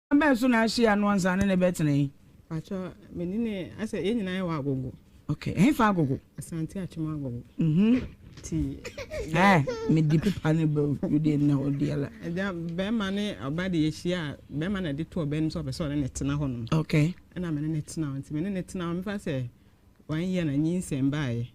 Kwan bɛn so na ahyia no ansa ne ne bɛtena yi? Pakyɛ me ne ne asɛ yɛn nyinaa yɛ wɔ agogo. Okay, ɛhefa agogo? Asante Akyem agogo. Mhm. Ti. Ɛɛ, me di pepa ne bɛ o deɛ na hɔ di ala. Ɛgya bɛrima ne ɔba de yɛhyia a bɛrima na ɛde to ɔbaa nim sɛ ɔpɛ sɛ ɔne ne tena hɔ nom. Okay. Ɛna me ne ne tena hɔ nti me ne ne tena hɔ mefa sɛ one year na nyinsɛn baeɛ.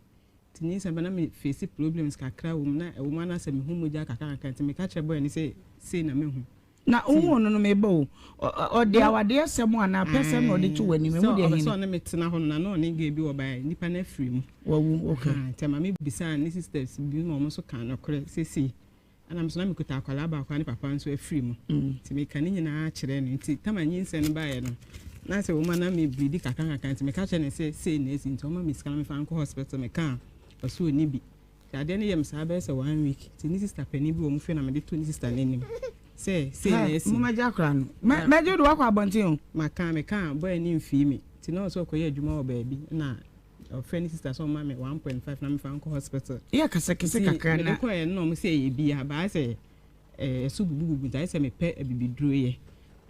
Nti nyinsɛn ba na me face problems kakra wɔ mu na ɛwɔ mu anaasɛ mehu mogya kakra kakra nti meka kyerɛ boy no sɛ sei na mehu. Na wohuu no no, meba o, ɔde awadeɛ sɛm anaa apɛsɛm na ɔde to w'anim, emu deɛ he ni? Sɛ ɔpɛ sɛ ɔne me tena hɔ no, na na ɔne girl bi wɔ baeɛ, nipa no afiri mu. Wawu, ok. Ahaa, nti ɛma me bisaa ne sisters bi ma wɔn nso kaa nokorɛ sɛ sei. Ɛna me nso na mekuta akwadaa baako a ne papa nso afiri mu. Nti meka ne nyinaa kyerɛɛ no. Nti tam a nyinsɛn no baeɛ no, na sɛ wɔma na me bleedi kakra kakra, nti meka kyerɛɛ no sɛ sei na asi, nti ɔma me sika na memfa nkɔ hospital, meka a, ɔse ɔnni bi. Nti adeɛ no yɛ me saa bɛyɛ sɛ one week nti ne sister panin bi wɔ ɔmo fie na mede too ne sister no anim sɛ sei na Hɛ, asi. momɛgye akora no. Mɛ, mɛgye wo de woakɔ abɔnten o. Maka, meka a boy no mfii me nti na ɔsɛ ɔkɔyɛ adwuma wɔ baabi na ɔfrɛ ne sister sɛ ɔmma me 1.5 na memfa nkɔ hospital. Yɛ kasa kɛse Nti kakra mede na. kɔeɛ no na ɔmo sɛ ɛyɛ bi a but ayɛ sɛ Ɛso bubububu nti ayɛ sɛ mepɛ abibiduro yɛ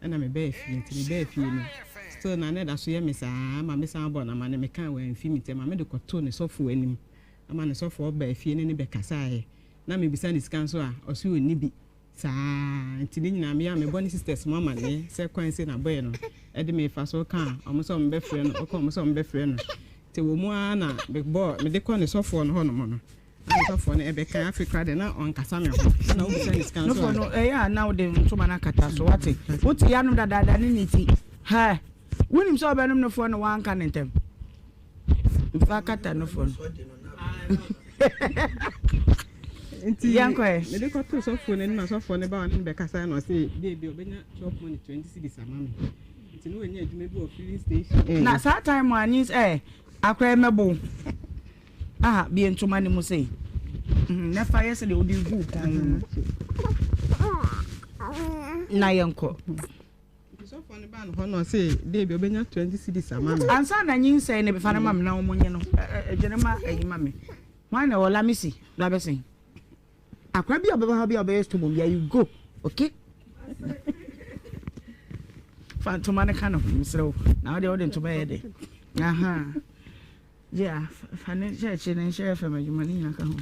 ɛna mebaa fie nti mebaa fie no still na na ɛda so yɛ me saa ma mesan bɔ no amane mekaa wamfi me nti ɛma mede kɔtoo ne sɔfoɔ anim ama ne sɔfoɔ baa fie ne ne bɛkasaeɛ na mebisa ne sika nso a ɔse ɔnni bi saa nti ne nyinaa meyɛ a mebɔ ne sisters mu amaneɛ sɛ kwan sei na bɔɛ no ɛde mefa so ka a ɔmo sɛ ɔmo bɛfrɛ no ɔka ɔmo sɛ ɔmo bɛfrɛ no nti wɔ mu ara na mebɔ mede kɔ ne sɔfoɔ no hɔnom no Na ne sɔfoɔ no ɛbɛka afei koraa deɛ na ɔnkasa me ho ɛna wobisa ne sika nso a. Nofo no ɛyɛ a na wode ntoma no akata so wate wote yanom dadaada ne ne ti hɛ wonim sɛ ɔbɛnom nofoɔ no wanka ne ntɛm mfa kata nofoɔ no nti yɛnkɔ ɛ mede kɔto sɔfoɔ no anim na sɔfoɔ no ba ɔne no bɛkasa na ɔse deebi ɔbɛnya chop money 20 cedis ama me nti ne wanya adwuma bi wɔ filling station na saa time a nyins ɛ akora mɛbo Aha, bue ntoma no mu sei. Mhm, na fa yɛ sɛdeɛ wode gu wo kɔn mu no. Na yɛnkɔ. Sɔfoɔ no baa no hɔ na ɔse deebi ɔbɛnya 20 cedis ama me. Ansa na nyinsɛn no bɛfa no ma me na wɔn nye no. Ɛdwene ma ayi ma me. Hwan na ɛwɔ Lamisi bra bɛsen. Akora bi a ɔbɛba ha bi a ɔbɛyɛ stubborn bi a you go okay. Fa ntoma no ka no ho mesrɛ wo. Na wode wode ntoma yɛ dɛ. Aha. Gye a, fa ne hyɛ akyire ne nhyɛ fam adwuma ne nyina ka ho.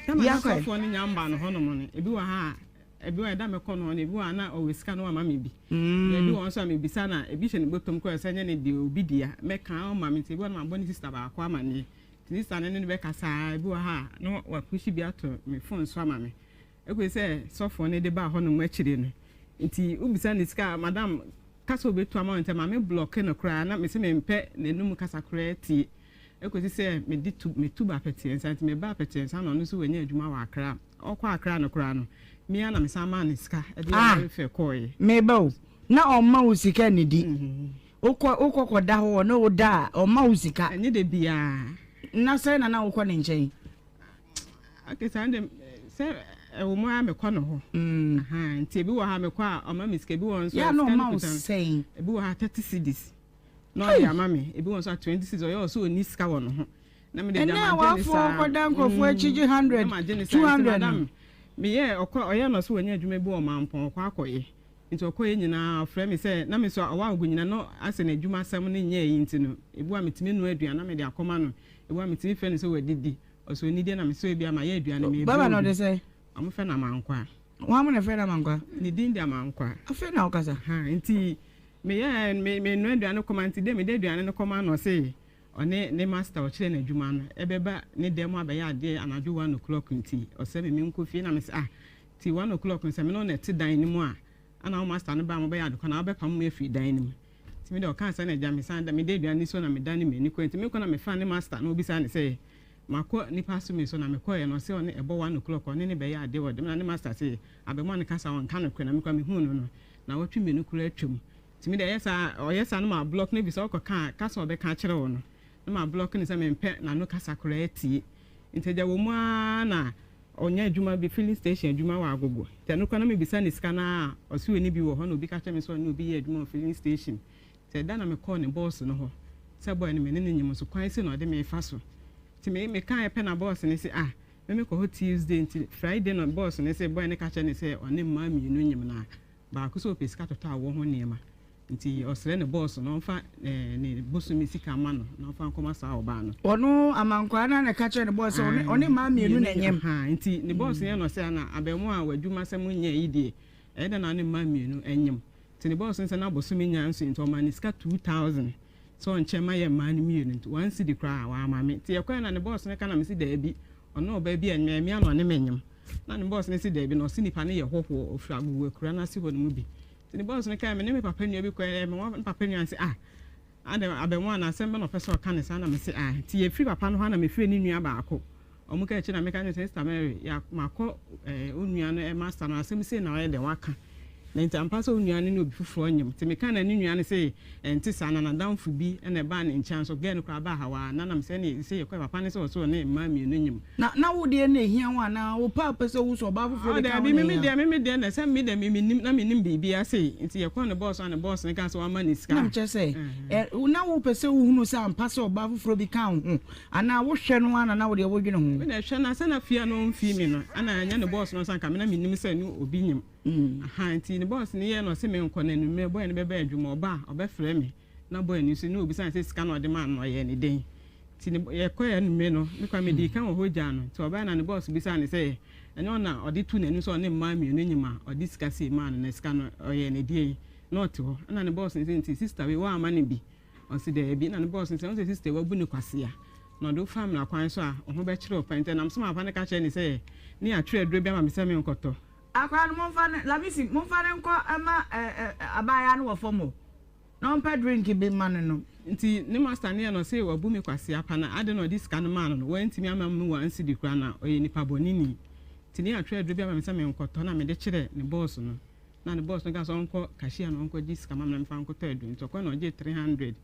Sɛ ma n'asɔfoɔ no nya mba no hɔnom no, ebi wɔ ha a, ebi wɔ ha ɛda mekɔ no hɔ no, ebi wɔ ha na ɔwɔ sika no wama me bi. Na ebi wɔ hɔ nso a mebisa na ebi hyɛ ne bɔtɔm koraa sɛ ɛnyɛ ne deɛ obi dea, mɛka ɔma me nti ebi wɔ hɔ no mabɔ ne sista baako amaneɛ. Nti ne sista no ne no bɛkasa ara, ebi wɔ ha a na wapushi bi ato me phone so ama me. Ɛkɔsi sɛ sɔfoɔ no de baa hɔnom akyire no, nti wobisa no sika a, madam ka sɛ ɔbɛtu ama wo nti ɛma me blɔke no koraa na mese mempɛ n'anum kasa koraa tie. Ɛkɔsi sɛ mede tu metu ba Apɛteɛnsa nti meba Apɛteɛnsa na ɔno nso wanya adwuma wɔ Accra. Ɔkɔ Accra no koraa no, me ara na mesan maa no sika de Ah, lɔre fare kɔeɛ. meba o, na ɔmma wo sika nnidi? Wokɔ wokɔ kɔda hɔ ɔne wo da a, ɔmma wo sika? Ɛnyɛ da biara. Na sɛn na na wokɔ ne nkyɛn? Okay, saa de sɛ ɛwɔ mu ara mekɔ no hɔ. Mm. Nti ebi wɔ ha mekɔ a ɔma me sika, ebi wɔ nso a sika no kuta no. Ebi wɔ ha 30 cedis na ɔde ama me, ebi wɔ nso a 20 cedis ɔyɛ ɔsɛ ɔni sika wɔ ne ho. Na mede Ɛnɛ gyama a gye ne wafoɔ saa. kɔda nkurɔfoɔ akyi gye 100, Na magye ne saa two nti hundred no. madam meyɛ ɔkɔ ɔyɛ no sɛ wɔnyɛ adwuma bi wɔ Mampɔn ɔkɔ akɔyɛ. Nti ɔkɔyɛ nyinaa ɔfrɛ me sɛ na me nso ɔwɔ agogo nyinaa na asɛ n'adwuma asɛm no nyɛɛ yi nti no ebi wɔ a metumi noa aduane na mede akɔma no, ebi wɔ a metumi frɛ no sɛ wadidi. Ɔsɛ ɔnni deɛ na mesɛ ebia mayɛ aduane mebrɛ Baba na obi. ɔde sɛ? Ɔmo frɛ no Amankwa. Hwan mo na ɛfrɛ no Amankwa? Ne din de Amankwa. Afei na wokasa. Ha nti meyɛ me menoa aduane kɔma nti dɛ mede aduane no kɔma no ɔse ɔne ne master ɔkyerɛ no adwuma no ɛbɛba ne dan mu abɛyɛ adeɛ anadwo 1 o'clock nti ɔsɛ me menkɔ fie na mesɛ ah nti 1 o'clock no sɛ me ne wo na ɛte dan no mu a ana wo master no ba a mobɛyɛ ade kɔ na wobɛpam me afiri dan no mu nti mede ɔkaa sɛ na agya mesan da mede aduane no so na medane m'ani kɔ nti mekɔ na mefa ne master na obisa ne sɛ makɔ nipa so mi so na mekɔɛ no ɔsɛ ɔne ɛbɔ 1 o'clock ɔne ne bɛyɛ adeɛ wɔ dɛm na ne master sɛ abɛmoa ne kasa ɔnka no korɛ na mekɔ mehuu no no na wɔtwe mmienu koraa atwam nti mede ɛyɛ saa ɔyɛ saa no ma block no bi sɛ ɔkɔ ka kasa ɔbɛka akyerɛ wo no na ma block no sɛ mempɛ n'ano kasa koraa tie nti agya wɔ mu ara na ɔnyɛ adwuma bi filling station adwuma wɔ Agogo nti ɛno koraa na mebisa ne sika no a ɔse ɔni bi wɔ hɔ na obi ka kyerɛ me sɛ ɔne obi yɛ adwuma wɔ filling station nti ɛda na mekɔɔ ne boss no hɔ sɛ boy no me ne no nyim nso kwan si na ɔde me fa so nti me mekaeɛ pɛ na boss no se ah me mekɔ hɔ Tuesday nti Friday na boss no se boy no ka kyerɛ ne sɛ ɔne mmaa mmienu nyim na. Baako sɛ ɔpɛ sika totɔ awoɔ ho nneɛma nti ɔsrɛ ne bɔɔso na ɔmfa ne bosome sika mma no na ɔmfa nkɔma saa ɔbaa no. Ɔno Amankwaa no ara na ɛka kyerɛɛ ne bɔɔso sɛ ɔne ɔne mmaa mmienu na ɛnyem. Ahaa nti ne bɔɔso yɛ no sɛ ana abarimaa a w'adwumasɛm nyɛ yi deɛ ɛyɛ dɛn na wo ne mmaa mmienu nyem. Nti ne bɔɔso no sɛ na bosome nnya nsoe nti ɔmaa no sika 2000 sɛ ɔnkyɛ mma yɛn mmaa no mmienu nti one cedi koraa wamma me. Nti yɛkɔɛ na ne bɔɔso no ka na mese daabi ɔne ɔbaa bi ɛnyem ɛyɛ me a na ɔne me nyem. Na ne bɔs no se daabi, na ɔse nipa no yɛ hɔhoɔ, ɔfiri Agogo akura no ase hɔ no mu bi. Nti ne bɔs no kae, me ne me papa nua bi kɔɛ, me me papa nua no se ah, adɛn abɛmoa no asɛm bɛ na ɔpɛ sɛ ɔka ne saa, na me se ah, nti yɛfiri papa no hɔ a na mefrɛ ne nua baako, ɔmo kaa akyi na meka kyerɛ no sɛ Sister Mary, ya makɔ eh, wo nua no eh, master no asɛm sei na ɔyɛ dɛn waka. Na nti ampa sɛ wo nua no ne obi foforɔ nyem. Nti meka na ne nua no se ɛnte saa, na n'adamfo bi na ɛbaa ne nkyɛn nso, girl no koraa baa ha waa, na na mesɛ ɛneɛ sɛ yɛkɔɛ papa no se ɔse ɔne mmaa mmienu nyem. Na na wo deɛ na ehia wo anaa wo pɛ a wopɛ sɛ wohu sɛ ɔbaa foforɔ Oh bi ka ho daabi na me me ehia deɛ wo? me me deɛ na sɛ me deɛ me mennim na mennim biribiara sei nti yɛkɔɔ ne boss hɔ a ne boss no kaa sɛ wama no sika Na a mekyerɛ sɛ, ɛhɛn. ɛ, na wopɛ sɛ wohunu sɛ ampa sɛ ɔbaa foforɔ bi ka wo ho anaa wohwɛ no ara na na wo deɛ wodwene ho? Me deɛ hwɛ na sɛ na fie a na ɔmfii me no ɛna ɛnyɛ ne boss no nso anka me na mennim sɛ ne obi nyim ahaa nti ne boss no yɛɛ na ɔse menkɔ na anwummerɛ boy no bɛba adwuma ɔba a ɔbɛfrɛ me na boy no nso ne ɔbisa no sɛ sika na ɔde maa no no ɔyɛɛ ne dɛn Nti ne yɛkɔe anwummere no, me koraa medii kan wɔ hɔ gyaa no. Nti ɔbae na ne bɔs bisaa no sɛ, ɛnyɛ ɔno na ɔde too n'anim sɛ ɔne mmaa mmienu nyem a ɔde sika sei maa no, na sika no ɔyɛɛ no deɛn? Na ɔte hɔ. Ɛnna ne bɔs no sɛ, Nti sista wei woamma no bi? Ɔse, Daabi. Ɛnna ne bɔs no sɛ, Wohu sɛ sista yi wabu no kwasea, na ɔde wo fa mmara kwan so a, wo ho bɛkyere wo paa. Nti ɛnam so ma papa no ka kyerɛɛ no sɛ, Ne yɛatwerɛ aduro bi ama me sɛ menkɔtɔ. Akwadaa no momfa no, Lamisi, momfa no nkɔ mma abaayewa no wɔ fam hɔ. Na ɔmpɛ drink bi mma no nom. Nti ne master no yɛ no ɔse wabu me kwasea pa na aden na ɔde sika no maa no no wantumi amma me one cedi koraa na ɔyɛ nipa bɔne ni nti ne atwerɛ aduro bi ama me sɛ menkɔtɔ na mede kyerɛ ne boss no na ne boss no kaa sɛ ɔnkɔ cashier na ɔnkɔ gye sika ma me na memfa nkɔtɔ aduro nti ɔkɔɛ na ɔgyee 300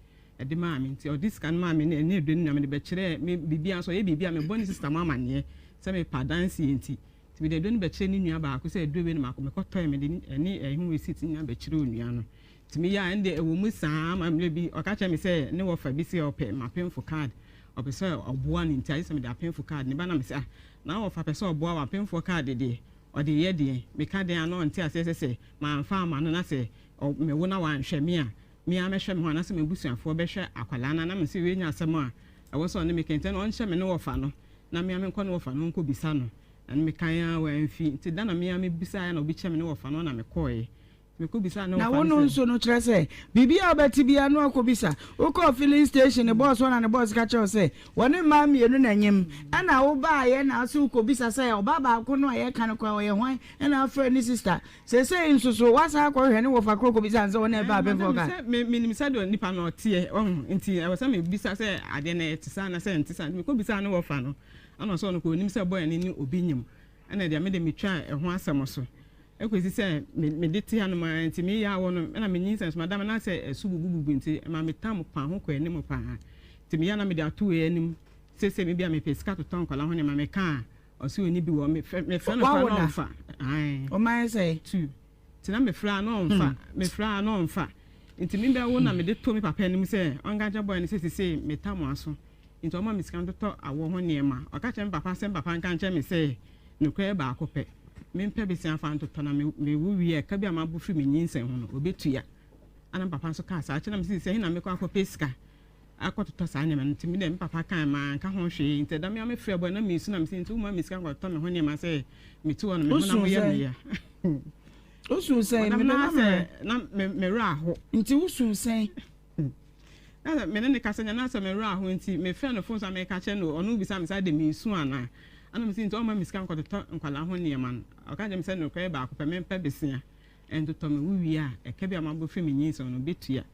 ɛde maa me nti ɔde sika no maa me ne ɛne aduro no nyinaa mede bɛkyerɛɛ me biribiara nso ɔyɛ biribi a mebɔ ne sister mo amaneɛ sɛ mepɛ adanseɛ nti nti mede aduro no bɛkyerɛ ne nua baako sɛ aduro wei na mako mekɔtɔɛ mede ɛne ɛho receipt nyinaa bɛkyerɛ onua no Tumi yɛ a, ɛnde ɛwɔ mu saa ma mmerɛ bi ɔka kyerɛɛ me sɛ ne wɔfa bi se ɔpɛ m'apemfo card, ɔpɛ sɛ ɔboa no nti agye sɛ mede apemfo card no ba na mese ah na wo wɔfa pɛ sɛ ɔboa wo apemfoɔ card deɛ ɔde yɛ deɛn? Meka dɛn a na ɔnte aseɛ sɛ sɛ mamfa amma no na sɛ mewo na wanhwɛ me a me ara mɛhwɛ me ho anaasɛ m'abusuafoɔ bɛhwɛ akwadaa no a na mese wei nyɛ asɛm a ɛwɔ sɛ ɔne me ka nti ɛna ɔnhyɛ me ne wɔfa no na me ara menkɔ ne wɔfa no hɔ nkɔbisa no ɛno mekae ara wamfi nti da na me ara mebisaeɛ na obi kyerɛ me ne wɔfa no na mekɔeɛ. Na wo no nso no, kyerɛ sɛ, biribi a wobɛte biara no akɔbisa. Wokɔɔ filling station, ne bɔs hɔ na ne bɔs ka kyerɛ wo sɛ wɔne mmaa mmienu na ɛnyem. Ɛna wobaeɛ na wose wokɔbisa sɛ ɔbaa baako no a yɛreka no koraa ɔyɛ hwan? Ɛna wofrɛɛ ne sista. Seesei nso so woasan akɔhwehwɛ ne wɔfa korɔ kɔbisa no sɛ ɔne ɛbaa Madam, bɛmfa ɔka? sɛ me menim sɛdeɛ onipa no ɔteɛ, wahu, nti ɛwɔ sɛ mebisa sɛ adeɛ no ɛte saa anaasɛ ɛnte saa. Nti mekɔbisaa ne wɔfa no, ɛna ɔse ɔno koraa ɔnim sɛ boy no ne obi nyem. Ɛna deɛ me deɛ metwaa ɛho asɛm so. Ɛkɔsi sɛ me mede te hanom ara nti me yaw no ɛna me nyinsɛn so madam na sɛ ɛso bubububu nti ɛma me tam kwan ho kɔ anim paa nti meyɛ na mede ato wei anim sese me bia mepɛ sika totɔ nkwadaa ho nneɛma meka a ɔse ɔni bi wɔ me fɛ mefrɛ no koraa na ɔmfa ae Ɔman yɛ sɛ. tu nti na mefrɛ a na ɔmfa mefrɛ a na ɔmfa nti me bɛwo na mede to me papa anim sɛ ɔnka nkyerɛ boy no sɛ sese me tam aso nti ɔma me sika ntotɔ awɔ ho nneɛma ɔka kyerɛ me papa sɛ me papa nka nkyerɛ me sɛ Nokorɛ yɛ baako pɛ. Mempɛ bese afa ntotɔ na me mewo wie a ɛka bi a mabɔ firi me nyinsɛn ho no ɔbɛtua. Ɛna me papa nso kaa saa kyerɛ na mese sɛ he na mekɔ akɔpɛ sika akɔtotɔ saa nneɛma no nti me deɛ me papa kae manka ho hwee nti ɛda me a mefrɛ bɔ na mesu na mese nti woma me sika nkɔtotɔ me ho nneɛma sɛ mete hɔ no me honam Wosu yɛ sɛn? me ya. Wosu sɛn? Madam Mede na ma sɛ mmerɛ. na me me werɛ aho. Nti wosu sɛn? Na sɛ me ne no kasa nya na sɛ me werɛ ahow nti, mefrɛ no fon so a meka kyerɛ no, ɔno bisa me sɛ adɛn meresu anaa? Ɛna mese nti ɔmma me sika nkɔtotɔ nkwadaa ho nneɛma no. Ɔka kyerɛ me sɛ nokorɛ yɛ baako pɛ, mempɛ besea ntotɔ me, wowie a ɛka bi a mabɔ firi me nyinsɛn no ɔbɛtua.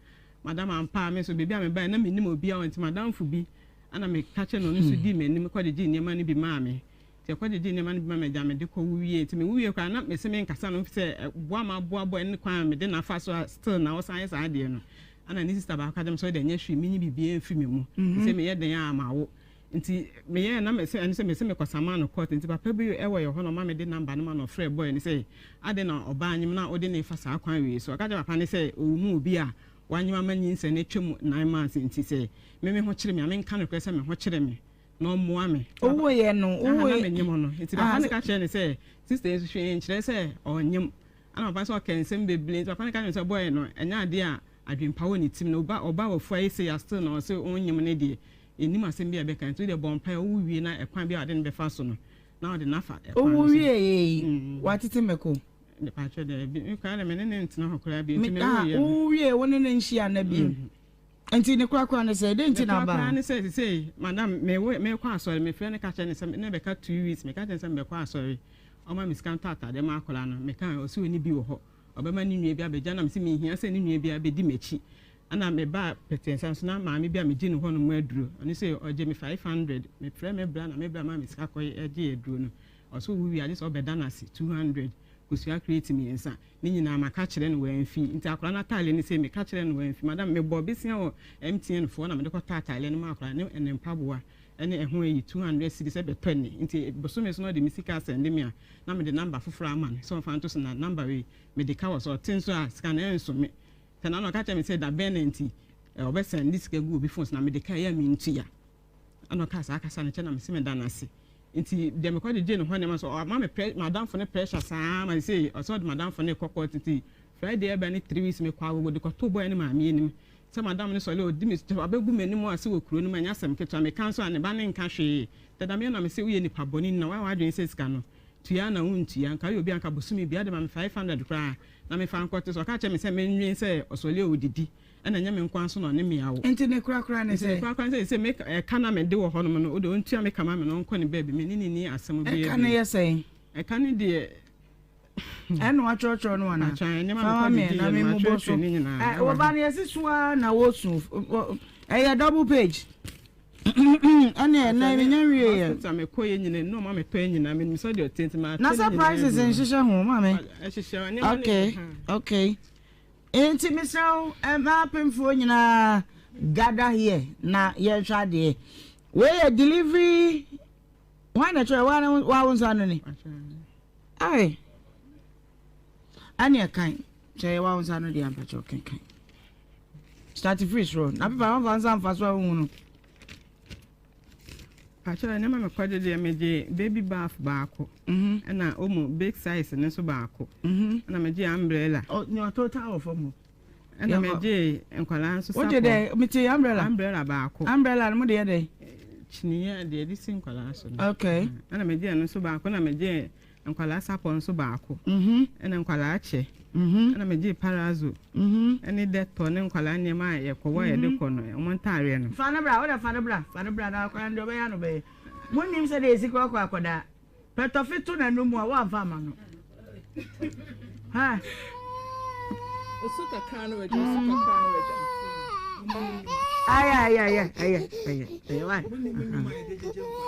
Madam ampa a me nso baabi a mebaeɛ na mennim obiara hɔ nti m'adamfo bi ɛna meka kyerɛ no ɔno nso dii m'anim kɔgyegyee nneɛma no bi maa me. Nti ɛkɔgyegyee nneɛma no bi ma me agya mede kɔ wo wie. Nti me wo wie koraa na mese menkasa no sɛ boa ma aboa boa ne kwan a mede no afa so a still na ɔsan yɛ saa adeɛ no. Ɛna ne sister baako ka kyerɛ me sɛ ɔdeɛ nyɛ hwee menyi biribiara mfiri me mu. Sɛ meyɛ dɛn a mawo. Nti meyɛɛ na mese ɛno sɛ mese mekɔsamaa no court nti papa bi wɔ yɛ hɔ na ɔma mede number no ma no ɔfrɛɛ boy no sɛ adɛn na ɔbaa nyem na wode no refa saa kwan wei so. Ɔka kyerɛɛ papa no sɛ ɔnhu obi a wanyem ama nyinsɛn no atwam 9 months nti sɛ me me ho kyere me a menka nokorɛ sɛ me ho kyere me na ɔmmoa me. Wowoeɛ no, Aha, na wowoe. menyem no. Nti Ah, papa no ka kyerɛɛ no sɛ, Sista yi nso hwee nkyerɛ sɛ ɔnyem. Ɛna papa no sɛ ɔkɛɛ nsɛm bebree nti papa no ka kyerɛ me sɛ boy no ɛnyɛ adeɛ a adwempa wɔ ne tirim na ɔba ɔba wafua yi sei a still na ɔse ɔnnyem no deɛ yɛnnim asɛm bi a ɛbɛka nti wodeɛ bɔ mpaeɛ wowo wie na ɛkwan bi a ɔde no bɛfa so no na ɔde no afa ɛkwan Wowo no so. wieɛ yi watete mako? Mepakyɛ daabi me koraa deɛ me ne no ntena hɔ koraa bio nti Me me ah woeɛ no. Wowo wieɛ wo ne no nhyia nna bio nti ne korakora ne sɛ dɛn Ne nti na korakora abaa? ne sɛ sesei madam mewo mekɔ asɔre mefrɛ no ka kyerɛ no sɛ na ɛbɛka 2 weeks meka kyerɛ no sɛ mebɛkɔ asɔre Ɔma me sika ntɔ atade ma akwadaa no. Mekae a, ɔse ɔnni bi wɔ hɔ. Ɔbɛma ne nua bi abɛgye. Ɛna mese menhia sɛ ne nua biara bɛdi m'akyi. Ɛna mebaa Pɛtiɛnsa nso na maame bi a megye ne hɔnom aduro. Ɔno nso ɔgye me 500. Mefrɛ me bra na me bra maa me sika kɔ gyee aduro no. Ɔse ɔwu wie a gye sɛ ɔbɛda no ase 200. Kosua crate mmiɛnsa. Ne nyinaa maka akyerɛ no wamfi. Nti akwadaa no atadeɛ no sei meka kyerɛɛ no wamfi. Madam mebɔɔ besia wɔ MTN foɔ na mede kɔtɔɔ atadeɛ no maa akwadaa no ne ne mpaboa. Ɛne ɛho ayi 200 cedis ɛbɛtɔ ɛnɛ nti bosome so na ɔde me sika asɛnde me a na mede number foforɔ ama no sɛ ɔmfa nto so na number wei mede ka wɔ so ɔte nso a sika no ɛnso me sɛ na na ɔka kyerɛ me sɛ da bɛn na nti ɔbɛsɛnde sika gu obi phone so na mede ka ɛyɛ a mentua ɛna ɔkaa saa kasa no kyɛ na mese meda no ase nti deɛ mekɔ gyegye ne hɔ nneɛma so ɔma me prɛ madamfo no pressure saa ma sɛ ɔsɛ ɔde madamfo no kɔ court nti Friday ɛbɛ ne 3 weeks mekɔ agogo de kɔto bɔɛ ne maame anim Sɛ madam no sɔre a, ɔdi me so, wabɛgu m'anim ase wɔ kuro no mu, ɛnyɛ asɛm ketewa. Meka nso a, ne ba no nka hwee. Dada me na mese woyɛ nipa bɔne ni na woayɛ w'adwene sɛ sika no, tua na wontua. Nka woyɛ obi a nka bosome biara wode ma me 500 koraa na memfa nkɔte so. Ɔka kyerɛɛ me sɛ mennwen sɛ ɔsɔre a ɔdidi, ɛna ɛnyɛ me nko ara nso na ɔne me awo. Nti ne korakora ne Nti ne sɛ? korakora ne sɛ, seesei me ɛka no a mede wɔ hɔnom no, wode ɔntua me ka ma me na ɔnkɔ ne baabi, me ne no nni asɛm biara Ɛka no bio. yɛ sɛn? Ɛka no deɛ. Ɛna watwerɛtwerɛ no anaa? Fa ma me na me mmobɔ so. Wɔba no yɛsi so ara na wɔsu. Ɛyɛ double page. Ɛne ɛnɛ menya nwie yɛ. Na sɛ prices nhyehyɛ ho maame. Okay, okay. Nti mesrɛ wo mmaa apemfoɔ nyinaa gather here na yɛnhwɛ adeɛ. Wei yɛ delivery. Hwan na ɛtwerɛ wa wo nsa ano ni? Ai. Ɛne ɛkan. Sɛ yɛ wa wo nsa ano deɛ ampakyɛ ɔkenkan. Start free soro. Na pepa wɔmfa nsa mfa so a wohu no. Pakyɛ nneɛma mekɔgye deɛ megye baby bath baako. Ɛna omo big size no nso baako. Ɛna megye umbrella. Nea ɔtɔ taa wɔ fam hɔ. Ɛna megyee nkwadaa nso sapɔ. Wogye dɛ mete umbrella. Umbrella baako. Umbrella no mo de yɛ dɛ. Kyiniiɛ deɛ yɛde si nkwadaa so no. Okay. Ɛna megyee ɛno nso baako ɛna megyee nkwadaa sapɔ nso baako. Mhm. Ɛna nkwadaa kyɛ. Mhm. Ɛna megyee parazo. Mhm. Ɛne dɛtɔ ne nkwadaa nneɛma a yɛkɔwɔ a yɛde kɔ no wɔn ntaareɛ no. Fa no bra wode fa no bra fa no bra na akwadaa no deɛ ɔbɛyɛ ano bɛyɛ. Monnim sɛdeɛ yɛsi korɔkorɔ akwadaa. Pɛ tɔfe to n'anom a woamfa amma no. Ha. Osu kakra no wagya, osu kakra no wagya. Ayɛ ayɛ ayɛ ayɛ ayɛ ayɛ wa.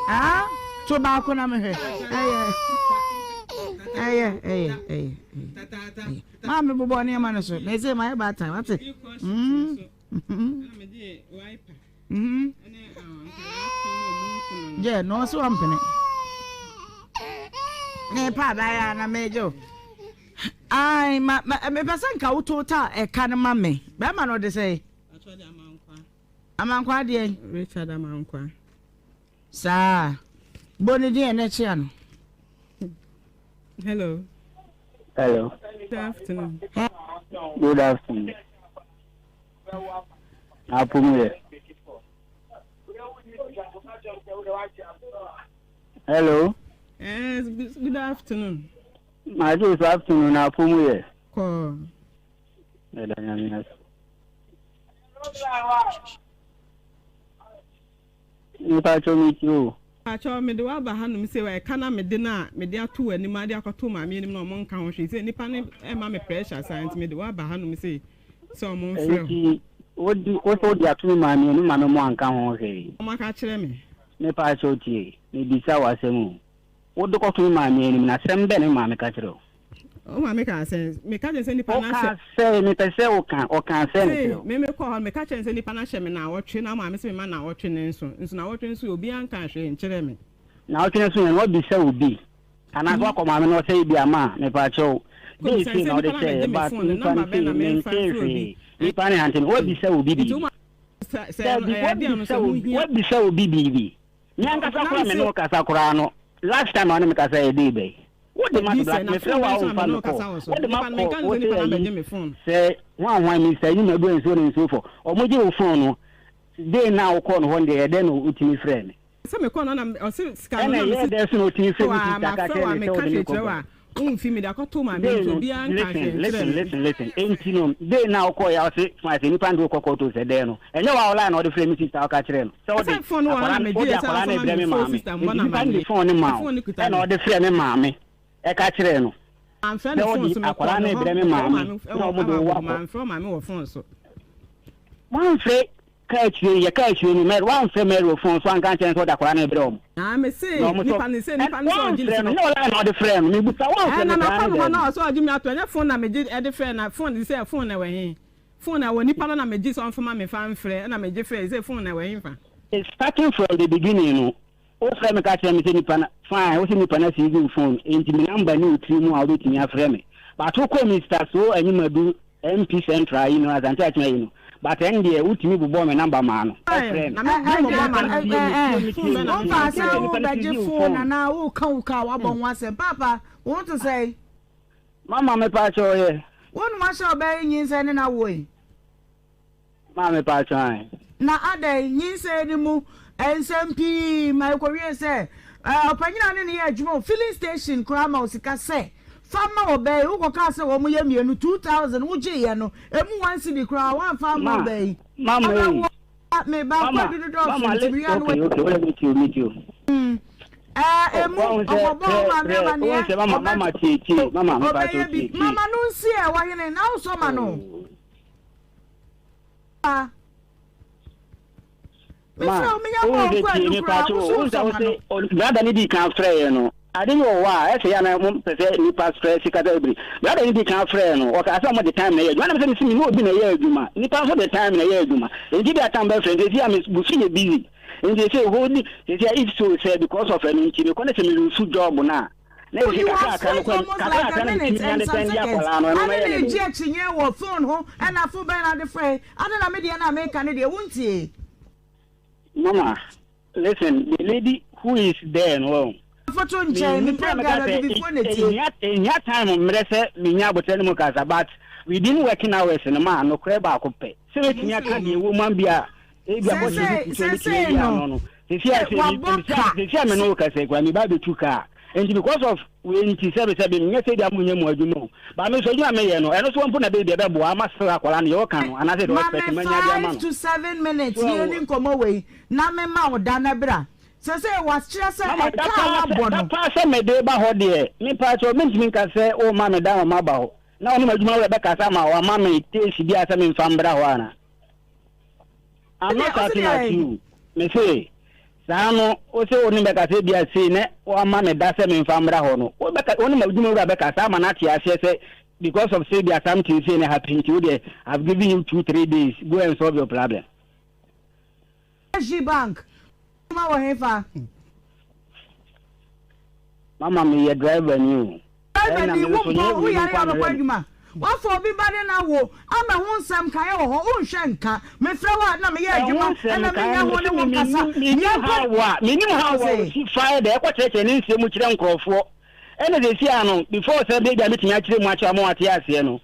Ah, to baako na mehwɛ. Ayɛ ayɛ ayɛ ayɛ ayɛ. Maa mi bobɔ nneɛma no so. Na ese maa yɛ baatan wate. Mm. Mhm. Gye na ɔso ɔmpene. Ne pa abaayewa na megye o. Ai ma ma mepɛ sɛ nka wo total ɛka no ma me. Bɛrima no ɔde sɛ. Amankwa deɛ. Richard Amankwa. Saa. Bɔ ne din ɛnɛ kyea no. Hello. Hello. Good afternoon. Good afternoon. Apo mu yɛ. Hello. Yes, good afternoon. Majo so afternoon na apo mu yɛ. Kɔ. Ɛda nyame ase. Mepakyɛw metie o. Pakyɛw mede wo aba hanom sei wa ɛka na mede no a mede ato w'anim ade akɔto maame anim na ɔmo nka ho hwee sɛ nipa no ɛma me pressure saa nti mede wo aba hanom sei sɛ ɔmo mfrɛ wo. Nti wode wosɛ wode ato me maame anim maame mo anka ho hwee. Ɔmo aka akyerɛ me. Mepakyɛw tie mebisa wo asɛm o wode kɔto me maame anim no asɛm bɛn na me maame ka kyerɛ wo. Wo maame kaa sɛ, meka kyerɛ no sɛ nipa no ahyɛ. Ɔkaa sɛ, mepɛ sɛ woka, ɔkaa sɛ Sei, mekyerɛ wo. me mekɔɔ hɔ no, meka kyerɛɛ no sɛ nipa no ahyɛ me naawɔtwe, na maame se memma naawɔtwe no nso, nso naawɔtwe nso obiara nkaa hwee nkyerɛɛ me. Naawɔtwe no nso yɛ no, woabisa obi, anaasɛ woakɔ maame no hɔ sɛ ebia ma, mepaakyɛw, dei Kɔbisa no sei sɛ na wode nipa no hyɛeɛ, abɛgye me but phone no, nipa number no bɛn sei, na memfa mentee mfrɛ obi, hwee, nipa no ante me, woabisa obi Nti wo biribi? maame sɛ, sɛ ɛno, Dabi, ɛyɛ adeɛ a no woabisa sɛ ho obi, hia. woabisa obi biribi? Me ankasa Na koraa me me se. ne wo kasa koraa no, last time a wo ne me kasaeɛ dei bɛn? Wode ma Bi to sɛ black na mefrɛ phone wo a bɛn so na womfa me ne me wo kasa call. wɔ so? Wode ma Nipa no kɔ menka no wo sɛ se nipa no ayi abɛgye me phone. sɛ hwan hwan Mister yi madu nsuo ne nsuo fɔ. Ɔmo gye wo phone no day no a wokɔɔ no hɔ no deɛ ɛdɛn na wotumi frɛɛ me? Sɛ mekɔɔ no na ɔse sika no Ɛna na ɛyɛɛ mese dɛn so na wotumi frɛɛ me wa sister ka mafrɛ kyerɛɛ wa me sɛ meka wode me hwee kɔ kyerɛ bɔ? wa womfi mede akɔto maame Day nti no obiara nka hwee listen nkyerɛ listen me. listen listen enti no day no a wokɔɔeɛ a wose fine sɛ nipa no de wo kɔ kɔɔto sɛ dɛn no ɛnyɛ wo a wo line na ɔde frɛɛ me sister a woka kyerɛɛ no sɛ Sɛ wode phone no wɔ hɔ na akwadaa no megye wode yɛ sɛ akwadaa no ɔmfa ma rebrɛ me me phone maame sister mbɔ enti no nipa no de amaneɛ phone no na maa wo phone no kuta ɛna me. ɔde frɛɛ me maame ɛka kyerɛɛ no Mamfrɛ sɛ no phone wode so mekɔɔ akwadaa ne no hɔ rebrɛ me mekɔɔ maame maame na wɔ wɔde ɛwɔ wo Agogo akɔ. mamfrɛ ɔmaame wɔ phone so. Woamfrɛ Ka akyire yi, yɛkaa akyire no, Mary, woamfrɛ Mary wɔ phone so anka ankyerɛ no sɛ wode akwadaa no rebrɛ wɔn? Na me se, Na wɔn nso, nipa no se, ɛn, nipa no sɛ ɔgye ne woamfrɛ si no, no. nyɛ wo line na wode frɛɛ no, mebusa, woamfrɛ Ɛn, no na saa makɔ ne no hɔ na daabi? ɔsɛ ɔgye me ato, ɛnyɛ phone na megye ɛde frɛ na phone de sɛ phone na ɛwɔ he? Phone na ɛwɔ nipa no na megye sɛ ɔmfa ma me fa mfrɛ, ɛna megye frɛ, sɛ phone na ɛwɔ he fa? Starting from the beginning no, wofrɛ me ka kyerɛ me sɛ nipa no, fine, wose nipa no aseive wo phone, enti me number nni wo tiri mu a wobɛtumi afrɛ me, but wokɔɔ Mister So Anyimadu MP Central yi no, Asante Akyem ayi no, but ɛno deɛ wotumi bobɔɔ me number maa no, ɔfrɛɛ me. Na me me bobɔ ma no. Tie me, tie me, tie me, Wofaa tie sɛ me, nipa no wobɛgye seize wo phone phone. anaa woka wo ka a woabɔ ho asɛm. Paapa, wo ho te sɛn? Mama mepaakyɛw yɛ. Wo na woahyɛ ɔbaa yi nyinsɛn ne no awoɔ yi? Maame paatwɔ ae. Na adɛn, nyinsɛn no mu nsɛm pii ma ɛkɔwiee sɛ ɔpanyin a ɔne no yɛ adwuma wɔ filling station koraa ma wo sika sɛ fa ma ɔbaa yi, wokɔkaa sɛ wɔyɛ mmienu, 2000 wogyeeɛ no, ɛmu one cedi koraa woamfa amma Ma, ɔbaa yi. mama ei. Ɔbɛwo a, me ba Mama, kwadu no dɔɔso mama nti le, mewia no okay, okay, wode me tio, me tio. Ɛɛ, Oh, emu, wahu sɛ, ɔkɔbɔɔ sɛ, wo maame sɛ, amaneɛ, wohu sɛ mama, ɔbɛto mama tie, tie, mama, me paatwɔ ɔbɛyɛ bi. tie, tie. Mama no nsi ɛ, ɔhene, na wosɔ ma no. Oh. Ma, wohu sɛ tie me paakye wo, wohu sɛ wo se brada no dii kan frɛeɛ no, ade bi wɔ hɔ a ɛsɛ yɛ na mo pɛ sɛ nipa frɛ sika sɛ ebiri. Brada no dii kan frɛɛ no, ɔkaa sɛ ɔmo de time na ɛyɛ adwuma, na mesɛ mesi me ne obi na ɛyɛ adwuma, nipa nso de time na ɛyɛ adwuma, nti bi a time bɛfrɛ, nti esi a me gu so yɛ busy, nti ese hold, sisi a if so sɛ because of ɛno nti mekɔ ne sɛ me lose job no a, Na You ese have kakrakra no spent kɔ almost like kakrakra a na minute metumi and ade some sɛn de seconds akwadaa no ɛno ade mɛyɛ na ne egye den. akyinnye wɔ phone ho ɛna fo bɛn na ade frɛ ade na me deɛ na meka ne deɛ wontie. Mama listen the lady who is there no wahu. Foto nkyɛn me Mennim sɛ mɛka program sɛ abibifoɔ na tie. ehia ehia time mmerɛ sɛ menya aboterɛ ne mu kasa but within working hours no ma nokorɛ baako pɛ sɛ mɛtumi aka deɛ ɛwɔ mu ambia Ebia bɔhyɛ Seesei, bi te sɛ obetumi seesei ayi no, ano no. Seesei a eh, sɛ wabɔ mi, ka. seesei a me ne wo kasa yi koraa, meba abɛtu kaa. Nti because of wei nti, sɛbe sɛbe, menyɛ sɛ ebia monyɛ mo adwuma o. But me nso adwuma a meyɛ no, ɛno so mpo na ɛbɛyɛ bi a ɛbɛboa ama still akwadaa no, deɛ ɔka no, anaasɛ deɛ Ma ɔexpect me manya de ama five no. to seven minutes So na yɛnni nkɔmmɔ wei, na mema wo da na bra. Seesei wakyerɛ sɛ Mama, da ɛka a paa sɛ, wabɔ da no. paa sɛ mede ba hɔ deɛ, me paa kyɛw, mentumi nka sɛ woma me da na maba hɔ. Na wo ne m'adwuma wura bɛkasa ama wama me taste bi a sɛ memfa mbra hɔ anaa? I'm not shouting at you. Me se, saa no, wo se wo ne bɛka sɛ bia sei na wama me da sɛ memfa mmra hɔ no. Wo bɛka, wo ne m'adwuma wura bɛka saa ama no ate aseɛ sɛ because of say bia something sei na happen nti wo deɛ I've given you 2, 3 days, go and solve your problem. SG Bank adwuma wɔ hefa? Mama meyɛ driver ni o. Driver Ɛna ni, me wo nso nyɛ mpo wo wei yare nko a a na wobɛkɔ ɛyɛ me. adwuma. Woafa obi ba ne no awo ama ɛho nsɛm nkaeɛ wɔ hɔ, wonhwɛ nka. Mefrɛ wo a na meyɛ Ɛho adwuma nsɛm ɛna nkaeɛ mennya no ho ne mese wo me nkasa. mennim mennim Yɛmpɛ how a mennim how a Ɔse. ɔsi faeɛ dɛ ɛkɔkyerɛkyerɛ ne nsɛm mu kyerɛ nkorɔfoɔ. Ɛna seesei a no before sɛ baabi a mɛtumi akyerɛ mu akyerɛ ama wɔate aseɛ no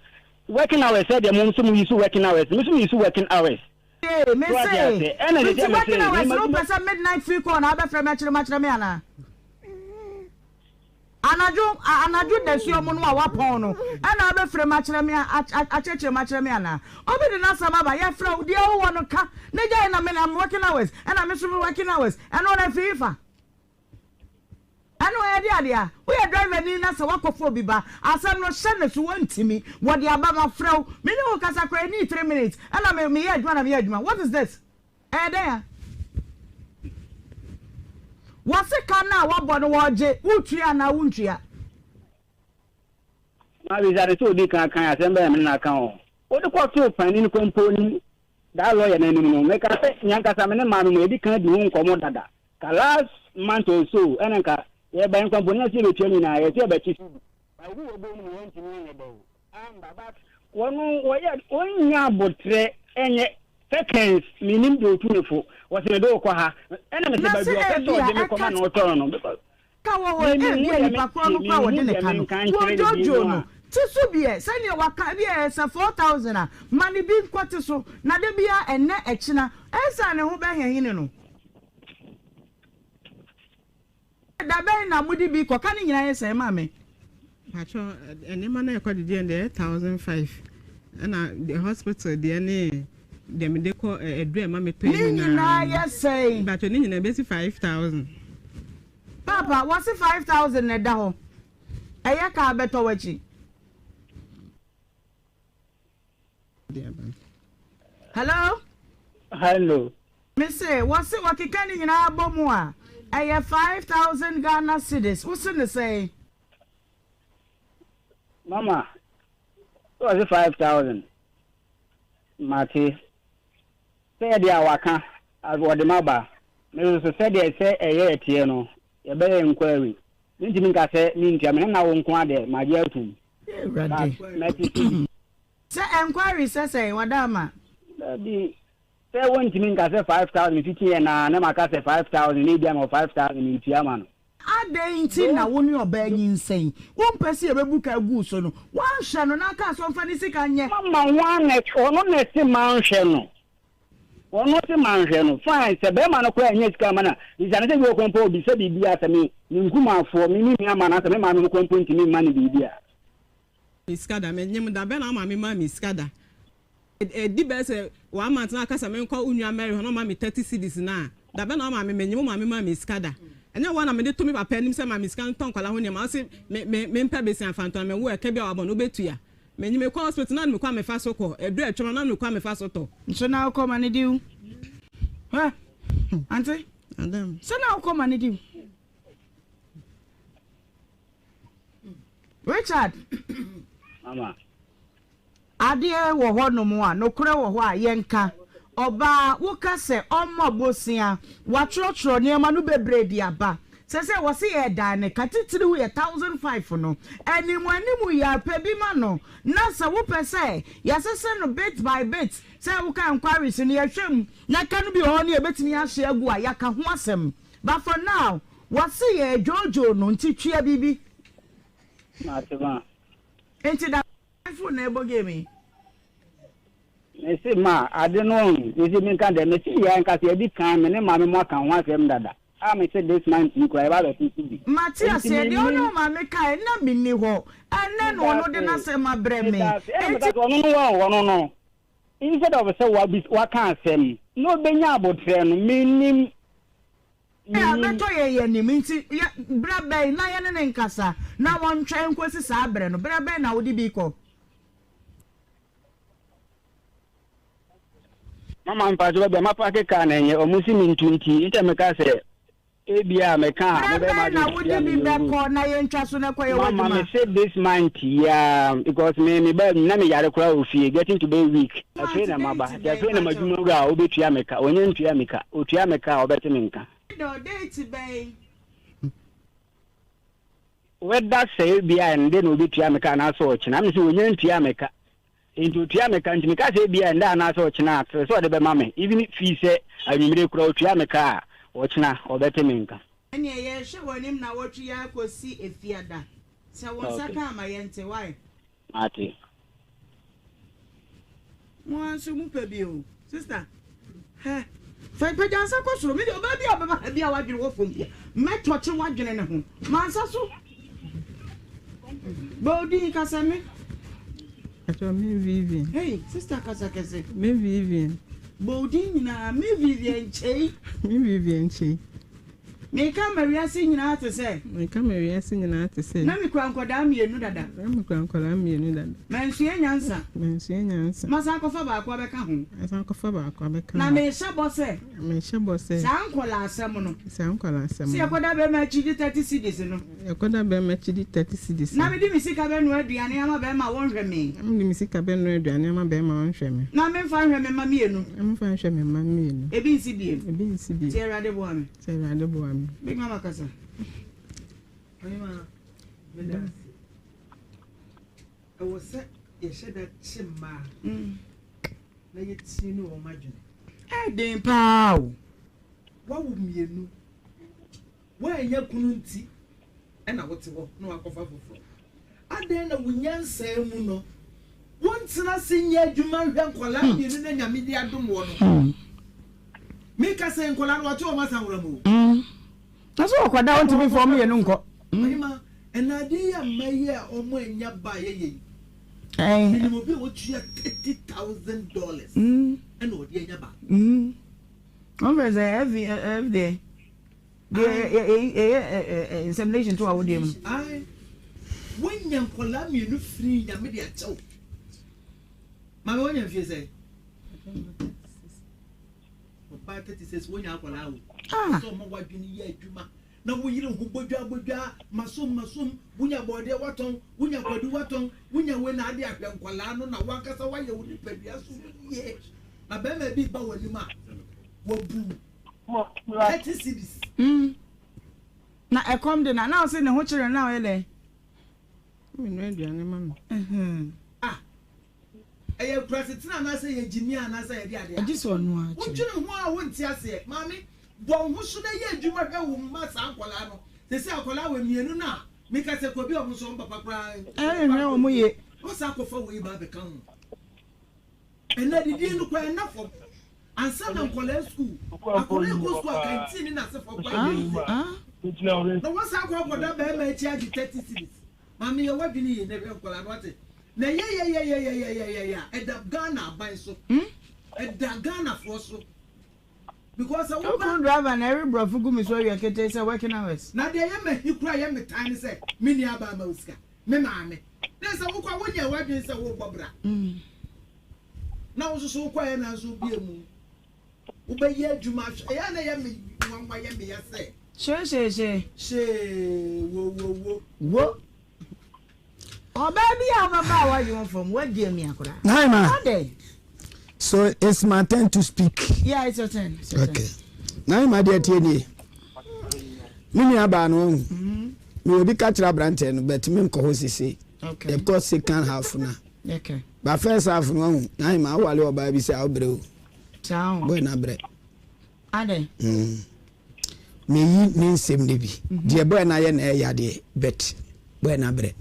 working hours sɛdeɛ mo nso mo use working hours me nso me use working hours. Ee, me So wate se, aseɛ? Ɛna nti seesei a mese working me hours no m'adwuma wopɛ sɛ midnight free call na wobɛfrɛ me akyerɛ mu akyerɛ me anaa? Anadwo, anadwo dasuo mu no a wapɔn no ɛna wobɛfrɛ mu akyerɛ me akyerɛkyerɛ mu akyerɛ me anaa? Obi de n'asɛm aba, yɛfrɛ wo, deɛ wowɔ no ka na gyae na me I'm working hours ɛna me nso me working hours, ɛno no ɛfiri hefa? Ɛno ɛyɛ de adeɛ a, woyɛ driver ni na sɛ woakɔfa obi ba, asɛm no hyɛ ne so wɔntumi, wɔde aba mafrɛ wo, me ne wo kasa koraa ɛnii three minutes ɛna me meyɛ adwuma na meyɛ adwuma, what is this? Ɛyɛ dɛn a? Wɔse ka no a wɔabɔ no wɔregye, wotua anaa wontua? Mabisa no sɛ odi kan kan asɛm bɛn na me ne no aka o. Wode kɔtoo panin kɔmpɔ no That lawyer no anim no, meka sɛ me ankasa me ne maame mu yɛdi kan di ho nkɔmmɔ dada. Ka last month or so ɛna nka yɛba yɛn nkwa mpo ne yɛse yɛbɛtua nyinaa yɛse yɛbɛkye so bi. But obi wɔ bɔ mu no yɛntumi anyɛ dɛ o. Amba but wɔno wɔyɛ wɔnnya abotrɛ ɛnyɛ seconds menim deɛ ɔtu ne fo wɔse mede wo kɔ ha ɛna mese Na baabi sɛ ɔpɛ sɛ ebia ɔde me ɛka kɔma na ɔtɔn no because. Ka wɔ hɔ Me ebia menhu deɛ me nipa korɔ tie no koraa menhu wɔde ne deɛ ka no menka nkyerɛ ne bio wɔdwodwoo mu no a. te so biɛ sɛdeɛ waka ebia ɛyɛ sɛ 4000 a ma no bi nkɔ te so na da biara ɛnnɛ ɛkyena ɛnsa ne ho bɛhɛhene no. Da bɛn na mode bi kɔ ka ne nyinaa yɛ sɛn ma me. Patrɔ nneɛma no a ɛkɔ dedeɛ no deɛ ɛyɛ 1005 ɛna deɛ hospital deɛ ne deɛ mede kɔ aduru a ɛma metɔ Ne nyinaa yɛ sɛn. Patrɔ ne nyinaa ɛbɛsi 5000. Paapa wɔse 5000 na ɛda hɔ ɛyɛ kaa bɛtɔ w'akyi. Hello. Hello. Me se wɔse wɔkeka ne nyinaa bɔ mu a ɛyɛ 5000 Ghana cedis wose ne sɛn? Mama wɔse 5000 mate sɛ deɛ a waka wɔde ma ba me nso sɛdeɛ sɛ ɛyɛ ɛteɛ no yɛbɛyɛ inquiry mentumi nka sɛ mentua me ne na wo nko adeɛ magye atum Awurade. But mɛte so bi. Sɛ enquiry sɛ sɛn wada ama. Dabi, sɛ wontumi nka sɛ 5000 mfiti yɛ naa na maka sɛ 5000 na ebia mewɔ 5000 mentua ma no. Adɛn nti na wo ne ɔbaa nyinsɛn? Wompɛ sɛ yɛbɛbu ka agu wo so no, woanhwɛ no na aka sɛ ɔmfa ne sika nyɛ. Mama hwan na ɔno na ɛse manhwɛ no? Ɔno se manhwɛ no. Fine, sɛ bɛrima no koraa nnya sika amma no a, bisa no sɛ bi wɔ kwan mpo a ɔbisa biribi a sɛ me me nkumafoɔ, me me nua mma anaasɛ me maame ho koraa mpo ntumi mma no biribi a. Me sika da, menyem da bɛn na wo maame maa me sika da? Ɛdi bɛyɛ sɛ one month na aka sɛ menkɔ wo nua Mary hɔ na ɔma me 30 cedis no a, da bɛn na wo maame, menyem wo maame maa me sika da? Ɛnyɛ wo a na mede to me papa anim sɛ ma me sika ntɔ nkwadaa ho nneɛma, wose me me mempɛ besia mfa ntɔ na mewo ɛka bi a wabɔ no wobɛtua. Menye mekɔ hospital na mekɔ a mefa so kɔ, ɛduru atwam a na mekɔ a mefa so tɔ. Nso na wokɔ ma no di wo. Hwɛ, ante? Madam. Sɛ na wokɔ ma no di wo. Richard. Mama. Adeɛ wɔ hɔ nom a, nokorɛ wɔ hɔ a, yɛnka. Ɔbaa, woka sɛ ɔmmɔ bosea, watwerɛtwerɛ nneɛma no bebree de aba. Sɛsɛ wɔse yɛɛdan ne ka titiriw yɛ 1005 no. Anim anim yi ara pɛ bi ma no na sɛ wopɛ sɛ yɛsese no bit by bit sɛ woka enquiries no yɛhwɛ mu na ka no bi wɔ hɔ no yɛbɛtumi ahye agu a yɛaka ho asɛm but for now wɔse yɛɛdwoodwoo no nti twea biribi. Mate ma. Nti da bɛn phone na ɛbɔ game yi? Mese ma ade no ɔn mese menka dɛ mese yɛ ankasa yɛdi kan me ne maame mo aka ho asɛm dada a mese this month yi koraa yɛba abɛto so bi Mate enti aseɛ, deɛ wo ne mennim wo maame kaeɛ na menni hɔ, ɛnnɛ na ɔno de medase n'asɛm abrɛ me, medase ɛna enti. meka sɛ ɔno no wɔn ɔno no instead of sɛ wabis waka asɛm na ɔbɛnya abotrɛ no mennim A mennim. bɛtɔ yɛn anim nti, yɛ, berɛ bɛn na yɛne no nkasa na wɔntwɛn nkɔsi saa berɛ no? Berɛ bɛn na wode bi rekɔ? Mama mpacho baabi a mapaake car no ɛnyɛ ɔmo si me ntu nti nti meka sɛ ebia meka a Berɛ mobɛyɛ bɛn na m'adwene sɛ wode bia bi meyɛ rude. bɛkɔ na yɛntwa so na kɔyɛ Mama w'adwuma? me se this month yi ara because me me ba na me yare koraa wɔ fie getting to be week afei Month na maba date nti bɛn afei na mpacho? m'adwuma wura a obetua me ka ɔnyɛ ntua me ka otua me ka a ɔbɛte me nka. Dɔ date bɛn? Whether sɛ ebia ɛnde na obetua me ka anaasɛ ɔkyena me se ɔnya ntua me ka Nti otua me ka nti meka sɛ ebia ɛndɛ anaasɛ ɔkyena a sɛ ɔde bɛma me even fii sɛ anwummere koraa otua me ka a ɔkyena ɔbɛte me nka. Ɛneɛ yɛrehwɛ w'anim nawɔtwe yi ara kɔsi Efiada. Sɛ wo nsa Okay. ka a ma yɛnte, wai? Mate. Mo ara nso mo pɛ bi o. Sister, hɛ, fa pagya nsa kɔ soro. Me deɛ ɔbaa bi a ɔbɛba ha bi a w'adwene wɔ fam bia, mɛtɔkye w'adwene ne ho. Ma nsa so. Bɔ odin kasa me. Atwa me Vivian. Hey, sister kasa kɛse. Me Vivian. Bɔ odin nyinaa, me Vivian Kyei. Me Vivian Kyei. Meka ma wiase nyinaa te sɛ. Meka ma wiase nyinaa te sɛ. Na mekura nkwadaa mmienu dada. Na mekura nkwadaa mmienu dada. Mansua nyansa. Mansua nyansa. Masan akɔfa baako abɛka ho. Masan akɔfa baako abɛka ho. Na mehyɛ bɔ sɛ. Na mehyɛ bɔ sɛ. Saa nkwadaa asɛm no. Saa nkwadaa asɛm no. Sɛ yɛkɔda bɛrima akyi gye 30 cedis no. Yɛkɔda bɛrima akyi di 30 cedis no. Na mede me sika bɛnoa aduane ama bɛrima a wɔnhwɛ me. Na mede me sika bɛnoa aduane ama bɛrima a ɔnhwɛ me. Na memfa nhwɛ me mma mmienu. Na memfa nhwɛ me mma mmienu. Ebi nsi biem. Ebi nsi biem. Nti Awurade boa me. Nti Awurade boa me. Big Mama kasa. Ɔhema, meda ase. Ɛwɔ sɛ yɛhyɛ da kye mmaa na yɛtie ne wɔn adwene. Ɛna wote hɔ na wakɔfa foforɔ. Adɛn na wo nyansa mu no wontena ase nyɛ adwuma nhwɛ nkwadaa mmienu na Nyame de adom wɔ no? Meka sɛ nkwadaa no wate wɔn asanwora mu o. Na sɛ wɔkɔda a wontumi mfa wɔn mmienu nkɔ. Ɔhema, ɛna adeɛ yi a mma yi a wɔn annya ba a yɛyɛ yi, menim obi a watua $30,000 ɛna ɔde anya ba. Wɔn fɛ sɛ ɛf deɛ. Deɛ ɛyɛ insemination to awodeɛ mu. Ae, woanya nkwadaa mmienu firi Nyame de akyɛ wo. Maame woanya mfie sɛn? Ɔbaa 36 wonya akwadaa o. Ah. Sɛ ɔma wadwene yɛ adwuma na woyere ho bodwa bodwa masom masom wonya bɔɔdeɛ watɔn wonya kwadu watɔn wonya wei na ade ahwɛ nkwadaa no na wankasa wayɛ wo nipadua so yie na bɛrima bi ba w'anim a wabu 30 cedis. Mm. Na ɛkɔm de na na ɔse ne ho kyere no na ɔyɛ dɛn? Menoa aduane ma no. Ah. Ɛyɛ akurase tena anaasɛ ɛyɛ gyimie anaasɛ ɛyɛ de adeɛ a. Agye sɛ ɔno ara kyerɛ. Wodwene ho a wonte aseɛ. Maame, bɔ wo ho so na yɛ adwuma hwɛ wo mma saa nkwadaa no. Seesei akwadaa wei mmienu no a meka sɛ kɔ bi a wɔn nso wɔn papa koraa. Ɛnhwɛ wɔn yie. Wosan akɔfa wei ba abɛka ho. Ɛnɛ adidie no koraa ɛnna fam. Ansa na nkwadaa sukuu, akwadaa ɛkɔ sukuu a kanteen ne n'asefoɔ koraa yɛ easy. Na wasan akɔ akɔda bɛrima akyi agye 30 cedis. Maame yɛ w'adwene yie na hwɛ nkwadaa no wate. Na yɛyɛyɛyɛyɛyɛyɛ a ɛda Ghana aban so. Ɛda Ghanafoɔ so. Because sɛ woba. Wo kunu driver na ɛwe brɔfo gu me so awia ketee sɛ working hours. Na deɛ ɛyɛ m'ahi koraa ɛyɛ me tan ne sɛ me nua baa ma wo sika. Me maame. Na sɛ wokɔ a wonyɛɛ w'adwene sɛ worebɔ bra. Na wo nso so wokɔeɛ nanso wobie mu. Wobɛyɛ adwuma ahwɛ. Ɛyɛ a na ɛyɛ me nwanwa yɛ me ya sɛ. Hyee hyee hyee. Hyee wo wo wo. Wo. Ɔbaa bi a ɔbɛba a wadwe ho fam wadi amia koraa. Hi ma. Adɛn? So it's my turn to speak. Yeah, it's your turn. It's your okay. turn. Nine ma deɛ tie nie. Me nua baa no ɔhu. Mm-hmm. Me obi ka kyerɛ aberanteɛ no but me nkɔ hɔ sese. Okay. Yɛkɔ second half na. Okay. Ba first half no ɔhu. Nine ma awale ɔbaa bi sɛ awobrɛ o. Saa o. Boy na brɛ. Adɛn? Mm. Meyi ne nsɛm no bi. Mm-hmm. Deɛ boy na ayɛ na ɛyɛ adeɛ but boy na brɛ.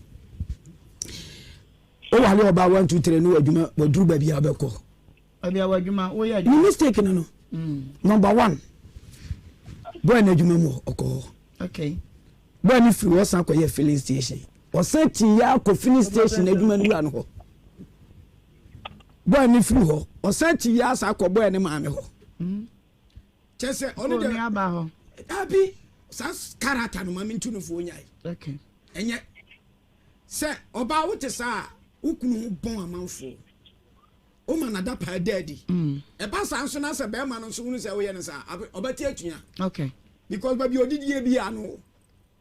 Owale ɔbaa 1 2 3 no adwuma waduru baabi a wobɛkɔ. Baabi a w'adwuma woyɛ adwuma. Ne mistake no no. Mm. Number one, boy no adwuma mu ɔkɔ hɔ. Okay. Boy no firi hɔ san kɔyɛ filling station. Ɔsan ti yɛ akɔ filling station adwuma no wura no hɔ. Boy no firi hɔ, ɔsan ti yɛ asa akɔ boy no maame hɔ. Mm. Kyɛ sɛ ɔno deɛ. Oni aba hɔ. Dabi, saa character no maame ntu no fo onyae. Okay. Ɛnyɛ sɛ ɔbaa wote saa a wo kunu ho bɔn amanfoɔ. Woma n'adapaa da adi. Ɛba saa nso na sɛ bɛrima no nso hunu sɛ woyɛ no saa a, ɔbɛte atua. Okay. Because baabi a odidie biara no,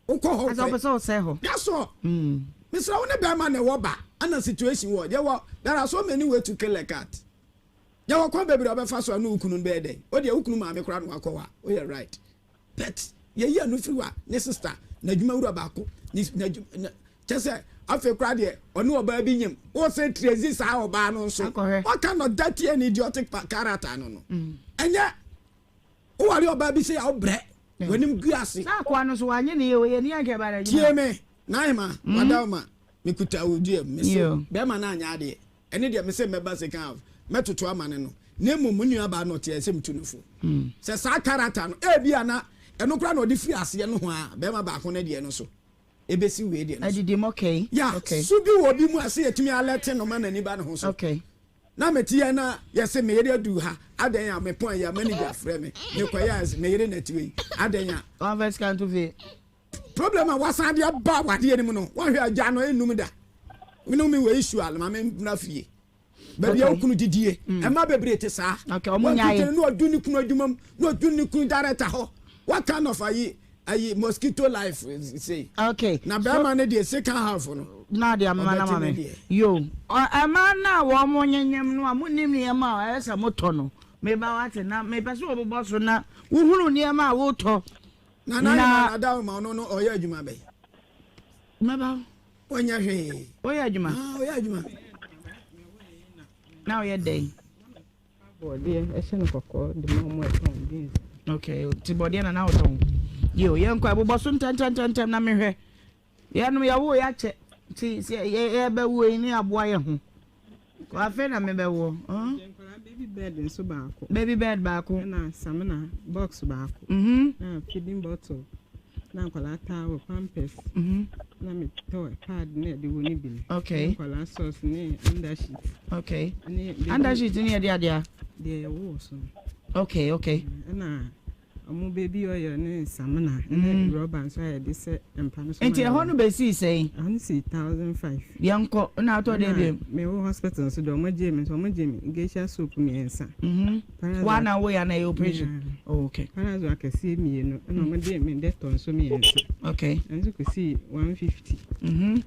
wokɔ hɔ. Asɛ ɔpɛ sɛ ɔsɛe hɔ. That's all. Mesrɛ wo ne bɛrima na ɛwɔ ba ɛna situation wɔ. Yɛwɔ there are so many way to kill a cat. Yɛwɔ kwan bebree a ɔbɛfa so a ne wo kunu no bɛyɛ dɛn. Wo deɛ wo kunu maame koraa na wakɔ hɔ a, woyɛ right. But yɛyi ɛno firi hɔ a, ne sister, n'adwuma wura baako, ne n'adwuma na kyɛ sɛ afei koraa deɛ ɔne ɔbaa bi nyim. Wosɛ tracy saa ɔbaa no nso. Akɔhwɛ. What kind of dirty and idiotic character no no? Ɛnyɛ woware ɔbaa bi sɛ yɛ wobrɛ w'anim gu ase. Saa akoa no nso wanyɛ ne yie o, yɛ ni anka ɛba n'adwuma. Tie me, Naima, Wadaoma, mekuta wo dua mu, mese bɛrima no anyɛ adeɛ. Ɛno deɛ mese mɛba second half mɛtoto ama no no na mmom mo nua baa no ɔteɛ sɛ metu no fo sɛ saa character no ebia na ɛno koraa na ɔde firi aseɛ no ho a bɛrima baako no deɛ no so ebesi wei deɛ no so Adidi mu okay ya okay so bi wɔ bi mu a sɛ yɛtumi alɛte no ma n'ani ba ne ho so okay na mete yɛ na yɛse me yere adu ha adɛn a mepɔn yɛ manager frɛ me mekɔyɛ a me yere na ti wei adɛn a wɔamfa sika nto fie. Problem a wasan de aba awadeɛ no mu no, woanhwɛ a gya no ɛnnum da. Me ne wo wɔ issue a, ma me mmra fie. Baabi a wo kunu didie, mmaa bebree te saa. Wɔn no na ɔdu ne kunu adwuma mu, na ɔdu ne kunu director hɔ. What kind of ayi ayi mosquito life sei? Okay. Na bɛrima no deɛ second half no. Na deɛ amema na Ɔbɛte ma ne me. deɛ. Yo, mmaa no a wɔn nyenyem no a monim nneɛma a ɛyɛ sɛ motɔ no, meba wate na mepɛ sɛ wɔbobɔ so na wohunu nneɛma a wotɔ. Nana Ahima na Adaoma ɔno no ɔyɛ adwuma bɛn? Mɛba. Ɔnyɛ hwee. Ɔyɛ adwuma. Ah, ɔyɛ adwuma. Na ɔyɛ dɛn? Bɔɔdeɛ ɛhyɛ no kɔkɔɔ de ma ɔmo ɛtɔn beans. Okay, ti bɔɔdeɛ na na ɔtɔn. Yo, yɛn kɔ ɛbobɔ so ntɛntɛntɛntɛm na mehwɛ. Yɛnom yɛwoo yɛakyɛ nti sɛ yɛbɛwo yi ne yɛaboa yɛ ho. Afei na mebɛwoɔ. Nkwadaa baby bed nso baako. Baby bed baako. Ɛna samina box baako. Na feeding bottle. Na nkwadaa towel, pampers. Na metɔ pad na ɛde wɔ ne bi no. Okay. Nkwadaa socks ne undersheet. Okay. Undersheet ne yɛde adeɛ. Deɛ yɛwɔ so no. Okay, okay. Ɛna Ɔmo baby oil ne samina ne rɔba nso a yɛde sɛ mpa no so. Nti ɛhɔ no bɛsii sɛn? Ɛhɔ no sii 1005. Yɛnkɔ na atɔ deɛ biom. Me wɔ hospital nso deɛ ɔmo gyee me nso ɔmo gyee me geisha soap mmiɛnsa. Mhm. Wa na wo ya na ɛyɛ operation. Oh, okay. Parazone akɛseɛ mmienu ɛna ɔmo gyee me Dettol nso mmiɛnsa. Okay. Ɛno nso kɔsii 150. Mhm.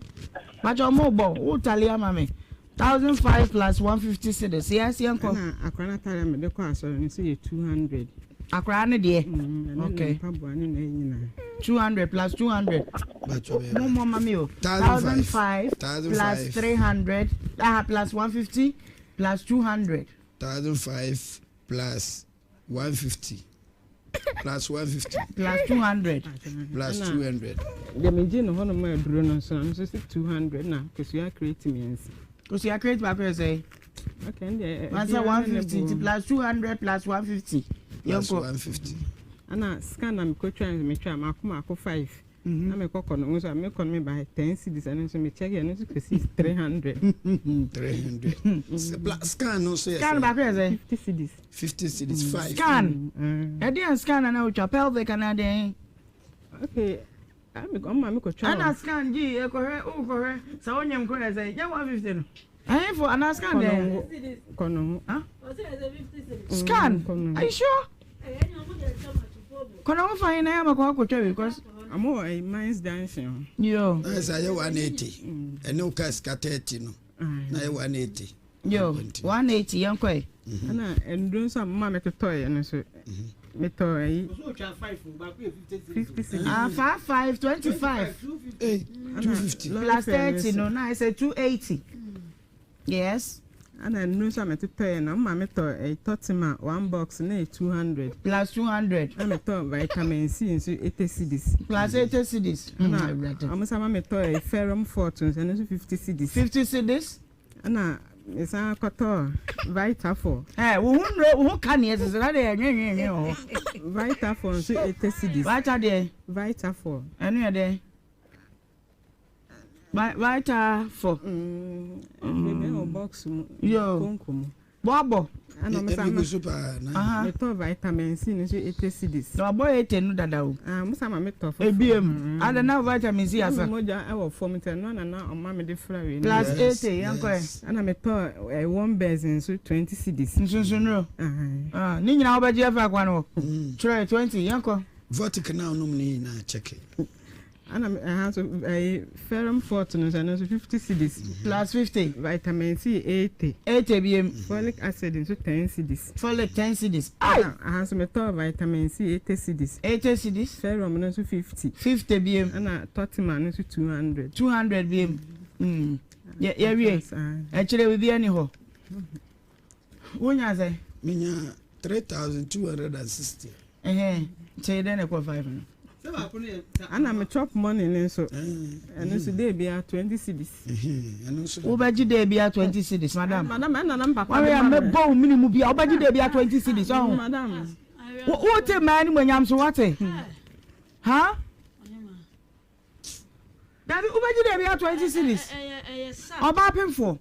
Pakyɛ ɔmo bɔ wo tali ama me. 1005 plus 150 cedis yes yɛnkɔ. Ɛna akwadaa no ataade a mede kɔ asɔre no nso yɛ 200. Akwadaa no deɛ. Mm, okay. Mpaboa ne na nyinaa. 200 plus 200. Mo mo ma mi o. 1005 plus 300 ah plus 150 plus 200. 1005 plus 150 plus 150. Plus 200. Plus 200. Deɛ megye no hɔnom aduro no nso no nso si 200 na kosua crate mmiɛnsa. Kosua crate baako yɛ sɛ. Okay, ɛndeɛ. Wansa 150 nti plus 200 plus 150. Plus 150. Ɛna scan na mekɔtwa metwa mako mako 5. Na mekɔ kɔ no nso a mekɔ no meba 10 cedis ɛno nso me check ɛno nso kɔsi 300. 300. Scan no nso yɛ sɛ. Scan baako yɛ sɛ. 50 cedis. 50 cedis 5. Scan. Ɛde yɛn scan na na wotwa pelvic anaa deɛn. Okay. Ɔma me kɔtwa. Ɛna scan gyi ɛkɔhwɛ wokɔhwɛ sɛ wonyem koro yɛ sɛ nyɛ 150 no. Ɛhefo anaa scan deɛ. Kɔnɔ ho. Scan. Are you sure? Kɔnɔ ho fa hin na yɛ ama kɔ akɔtwa bi because. Ɔmo wɔ ɛyi mines junction ho. Yo. Na yɛ sɛ ayɛ 180 ɛne wo ka sika 30 no na ayɛ 180. Yo 180 yɛn kɔ yi. Ɛna nnuro nso a mo ma metotɔ yɛ no nso metɔ ɛyi. 50 cedis. Ah 5 5 25. Hey, 250. Plus 30 no na ayɛ sɛ 280. Yes. Ɛna nnuro nso a metotɔ yɛ no mo ma metɔ ɛyi tɔtima one box na yɛ 200. Plus 200. Na metɔ vitamin C nso 80 cedis. Plus 80 cedis. Ɛna ɔmo san ma metɔ ɛyi ferrum fort nso ɛno nso 50 cedis. 50 cedis. Ɛna mesan kɔtɔɔ Vitafor. Ɛ wo ho nnuro wo ho ka neɛ sese na deɛ nwenwenwen wɔ hɔ. Vitafor nso 80 cedis. Vita deɛ. Vitafor. Ɛno yɛ dɛn? Vitafor. Ɛno wɔ box mu. Yo. Konko mu. Boabɔ. Ɛna ɔmo san ma so paa na. Metɔ vitamin C no nso 80 cedis. Na wabɔ 80 no dada o. Ah, mo san ma metɔ foforɔ. Ebiem. Ada na vitamin C asa. Na mogya ɛwɔ fam nti ɛno na na ɔma me de fra wei. Plus 80 yɛn kɔ ɛ. Ɛna metɔ ɛ wɔn bɛs nso 20 cedis. Nsunsunduro. Ah, ne nyinaa wobɛgye afa akwa no hɔ. Twerɛ 20 yɛn kɔ. Vortic na ɔnom ne nyinaa kyɛke. Ɛna ɛha nso ɛyi ferrum fort no nso ɛno nso 50 cedis. Plus 50. Vitamin C 80. 80 biem. Folic acid nso 10 cedis. Folic 10 cedis. Ai! Ɛha nso metɔɔ vitamin C 80 cedis. 80 cedis. Ferrum no nso 50. 50 biem. Ɛna Totema no nso 200. 200 biem. Mm. Yɛ yɛwie. Ɛkyerɛ biribi ani hɔ. Wonya sɛ? Menya 3260. Ɛhɛn. Kyerɛ dɛn na ɛkɔ 5 no? Ana me chop money no nso ɛno nso day bia 20 cedis. Wobɛgye day bia 20 cedis madam. Madam ɛna na mpapa. Wɔn yɛ mɛbɔ wo mini mu bia wobɛgye day bia 20 cedis ɔho. Madam. Wote mmaa no mu anyam so wate. Ha? Dabi wobɛgye day bia 20 cedis. Ɔbaa pemfoɔ.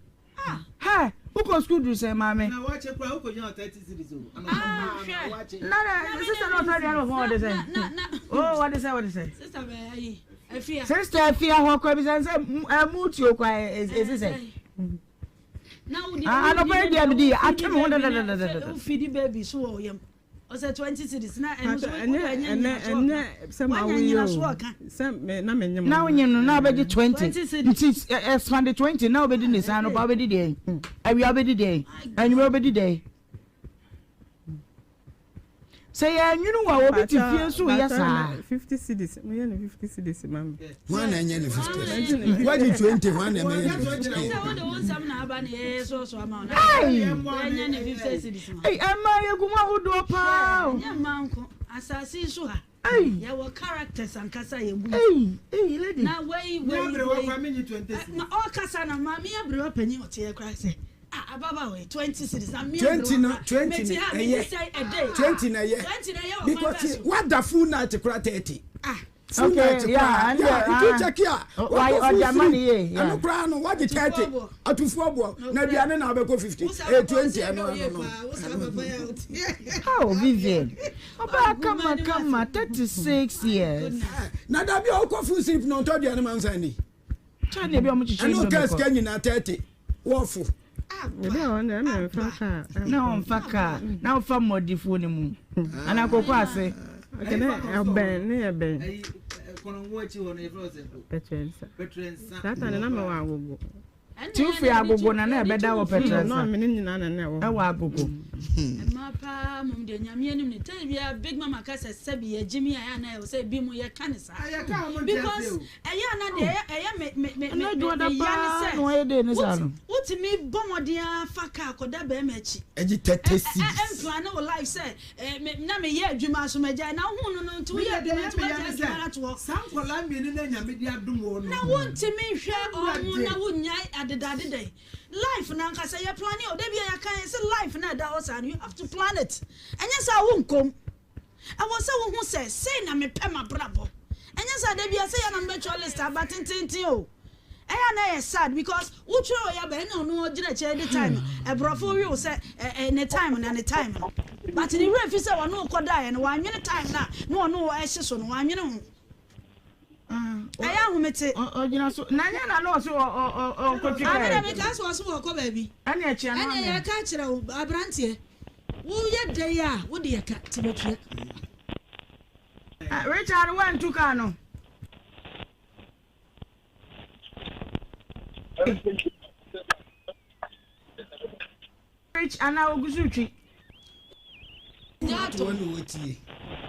Hɛ wokɔ sukuu duru sɛn maame. Na wakye kura wokɔ gyina 30 cedis o. Na na sister na ɔtɔ aduane wɔ fam wɔde sɛn. Oh wɔde sɛn wɔde sɛn. Sister bɛ ayi afia. Sister afia hɔ kɔ ebisa sɛ ɛmu tuo kɔ esi sɛ. Anɔpa yi deɛ medi atwe me ho dadadadada. Wofidi baby so wɔ yam. Ɔsɛ 20 cedis na ɛno nso ɛnyɛ ɛnyɛ ɛnyɛ sɛ ma wo yi o sɛ me na me nyem. Na wonyem no na wobɛgye 20 nti expand 20 na wobɛdi ne saa anɔpa wobɛdi deɛn awia wobɛdi deɛn anwummerɛ wobɛdi deɛn sɛ yɛanwene wo a obi te fie nso yɛ saa. 50 cedis mo yɛ no 50 cedis ma me. Hwan na ɛnyɛ no 50 wagye 20 hwan na ɛmɛyɛ no 50. Sɛ wode wo nsɛm na aba na yɛyɛ soɔsoɔ ama wo na yɛnyɛ ne 50 cedis ma. Ɛma yɛgu mu ahodoɔ paa o. Ɛnyɛ mmaa nko asase yi so ha. Ei. Yɛwɔ characters ankasa yɛ bu. Ei ei lady. Na wei wei aberewa wei. kora menye 20 cedis. Ma ɔkasa na maame aberewa panyin ɔte yɛ kora sɛ ah ababaawa yi 20 cedis na me 20 aberewa no kora 20 mete no ha medi ɛyɛ sɛn a day. 20 na ɛyɛ 20 na ɛyɛ wɔ kwan because bɛn so. wada full night kora 30. Ah. Full Okay, night yeah, koraa and yeah the, nti ah, check a why wakɔ full ɔde ama ne sleep yie, yeah. ɛno koraa no wagye 30 Atufoɔ boɔ. atufoɔ boɔ na Nokorɛ. aduane na wabɛkɔ 50 Wo saa ɛyɛ papa 20 ɔte ɛno ɛdɔ ɛno yie no paa wo saa papa yi a wote. Oh, Vivian. Ɔbaa Agu kama m'anim kama ase. 36 My years. goodness. Na dabi a wokɔ full sleep na ɔntɔ aduane ma nsa ni Kyɛ ne ebi a wɔn kyekyere ɛne indomie woka kɔ. sika nyinaa 30 wɔfo Ebi a wɔn deɛ ɛna nfa kaa. Na wɔnfa kaa na wɔfa mmɔdifoɔ no mu anaa koko ase. Okay, ne ɛbɛn ne yɛ bɛn. Ayi, kɔnɔngo akyi hɔ no yɛfrɛ wo sɛ Pɛtrɛnsa. Pɛtrɛnsa. Saa ta ne na mewɔ agogo. Nti wofiri agogo na na ɛbɛda wɔ Pɛtrɛnsa. Na me ne nyinaa na na ɛwɔ. Ɛwɔ agogo. Mmaa paa mom deɛ nyame anim ne tɛn bia big mama ka sɛ sɛbi yɛ gyimi a ɛyɛ na ɛwɔ sɛ ebi mu yɛ ka ne saa because ɛyɛ na deɛ ɛyɛ me me me me me ya ne sɛ wotumi bɔ mmɔden afa kaa kɔda bɛrima akyi ɛgye 30 cedis ɛmpla ne wo life sɛ na meyɛ adwuma so magyae na wohu no no nti woyɛ adwuma nti woagyae adwuma no ato hɔ Saa nkwadaa mmienu na Nyame de adom wɔn no. Na wontumi nhwɛ wɔn na wonnyae adedadeda yi. Life no ankasa yɛ plane o, da bi a yɛka yɛ sɛ life no a ɛda hɔ saa no you have to plan it. Ɛnyɛ saa a wonkɔ mu. Ɛwɔ sɛ wohu sɛ sei na mepɛ m'abrabɔ. Ɛnyɛ saa da bi a sɛ yɛ na mobɛtwerɛ list aba tententen o. Ɛyɛ a na ɛyɛ sad because wotwerɛ wei aba ɛna ɔno ɔgyina akyire de time ɛborɔfo we wo sɛ ɛ ne time na ne time no. But ne werɛ fi sɛ ɔne wo kɔdaeɛ no wannwene time no a na ɔne wo ɛhye so no wannwene ho. Ɛyɛ ahomete. Ɔgyina so na nyɛ na na ɔso ɔkɔtwi Ame kɛɛ. dɛ mekaa sɛ ɔso ɔkɔ baabi. Ɛne ɛkyea no Ɛne ame. yɛka kyerɛ wo abranteɛ woyɛ dɛn a wode yɛ ka nti bɛtua. Richard woantu kaa no. Rich anaa ogu so retwi.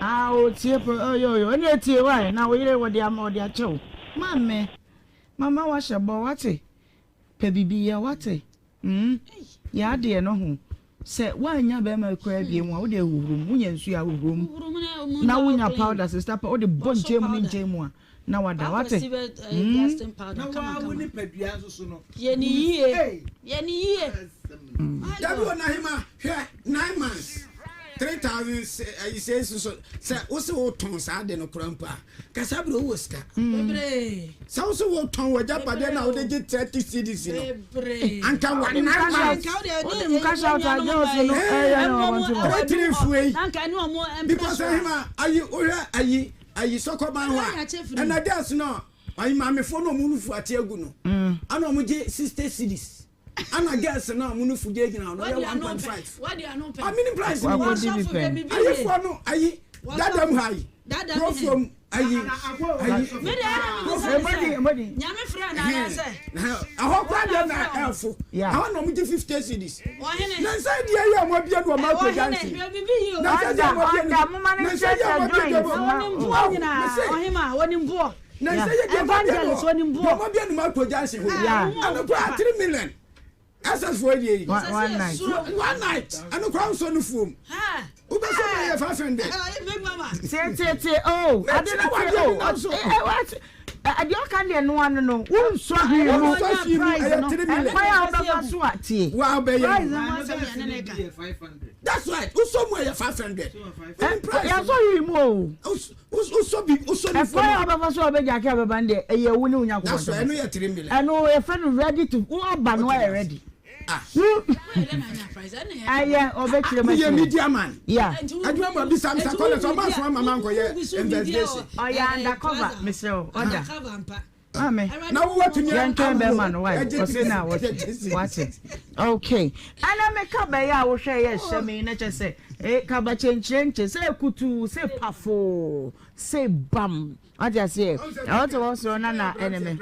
Ah, otie po oyo oyo. Ɛna etie wae na wo yere wɔde ama wɔde akyɛ wo. Maame, mama wahyɛ bɔ wate. Pɛ biribi yɛ wate. Mm. Yɛ adeɛ no ho. Sɛ woannya bɛrima koraa bie mu a wode ahuhuru mu. Wonya nsuo a huhuru mu. Na wonya powder sister pa wode bɔ nkyɛn mu ne nkyɛn mu a na wada wate. Mm. Na waa wo nipadua nso so no. Yɛ ne yie. Yɛ ne yie. Dabi o Nahima hwɛ 9 months 3,000 ayi sɛ esi so sɛ wosi wotɔn saa de no kora mpo a kasa bere wowɔ sika sɛ wosi wotɔn wɔ agyapadeɛ na wode gye 30 cedis no anka wa 9 months Wonim cash out a girls no ɛyɛ no wɔn ti wɔ. 33 fue yi because ahima ayi wohwɛ ayi ayi sɔkɔban hɔ a ɛna girls no ayi maamefoɔ no ɔmo nufu ate agu no ana ɔmo gye 60 cedis ana girls no a ɔmo nufu gye gyina hɔ no ɔyɛ 1.5 amini price ni Wakɔdi bi pɛn. ayifoɔ no ayi dada mu ha yi kurofuom ayi ayi Ebodi. Nyame frɛ na anaasɛ. ɛhɔ kora deɛ na ɛfo ɛhɔ na ɔmo gye 50 cedis Ɔhene. na nsa deɛ yɛ ɔmo abie no ɔmo akɔ jansi na nsa deɛ ɔmo abie no Ɔda moma ne na nsa deɛ ɔmo abie no joint ma. Wɔnim boɔ nyinaa ɔhema wɔnim boɔ. na nsa yɛ deɛ ɔmo abie no Evangelist wɔnim deɛ boɔ. ɔmo abie no ɔmo akɔ jansi hɔ Yeah. ɛno kora 3 million ss foɔ deɛ yi One night. one night ɛno kora nsɔ no fuom wobɛsɔ bɛyɛ 500 Big mama. Tie tie tie o ade no tie o ɛ what ɛdeɛ ɔka deɛ noa no no wonsɔ hwee mu wonsɔ hwee mu ɛyɛ 3 million ɛkwan a wobɛfa so a tie. wa bɛyɛ Price Yɛ 500. that's right wosɔ mu ɛyɛ 500 Yɛsɔ hwee mu o. wosɔ bi wosɔ ne Ɛkwan a fuom wobɛfa so a wobɛgya ake a bɛba no deɛ ɛyɛ wo ne wo Nyankopɔn that's right ɛno yɛ 3 million ɛno yɛfrɛ no ready to wo aba no ayɛ ready. ah Ɛyɛ ɔbɛkyerɛ mu meyɛ akyerɛ. media man Yeah. adwuma mu abisa msa kɔlɛ sɛ ɔma asoma mama nkɔyɛ investigation Ɔyɛ undercover mesrɛ wo ɔda. Maame. na wowatumi yɛntwɛn bɛrima no wae ɔse na wɔte wate okay ɛna meka bɛyɛ a wohwɛ yɛ hyɛ me na kyɛ sɛ eh, kaba kyenkyerenkye sɛ kutu sɛ pafo sɛ bam wate aseɛ ɛwɔ te wɔ soro na na ɛne me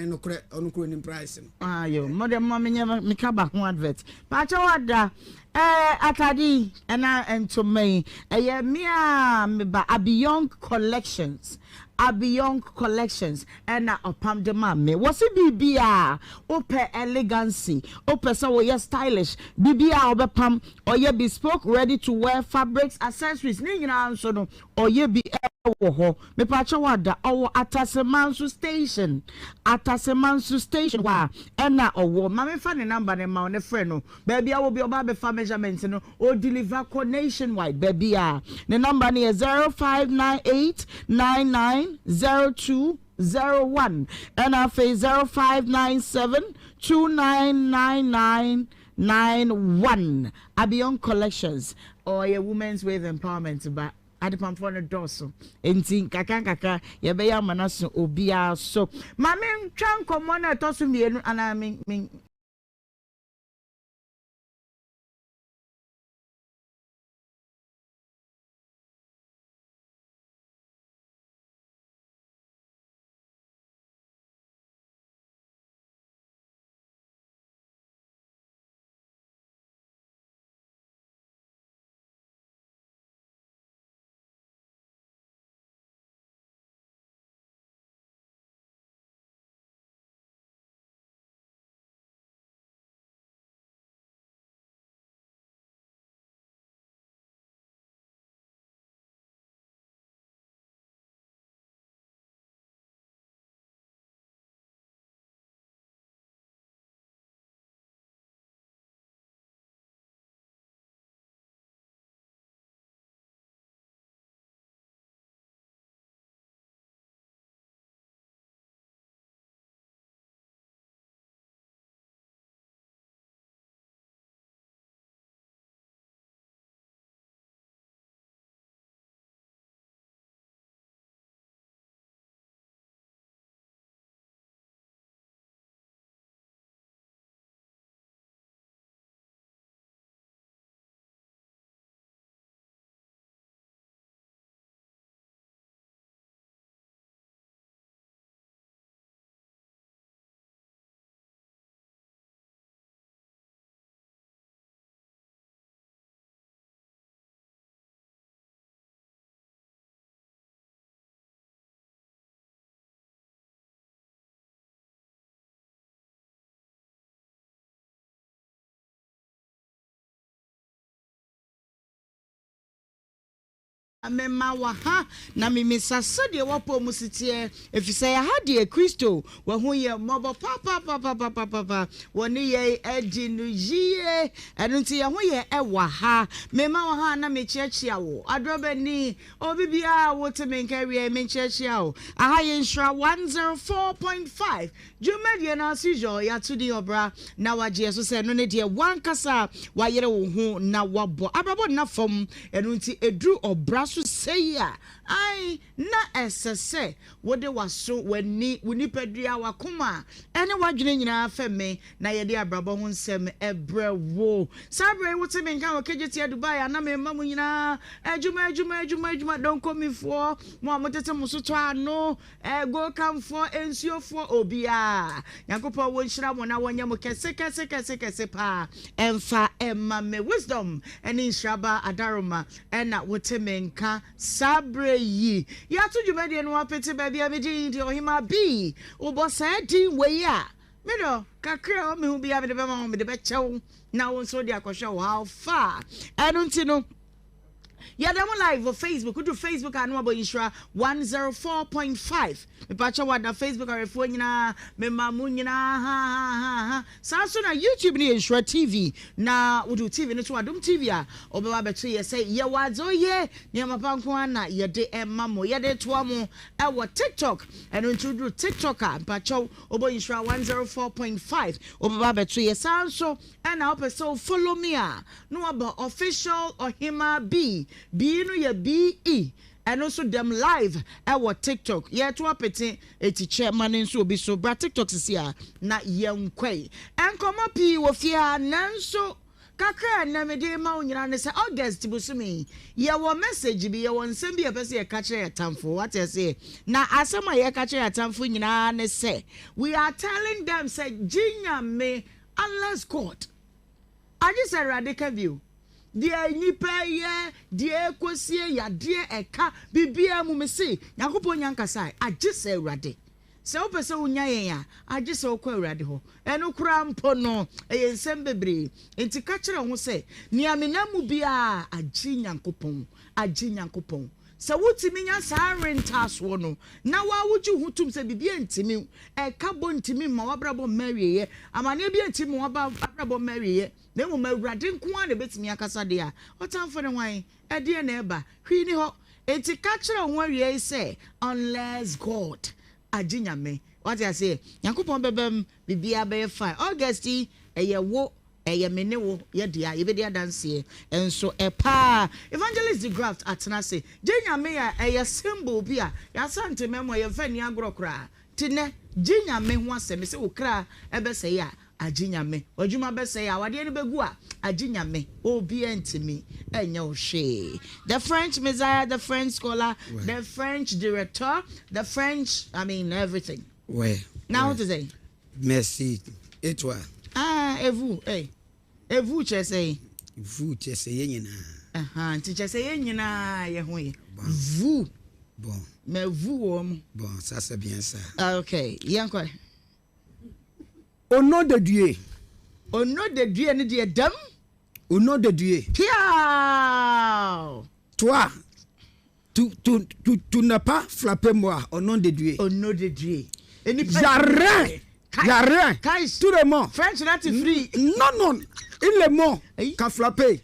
nokorɛ ɔno kuro nim price no ayo mode mo menyɛ me kaba ho advert paakyɛ wada ɛɛ atade yi ɛna ntoma yi ɛyɛ mea meba Abiyong Collections. Abiyong Collections ɛna ɔpam de maa me. Wɔse biribiaa wopɛ elegancy, wopɛ sɛ woyɛ stylish, biribiaa ɔbɛpam, ɔyɛ bespoke ready to wear fabrics, accessories ne nyinaa nso no ɔyɛ bi wɔ hɔ. Mepaakyɛw ada, ɔwɔ Atasemanso station, Atasemanso station hɔ a ɛna ɔwɔ. Ma memfa ne number no mma wo na frɛ no. Baabi a wɔ bi ɔba abɛfa measurement no, O deliver kɔ nationwide baabiaa. Ne number no yɛ 0598 99 02 01 ɛna afei 0597 2999 91. Abion Collections ɔyɛ Women's Wave Empowerment ba. Adepamfoɔ no dɔɔso nti nkakra nkakra yɛbɛyɛ ama no aso obiara so. Ma mentwa nkɔmmɔ no a ɛtɔ so mmienu anaa me me. Mema wɔ ha, na mimisa sɛdeɛ w'apɔw mu si teɛ, efisɛ ɛha deɛ Kristo wahu yɛn mmɔbɔ papapapapapapa, wɔne yɛn adi no yie, ɛno nti yɛn ho yɛ wɔ ha. Mema wɔ ha na mekyeakyea wo, adrɔbani, obi biara a wote me nka awia yi, menkyeakyea wo. Aha yɛ Nhyira 104.5 Dwumadie no as usual yɛato din ɔbra na wagye yɛ so sɛ ɛno ne deɛ wankasa wayere wo ho na wabɔ abrabɔ nna fam ɛno nti ɛduru ɔbra so sei a ae na ɛsɛ sɛ wode w'aso w'ani wo nipadua w'akoma ɛne w'adwene nyinaa fɛ me na yɛde abrabɔ ho nsɛm ɛbrɛ wo saa berɛ yi wote me nka wɔ Kejetia Dubai a na mema mo nyinaa adwuma adwuma adwuma adwuma donkomifoɔ mo a motete mo so tɔ ano Ɛgokamfoɔ, nsuofoɔ, obiara. Nyankopɔn wɔ nhyira mo na wɔnyɛ mo kɛse kɛse kɛse kɛse paa ɛmfa ɛma me. Wisdom ɛne nhyira ba Adaroma ɛna wote me nka saa berɛ yi. Yɛato dwumadie no apete baabi a me din de Ɔhemaa B. Wobɔ saa din wei a, me dɔ, kakra a ɛwɔ me ho biara mede bɛma wo, mede bɛkyɛ wo na wo nso wode akɔhwɛ wo how far. Ɛno nti no, Yɛda mo live wɔ Facebook. Wodu Facebook a na wabɔ Nhyira 104.5. Mepakyɛ wada Facebook awɛfoɔ nyinaa. Mema mo nyinaa ha ha ha ha. Saa nso na YouTube no yɛ Nhyira TV. Na wodu TV no so Adom TV a wobɛba abɛto yɛ sɛ yɛwɔ adze oye nneɛma pa nko ara na yɛde ɛma mo. Yɛde toa mo ɛwɔ TikTok. Ɛno nti woduru TikTok a mpakyɛw wobɔ Nhyira 104.5 wobɛba abɛto yɛ. Saa nso ɛna wopɛ sɛ wo follow me a na waba official ɔhemaa B, B no yɛ BE, ɛno nso dɛm live ɛwɔ tiktok yɛto apete eti kyɛ ma no nso obi so bra tiktok sisi a na yɛnkɔe nkɔmɔ pii wɔ fie ha nanso kakra a ɛnɛ mede ma wo nyinaa ne sɛ August bosome yi yɛwɔ message bi yɛwɔ nsɛm bi yɛpɛ sɛ yɛka kyerɛ yɛn atamfo wate aseɛ na asɛm a yɛka kyerɛ yɛn atamfo nyinaa ne sɛ we are telling them sɛ gye Nyame unless God Agye sɛ Awurade ka bio. Deɛ nnipa reyɛ, deɛ ɛrekɔsie, yadeɛ, ɛka, biribiara mu, mese, Nyankopɔn nnya nkasae, agye sɛ Awurade. Sɛ wopɛ sɛ wonya yɛn a, agye sɛ wokɔ Awurade hɔ. Ɛno koraa mpo no, ɛyɛ nsɛm bebree. Enti ka kyerɛ wo ho sɛ, Nea menam mu biara, agye Nyankopɔn, agye Nyankopɔn. Sɛ wotumi nya saa nwentaasoɔ no, na wo ara wogye wo ho tom sɛ biribi ntumi wo, ɛka bɔ ntumi mma w'abrabɔ mma awieɛ, amaneɛ bi ntumi mma w'abrabɔ mma awieɛ, na mmom Awurade nko ara na ɛbɛtumi akasa deɛ a, ɔtamfo ne hwan? Ɛdeɛn na ɛreba? Hwee nni hɔ. Enti ka kyerɛ wo ho awiei sɛ, Unless God agye Nyame. Wate aseɛ? Nyankopɔn bɛba mu, biribiara bɛyɛ fine. August yi, ɛyɛ wo, ɛyɛ me ne wo yɛ dea, yɛbɛdi adanseɛ nso paa. Evangelist de Graft atena ase. Gye Nyame a ɛyɛ symbol bi a yɛn Asante mmarima yɛmfa nni agorɔ koraa. Nti nnɛ, gye Nyame ho asɛm. Mese wo kra bɛsɛe a, agye Nyame. W'adwuma bɛsɛe a, awadeɛ no bɛgu a, agye Nyame. Obiara ntumi nyɛ wo hwee. The French Messiah, the French scholar, the French director, the French, I mean everything. Ouais. Na ho te sɛn? Merci. Et toi? Ah, et vous? Hey. Et vous kyerɛ sɛn? Vous kyerɛ sɛ yɛn nyinaa. Aha, nti kyerɛ sɛ yɛn nyinaa yɛ ho yɛ. Bon. Vous. Bon. Mais vous wɔ mu. Bon, ça c'est bien ça. Ah, ok, yɛn kɔ. Au nom de Dieu. Au nom de Dieu ne deɛ dɛm. Au nom de Dieu. Piaw. Toi, tu, tu, tu, tu n'as pas frappé moi au nom de Dieu. Au nom de Dieu. Y a rien. Y a rien. Tout le monde. French not free. Non, non. Il est mort qu'a frappé.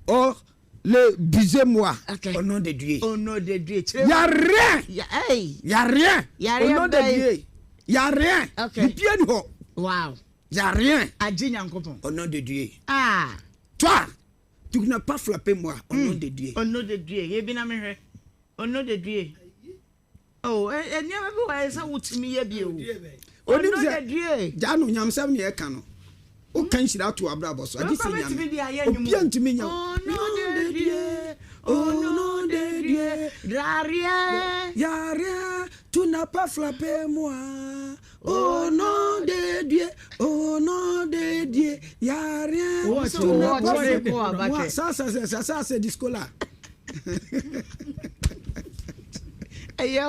Or, le brisez moi okay. au nom de Dieu. Au nom de Dieu. Y a rien. Y a rien. Au nom de Dieu. Y a rien. Okay. Bibia ni hɔ. Wow. Y a rien. Agye Nyankopɔn. Au nom de Dieu. Ah. Toi, tu n'as pas frappé moi au nom de Dieu. Au nom de Dieu. Ye bi na me hwɛ. Au nom de Dieu. Oh, nneɛma bi wɔ hɔ sɛ wotumi yɛ bi o. Onim sɛ gyaa no nyamsɛm ne ɛka no. Woka nhyira to abrabɔ so agye sɛ nyame. Obia ntumi nya. Au nom de Dieu. Au nom de Dieu. Yareɛ. Yareɛ, tu n'as pas frappé moi. Au nom de Dieu, au nom de Dieu, y'a rien. Tu n'as pas frappé moi. Ça, ça, ça, ça, ça, c'est disco là. Ɛyɛ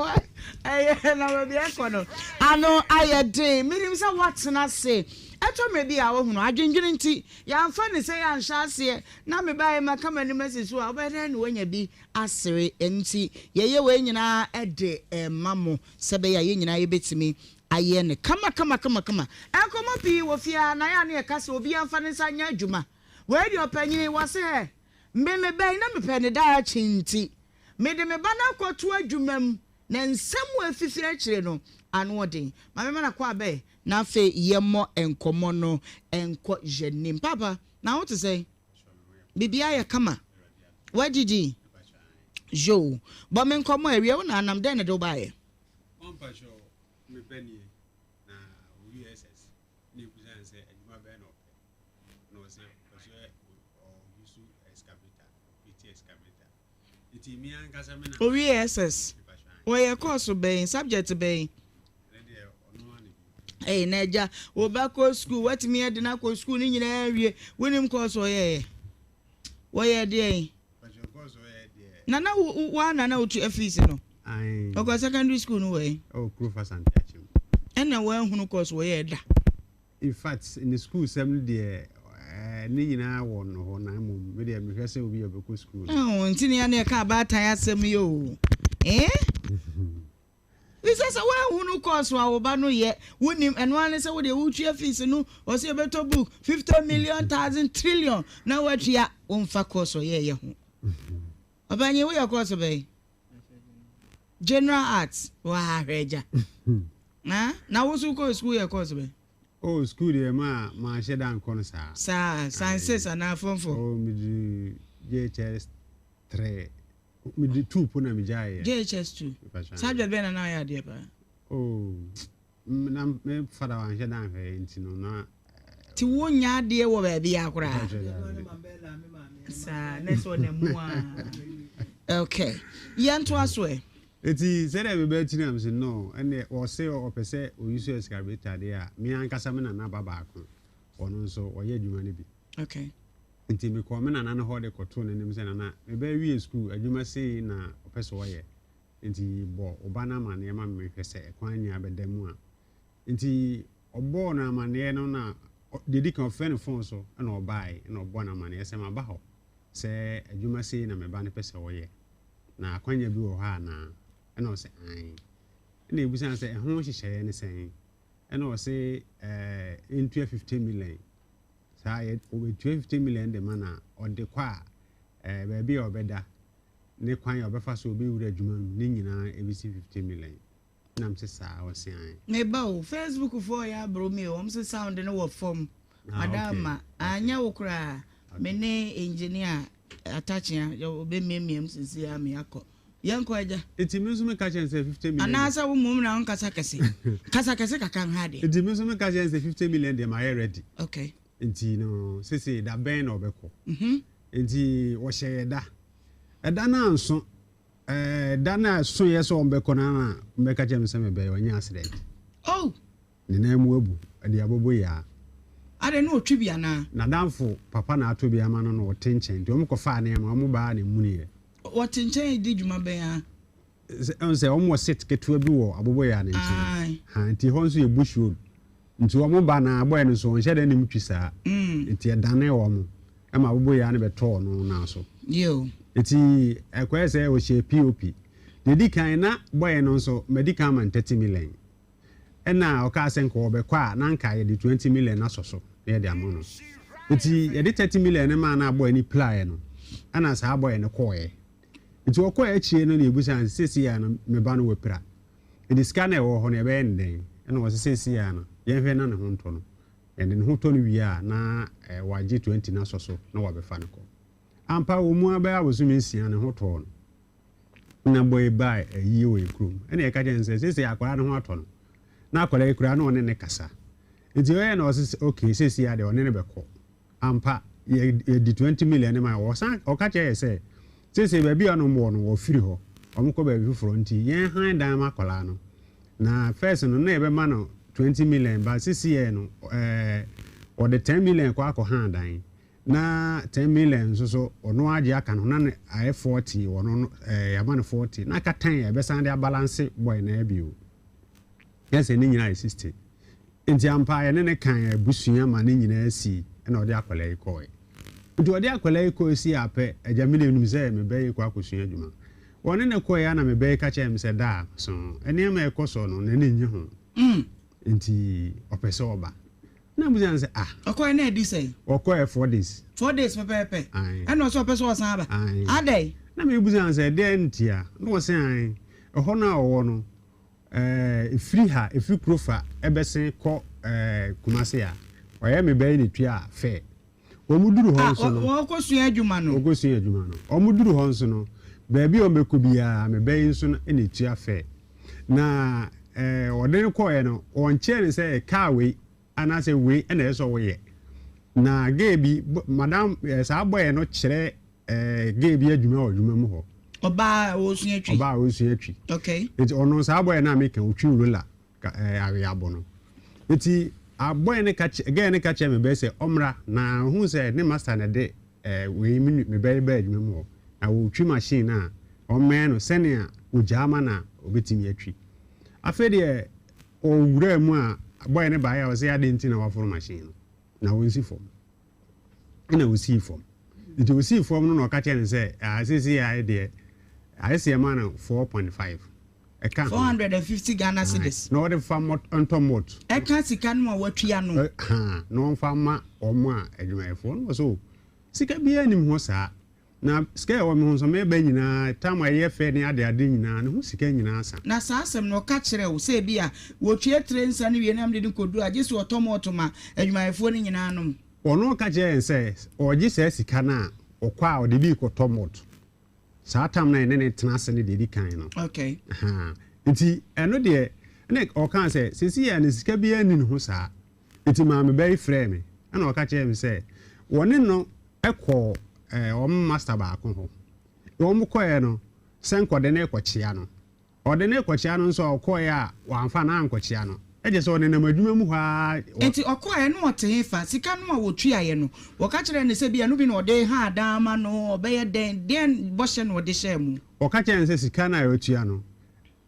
ɛyɛ na baabi ɛkɔ no ano ayɛ den. Menim sɛ woatena ase. Ɛtɔ mmerɛ bi a wohunu adwendwene nti yɛamfa ne sɛ yɛanhyɛ aseɛ na mebaeɛ maka m'anim asi so a wobɛyɛ dɛn na woanya bi asere. Ɛno nti yɛyɛ wei nyinaa de ma mo. Sɛ ɛbɛyɛ a yɛn nyinaa yɛbɛtumi ayɛ no kamakamakamakama. Nkɔmmɔ pii wɔ fie ha, na ɛyɛ a na yɛka sɛ obiara mfa ne nsa nyɛ adwuma. Wei deɛ ɔpanyin, wɔse hɛ, me me ba yi na mepɛ ne daakye nti, mede me ba no akɔto adwuma mu, na nsɛm a ɛfifiri akyire no, ano ɔden. Ma memma no akɔ abɛ, na afei yɛmmɔ nkɔmmɔ no nkɔ yɛn anim. Paapa, na wo te sɛn? Biribiara yɛ kama? Woadidi? Yoo, bɔ me nkɔmmɔ awie wo na anam dɛn na ɛde wo baeɛ? Mpakyɛw me ba nie na owie SS na ebusa no sɛ adwuma bɛn na ɔpɛ na ɔsɛ ɔpɛ sɛ ɔuse excavator ɔpiti excavator nti me ankasa me na Owie SS wɔyɛ course bɛn subject bɛn? Ɛyi na agya wo ba kɔ sukuu watumi adi no akɔ sukuu ne nyinaa awie wonim course ɔyɛɛ wɔyɛ deɛn? Na na wo wo na na wotua fees no. Ɔkɔ secondary school no wɔ yi. Ɛwɔ Kurofa Sante Akyem. Ɛna wɔahunu course wɔyɛ da. In fact ne school sɛm no deɛ ɛɛ ne nyinaa wɔ no hɔ na mmom me deɛ mehwɛ sɛ obi a ɔbɛkɔ school no. Ɛho nti ne ya ne ɛka abaatan asɛm yi o. Eh? Bisa sɛ woanhunu course a wo ba no yɛ, wonim, ɛno ara ne sɛ wodeɛ wotua fees no, ɔsɛ yɛbɛtɔ book 50 million thousand trillion na woatua, womfa course ɔyɛɛyɛ ho. Ɔpanyin woyɛ course bɛn? General arts, waa hwɛ agya. Na, na wo so wokɔɔ school yɛ course bɛn? Oh, school deɛ ma manhyɛ da nkɔ no saa. Saa, sciences anaa form four? Oh, meduru JHS 3. Mede tuu po na megyaeɛ. JHS 2. Subject bɛn na na ɔyɛ adeɛ paa? Oh, na me fada wanhwɛ da anhwɛ nti no na. Ti wo nya adeɛ wɔ baabi a koraa. Saa na ɛsɛ ɔna mu a. Okay, yɛn to aso ɛ. Eti sɛdeɛ mebɛ akyi na mese no ɛnneɛ ɔse ɔpɛ sɛ oyi so excavator deɛ a me ankasa me nana ba baako ɔno nso ɔyɛ adwuma no bi. Okay. Nti mekɔɔ me nana no hɔ de kɔtoo n'anim sɛ, Nana, me ba awie sukuu, adwuma sei na ɔpɛ sɛ ɔyɛ, nti bɔ wo ba no amanneɛ ma me menhwɛ sɛ ɛkwan nyinaa bɛda mu a. Nti ɔbɔɔ no amanneɛ no na deɛ ɛdi kan ɔfrɛɛ no fon so na ɔbaeɛ na ɔbɔɔ no amanneɛ sɛ maba hɔ sɛ adwuma sei na me ba no pɛ sɛ ɔyɛ na akwanya bi wɔ hɔ anaa? Ɛna ɔse aane. Ɛna yɛbisaa no sɛ ɛho nhyehyɛeɛ ne sɛn? Ɛna ɔse ɛɛ ntua 50 million. Saa yɛ ɔbɛtua 50 million de ma no a ɔde kɔ a ɛɛ baabi a ɔbɛda ne kwan a ɔbɛfa so ɔbɛwura adwuma no mu ne nyinaa ɛbɛsi 50 million. Na mese saa ɔse aane. Me ba o, Facebook foɔ ɔyɛ abro me o, wɔn se sound no wɔ fam, Ah, okay. Adaama, anyɛ wo koraa, me ne engineer Atakyea, ɔbɛ miamia mu sisi a me akɔ. Yɛn kɔ agya. Nti me nso me ka kyerɛ no sɛ 50 million. Anaasɛ wo mmom na wonkasa kɛse. Kasa kɛse kakra nhwɛ adeɛ. Nti me nso me ka kyerɛ no sɛ 50 million deɛ mayɛ ready. Okay. Nti no sese da bɛn na ɔbɛkɔ. Nti wɔhyɛ yɛ da. Ɛda no anso. Ɛɛ da no a ɛsoeɛ sɛ ɔbɛkɔ no ara na ɔbɛka kyerɛ me sɛ mebɛyɛ ɔnyɛ accident. Oh! Ne nan mu abu, ɛde abobo yaa. Adɛn na ɔtwi bi anaa? N'adamfo papa na atɔ bi ama no na ɔte nkyɛn nti wɔkɔfaa nneɛma, wɔn baa na emunuiɛ. Wɔte nkyɛn redi dwuma bɛn ara? Sɛ ɛhu sɛ wɔn wɔ sit ketewa bi wɔ aboboyaa no nkyɛn. Ae. Ha nti hɔ nso yɛ bush road. Nti wɔn ba na abɔɛ no nso wɔnhyɛ da nnim twi saa. Nti ɛdanee wɔn ma aboboyaa no bɛtɔɔ no nan so. Yiw. Nti ɛkɔyɛ sɛ ɔhyɛɛ POP. Deɛ ɛdi kan na bɔɛ no nso madi kan ama no 30 million. Ɛna ɔkaa sɛ nka ɔbɛkɔ a na anka yɛde 20 million no asɔ so na yɛde ama no. Nti yɛde 30 million no maa no a bɔɛ no piraeɛ no, ɛna saa bɔɛ no kɔeɛ. Nti ɔkɔeɛ akyire no na yɛbisaa no sɛ seesei ara no me ba no wapira. Nti sika no a ɛwɔ hɔ no yɛbɛyɛ no dɛn? Ɛna ɔse seesei ara no yɛnhwɛ na ne ho ntɔ no. Yɛde ne ho tɔ no wie a na wagye 20 no asɔ so na wabɛfa no kɔ. Ampa wɔ mu ara bɛyɛ abosome nsia ne ho tɔɔ no. Nna bɔe baa ayie wɔ yɛn kurom. Ɛna yɛka kyerɛɛ no sɛ seesei akwadaa no ho atɔ no. Na akwadaa yi koraa na ɔne no kasa. Nti ɔyɛɛ na ɔse okay seesei ara deɛ ɔne no bɛkɔ. Ampa, yɛ yɛdi 20 million no ma wɔsan ɔka kyerɛ yɛ sɛ seesei baabi a ɔnom wɔ no wɔfiri hɔ, wɔkɔ baabi foforɔ nti yɛn han dan ma akwadaa no. Na first no na yɛbɛma no 20 million but seesei no ɛɛ wɔde 10 million kɔ akɔ han dan. Na 10 million nso so ɔno agye aka no ho na ne ayɛ 40 ɔno no ɛɛ yɛama no 40 na aka 10 a yɛbɛsan de abalanse boy no bio. Yɛ sɛ ne nyinaa yɛ 60. Nti ampa yɛne no kan abusua ma ne nyinaa sii ɛna ɔde akwadaa yi kɔɔe. Nti ɔde akwadaa yi kɔɔ sii apɛ agya me deɛ menim sɛ me ba yi kɔ akɔsua adwuma. Wɔne no kɔɔe a na me ba yi ka kyerɛɛ me sɛ daa so nneɛma a ɛkɔ so no n'ani nnye ho. Nti ɔpɛ sɛ ɔba. Na mebisa no sɛ, Ah. Ɔkɔe na adi sɛn? Ɔkɔɛ 4 days. 4 days pɛpɛɛpɛ? Ae. Ɛna ɔsɛ ɔpɛ sɛ ɔsan aba? Ae. Adɛn? Na mebisa no sɛ, Dɛn ntia? Na ɔse, Ae, ɛhɔ no a ɔwɔ no, ɛɛ, ɛfiri ha, ɛfiri Kurofa bɛsen kɔ ɛɛ, Kumasi a, ɔyɛ me bɛyɛ ne tua fare. Wɔn duru hɔ Ah, nso no. wɔkɔsua adwuma no? Wɔkɔsua adwuma no. Wɔn duru hɔ nso no, baabi a wɔbɛkɔ biara, me bɛyi nso no na ɛtua fare. Na ɛɛ, ɔde no kɔeɛ no, wɔnkyerɛɛ no sɛ kaa wei anaasɛ wei na ɛsɛ sɛ woyɛ. Na gay bi, madam, ɛɛ, saa bɔyɛ no kyerɛ ɛɛ, gay bi adwuma wɔ adwuma mu hɔ. Ɔbaa a ɔresua twi. Ɔbaa a ɔresua twi. Okay. Nti ɔno saa bɔyɛ no a meka, ɔtwi roller, ka, ɛɛ, aweabo no. Nti abɔyɛ no ka kyerɛ, gay no ka kyerɛ me bɛyɛ sɛ ɔmmra, na ɔhu sɛ ne master na ɛde ɛɛ, wei me me bɛyɛ baa adwuma mu hɔ. Na ɔretwi machine no a, ɔmmɛn no sɛnea ɔgyaa ma no a ɔbɛtumi atwi. Afei deɛ ɔwuraa mu a bɔyɛ no baeɛ a ɔsɛ adɛn nti na waforo machine no na ɔnsi fam. Ɛna ɔsii fam. Nti ɔsii fam no na ɔka kyerɛ no sɛ ah seesei ayɛ deɛ ayɛ sɛ yɛma no 4.5 ɛka ho. 450 Ghana cedis. Na ɔde fa mɔt ntɔ mɔt. Ɛka sika no a watua no. Ha na ɔmfa ma wɔn a adwumayɛfoɔ no wɔ so sika biara nim ho saa. Na sika a ɛwɔ me ho nso, meba nyinaa, tam a ɛyɛ fɛ ne adeade nyinaa, ne ho sika nyinaa sa. Na saa asɛm no, ɔka kyerɛɛ wo sɛ ebia wɔtua tire nsa no wie na mede no kɔduru a, gye sɛ ɔtɔ mɔɔto ma adwumayɛfoɔ no nyinaa nom. Ɔno ɔka kyerɛɛ yɛn sɛ ɔregye saa sika no a, ɔkɔ a ɔde bi rekɔtɔ mɔɔto. Saa tam no a yɛne no tena ase no deɛ ɛdi kan no. Okay. Ahaa. Nti ɛno deɛ, ɛna ɔkaa sɛ seesei a ne sika biara nni ne ho saa. Nti maame ba yi frɛɛ me, ɛna ɔka kyerɛɛ me sɛ wɔne no kɔɔ wɔn master baako hɔ. Wɔn kɔeɛ no, sɛ nka ɔde no rekɔkyea no. Ɔde no rekɔkyea no nso a, ɔkɔeɛ a wamfa no ankɔkyea no. Ɛkyerɛ sɛ ɔnenam adwuma mu hɔ ara. Enti ɔkɔeɛ na ɔte hefa? Sika no a wɔtuaeɛ no, wɔka kyerɛɛ no sɛ ebia ɛno bi na ɔde reha adan ama no, ɔbɛyɛ dɛn? Deɛn bɔhyɛ na ɔde hyɛɛ mo? Ɔka kyerɛɛ no sɛ sika no a ɔtua no,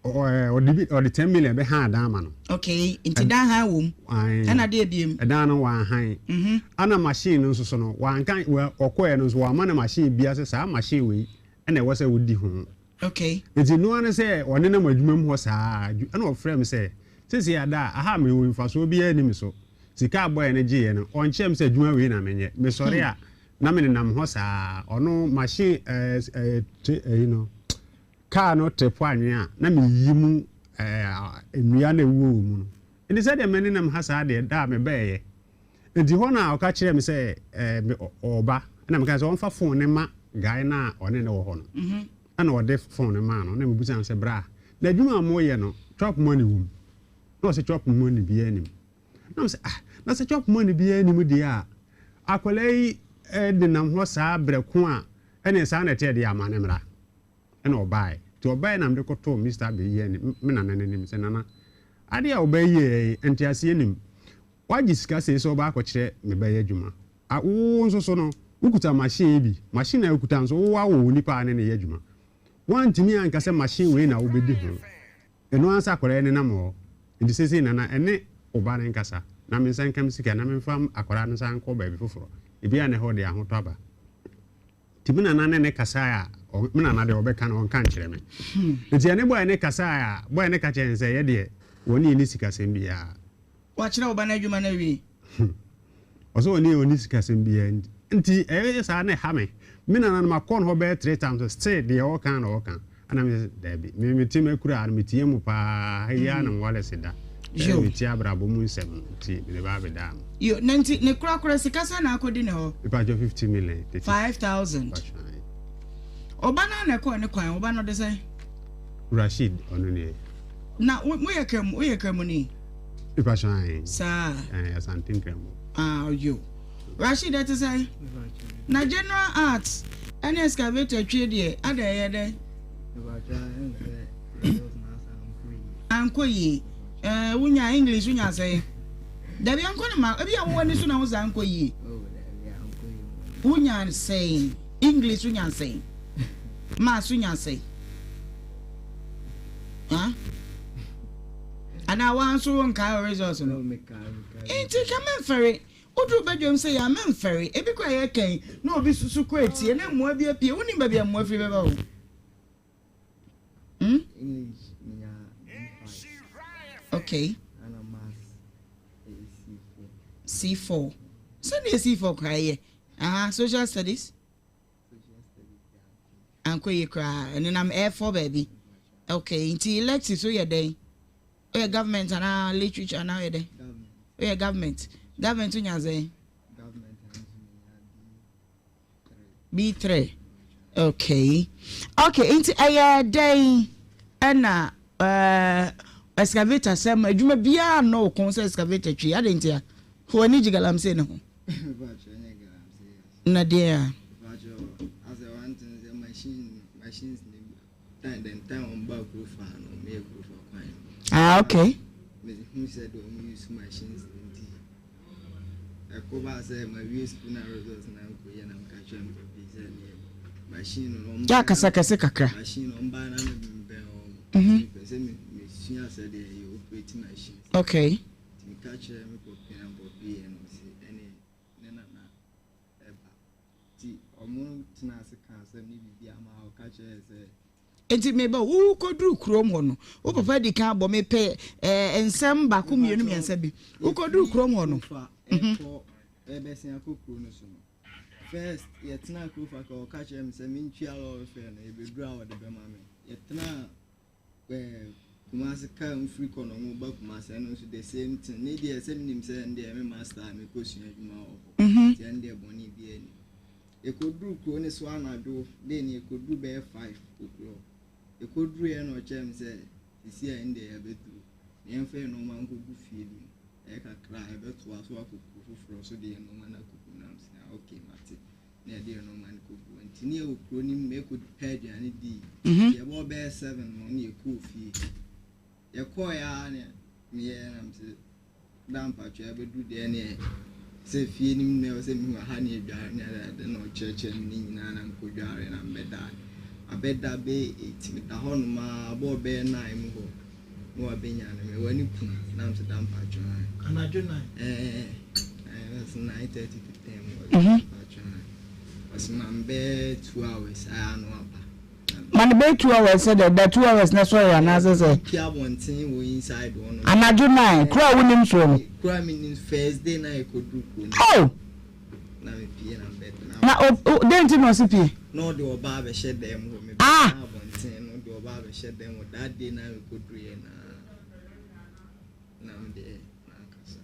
ɔde bi ɔde 10 million bɛha adan ama no. Okay, nti dan han wɔ mu. Ɛna deɛ biem? Ɛdan no wanhan. Ɛna machine no nso so no, wanka ɔkɔɛ no nso wamma no machine biara sɛ saa machine wei ɛna ɛwɔ sɛ wodi ho. Okay. Nti noa ne sɛ ɔnenam adwuma mu hɔ saa ara, ɛna ɔfrɛɛ me sɛ, Seesei ada a, aha a mewɔ yi mfasoɔ biara nni me so. Sika a bɔyɛ no gyeeɛ no, ɔnkyerɛɛ me sɛ adwuma wei na menyɛ. Mesɔre a, na menenam hɔ saa ara. Ɔno machine ɛɛ ɛɛ te ɛyi no, kaa no te po anwea a, na meyiyi mu ɛɛ nnua no a ɛwuo wɔ mu no. Nti sɛdeɛ menenam ha saa deɛ, da a mebɛɛyɛ. Nti hɔ na ɔka kyerɛɛ me sɛ ɛɛ me ɔɔba. Ɛna meka sɛ ɔmfa phone no ma guy no a ɔne no wɔ hɔ no. Ɛna ɔde phone no maa no. Ɛna mebisa no sɛ bra, na adwuma a moyɛ no chop money wɔ mu? Na ɔse chop money biara nni mu. Na mesɛ ah, na sɛ chop money biara nni mu deɛ a, akwadaa yi nenam hɔ saa berɛ ko a, ɛneɛ saa na ɛteɛ deɛ a ma no mmra. Ɛna ɔbaeɛ. Nti ɔbaeɛ na mede kɔtoo Mister Abbey anim, me nana no anim sɛ nana, adeɛ a ɔbaa yi yɛeɛ yi, nteaseɛ nnim. Woagye sika sei sɛ wobɛ akɔkyerɛ me ba yi adwuma. A Wo nso so no, wokuta machine yi bi. Machine a wokuta nso, wo awo onipa a ne no yɛ adwuma. Woantumi anka sɛ machine wei na wobɛdi ho. Ɛno ara sɛ akwadaa yi nenam hɔ. Nti seesei Nana, ɛne wo ba no nkasa na me nsa nka me sika na memfa akwadaa no nsan nkɔ baabi foforɔ. Ebia na ɛhɔ deɛ ahotɔ aba. Nti me nana ne no kasae a, me nana deɛ ɔbɛka no ɔnka nkyerɛ me. Nti ɛne bɔɛ no kasae a, bɔɛ no ka kyerɛɛ no sɛ yɛ deɛ wɔne yɛnni sikasɛm biara. Wakyerɛ wo ba no adwuma no awie? Ɔsɛ ɔne yɛn ɔnni sikasɛm biara nti. Nti ɛyɛ saa na ɛha me. Me nana no makɔ ne hɔ bɛyɛ 3 times still deɛ ɔka na ɔka. Ɛna me sɛ daabi, me mete m'akura no metie mo paa, ha yi ara na mo wireless da. Ɛyɛ metie abrabɔ mu nsɛm no nti mede ba abɛdaa mo. Yo, na nti ne korakora sika sɛn na akɔdi ne hɔ? Mepakyɛ 50 million. 5,000. Ɔba no ara na ɛkɔɔ ne kwan, ɔba no ɔde sɛn? Rasheed ɔno nie. Na wo moyɛ kram woyɛ kramoni? Mepakyɛ ae. Saa. Ɛɛ Asante Nkramo. Ah yo. Rasheed ɛte sɛn? Na general arts ɛne excavator twie deɛ ada ɛyɛ dɛn? Ankɔ yie. Ɛɛ wonya English wonya sɛn? Dabi ankɔ ne ma ebi a wowɔ ani so na wo saa ankɔ yie. Wonya sɛn? English wonya sɛn? Maths wonya sɛn? Ha? Anaa woa nso wonkae wo results no? Nti ka mɛmfɛre. Woduru badwam sɛ yɛ a mɛmfɛre. Ebi koraa yɛka yi na obi susu kɔ etie na mmoa bi apue. Wonim baabi a mmoa firi bɛba o. Hmm? English menya B5. Okay. Ana maths ɛyɛ C4. C4. Sɛdeɛ C4 koraa yɛ. Aha, social studies. Ankɔ yie koraa. Ɛnenam ɛɛfɔ baabi. Okay, nti electives woyɛ dɛn? Woyɛ government anaa literature anaa woyɛ dɛn? Woyɛ government. Government wonya sɛn? B3. Okay. Okay, nti ɛyɛ dɛn ɛna ɛɛ excavator sɛm adwuma biara nnɔ wo kɔn sɛ excavator twi adɛn nti a? W'ani gye galamsey no ho? Na deɛ a. Ah, okay. Yɛ akasa kɛse kakra. Mhm. Okay. Nti ɔmo tenaa ase kaa asɛm ne biribiara maa ɔka kyerɛɛ sɛ. Nti me ba, wo kɔduru kurom hɔ no, wo papa adi kan abɔ me pɛ ɛɛ nsɛm baako mmienu mmiɛnsa bi. Wo kɔduru kurom hɔ no. Kurofa ɛkɔ ɛbɛsen akɔ kuro no so no. First yɛtenaa Kurofa ka ɔka kyerɛɛ me sɛ mentua lɔre fare no yɛbɛduru a ɔde bɛma me. Yɛtenaa Ɛɛ Kumasi car mu firi kɔ na ɔmo ba Kumasi ɛno nso the same thing. Me deɛ sɛ menim sɛ ɛno deɛ me master a mekɔ sua adwuma wɔ hɔ. Mhm. Nti ɛno deɛ bɔne biara nnim. Yɛkɔduru kuro no so anadwo dei no yɛkɔduru bɛyɛ 5 o'clock. Yɛkɔduruiɛ na ɔkyerɛ me sɛ sisi a ɛno deɛ yɛabɛduru na yɛmfa yɛn nneɛma nkɔgu fie bi mu. Ɛyɛ kakra a yɛbɛtoa so akɔ kuro foforɔ so de yɛn nneɛma no akɔgu na mesɛ ah okay mate. Na yɛde yɛn nneɛma no kɔgu hɔ. Nti ne yɛwɔ kuro no mu ma yɛkɔpɛ aduane dii. Nti yɛbɔɔ bɛyɛ 7 no ne yɛkɔɔ fie. Yɛkɔɔeɛ ara ne. Meyɛɛ na mese da mpakyɛw abɛduru deɛ ɛneɛ sɛ fie no mu na ɛwɔ sɛ mehu aha ne adware ne adeade na ɔkyerɛkyerɛ me ne nyinaa na mekɔdware na mebɛda. Abɛda bɛyɛ 8 meda hɔ nom a bɔɔ bɛyɛ 9 mu hɔ na wabɛnyane me w'ani kum na mese da mpakyɛw ae. Anadwo 9? Ɛɛ ɛɛ 9:30 to 10 mu hɔ da mpakyɛw ae. Ɔse ma me bɛyɛ 2 hours ayɛ ano aba. Ma no bɛyɛ 2 hours sɛ dɛ da 2 hours na sɔre anaasɛ sɛ. Pie abɔnten wɔ inside hɔ nom. Anadwo 9 kuro a wonim soɔ no. Kuro a menim first day na yɛkɔduru kuro no. Oh! Na me pie na mebɛtena. Na o o dɛn nti na ɔse pie? Na ɔde ɔbaa abɛhyɛ dan mu hɔ mebɛtena Ah! abɔnten na ɔde ɔbaa abɛhyɛ dan mu hɔ that day na mekɔduru yɛ naa na mede mankasa.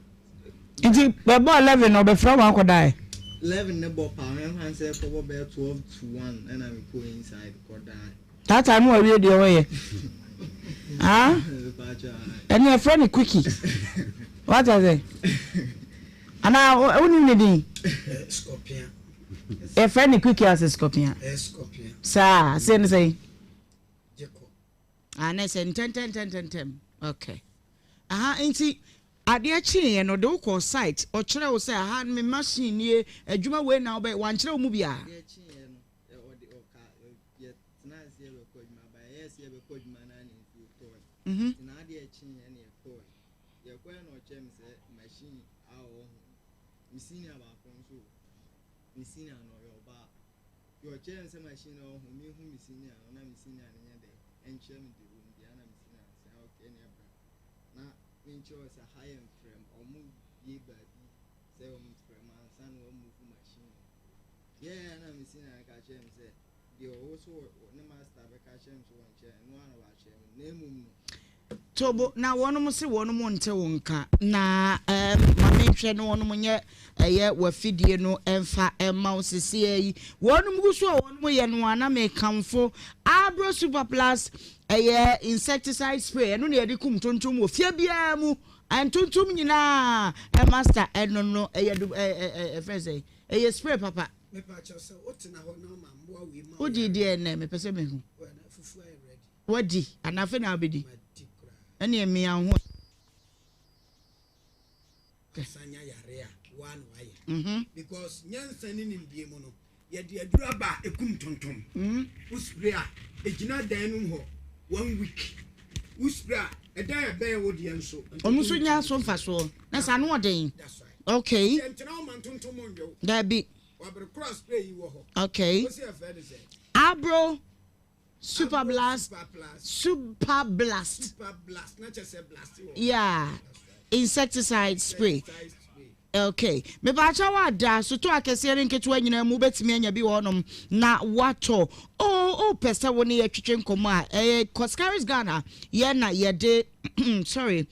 Nti bɛbɔ 11 na ɔbɛfrɛ wo akɔdaɛ? 11 ne bɔ paa mɛmfa ne sɛ ɛkɔbɔ bɛyɛ 12 to 1 ɛna mekɔ inside kɔdae. Taataa no wawie deɛ ɔyɛ. Ah? Ɛne ɛfrɛ no quickie. Wate ase? Anaa wonim ne din? Scorpion. Yɛfrɛ no quickie ase scorpion. Scorpion. Saa, aseɛ ne sɛn? Jacob. Ah, na ɛsɛ ntɛntɛntɛntɛntɛm. Okay. Aha, nti adeɛ kyeeɛ no, ɔde wo kɔɔ site, ɔkyerɛ wo sɛ aha me machine nie, adwuma wei na wobɛyɛ, wankyerɛ wo mu biara? Adeɛ kyeeɛ no, ɔde ɔka yɛtena ase yɛbɛkɔ adwuma, ba yɛyɛ sɛ yɛbɛkɔ adwuma no na nsuo tɔɔe. Nti na adeɛ kyeeɛ na yɛkɔɔe. Yɛkɔɛ na ɔkyerɛ me sɛ machine a ɔwɔ ho no, me senior baako nso wɔ hɔ. Me senior no ɔyɛ ɔbaa. Nti ɔkyerɛɛ me sɛ machine no ɔwɔ ho, menhu me senior no na me senior no nyɛ dɛ ɛnkyerɛ me deɛ ɛwɔ mu biara na me senior no sɛ okay ɛneɛ bra na menkyerɛ wo sɛ ha yɛ mfrɛm, ɔmo bie baabi sɛ ɔmo mfrɛm ansa na wɔn move machine no. Yɛɛ na me senior no ka kyerɛɛ me sɛ deɛ ɔwɔ so wɔ ne master bɛka kyerɛ me sɛ wɔnkyerɛ no, ɛno ara na wakyerɛ me na mmom no. Tobo, na wɔnom se wɔnom nte wo nka, na ɛɛm ma menhwɛ na wɔnom nyɛ ɛyɛ w'afidie no mfa mma wo seseɛ yi. Wɔnom gu so a wɔnom yɛ no a na mekamfo Abro Super Plus ɛyɛ insecticide spray, ɛno na yɛde kum ntontom wɔ fie biara mu, ntontom nyinaa master ɛno no ɛyɛ ɛfrɛ sɛ ɛyɛ spray papa. Wodi deɛ ɛnɛ mepɛ sɛ mehu. Wadi anaa afei na wabɛdi? Ɛneɛ mia wo ho. Asan nya yare a woa na wayɛ. Mhm. Because nyansa ne nimdeɛ mu no, yɛde aduru aba a ɛkum ntontom. Mm. Wo spray a, ɛgyina dan no mu hɔ one week. Wo spray a, ɛdan a ɛbɛn wo deɛ nso. Ɔmo nso nya so mfasoɔ. Na sɛ ano ɔden. That's right. Okay. Nti ɛntena hɔ ma ntontom nwe wo. Dabi. Wabere koro a spray yi wɔ hɔ. Okay. Wo se yɛfrɛ no sɛn? Abro Super blast, super blast. Yeah, insecticide spray. Okay, mepaakyɛw ada sotɔ akɛseɛ ne nketewa nyinaa mu wobɛtumi anya bi wɔ hɔnom na watɔ. Oh, wopɛ sɛ wo ne yɛtwetwe nkɔmmɔ a ɛyɛ Coscharis Ghana yɛ na yɛde sorry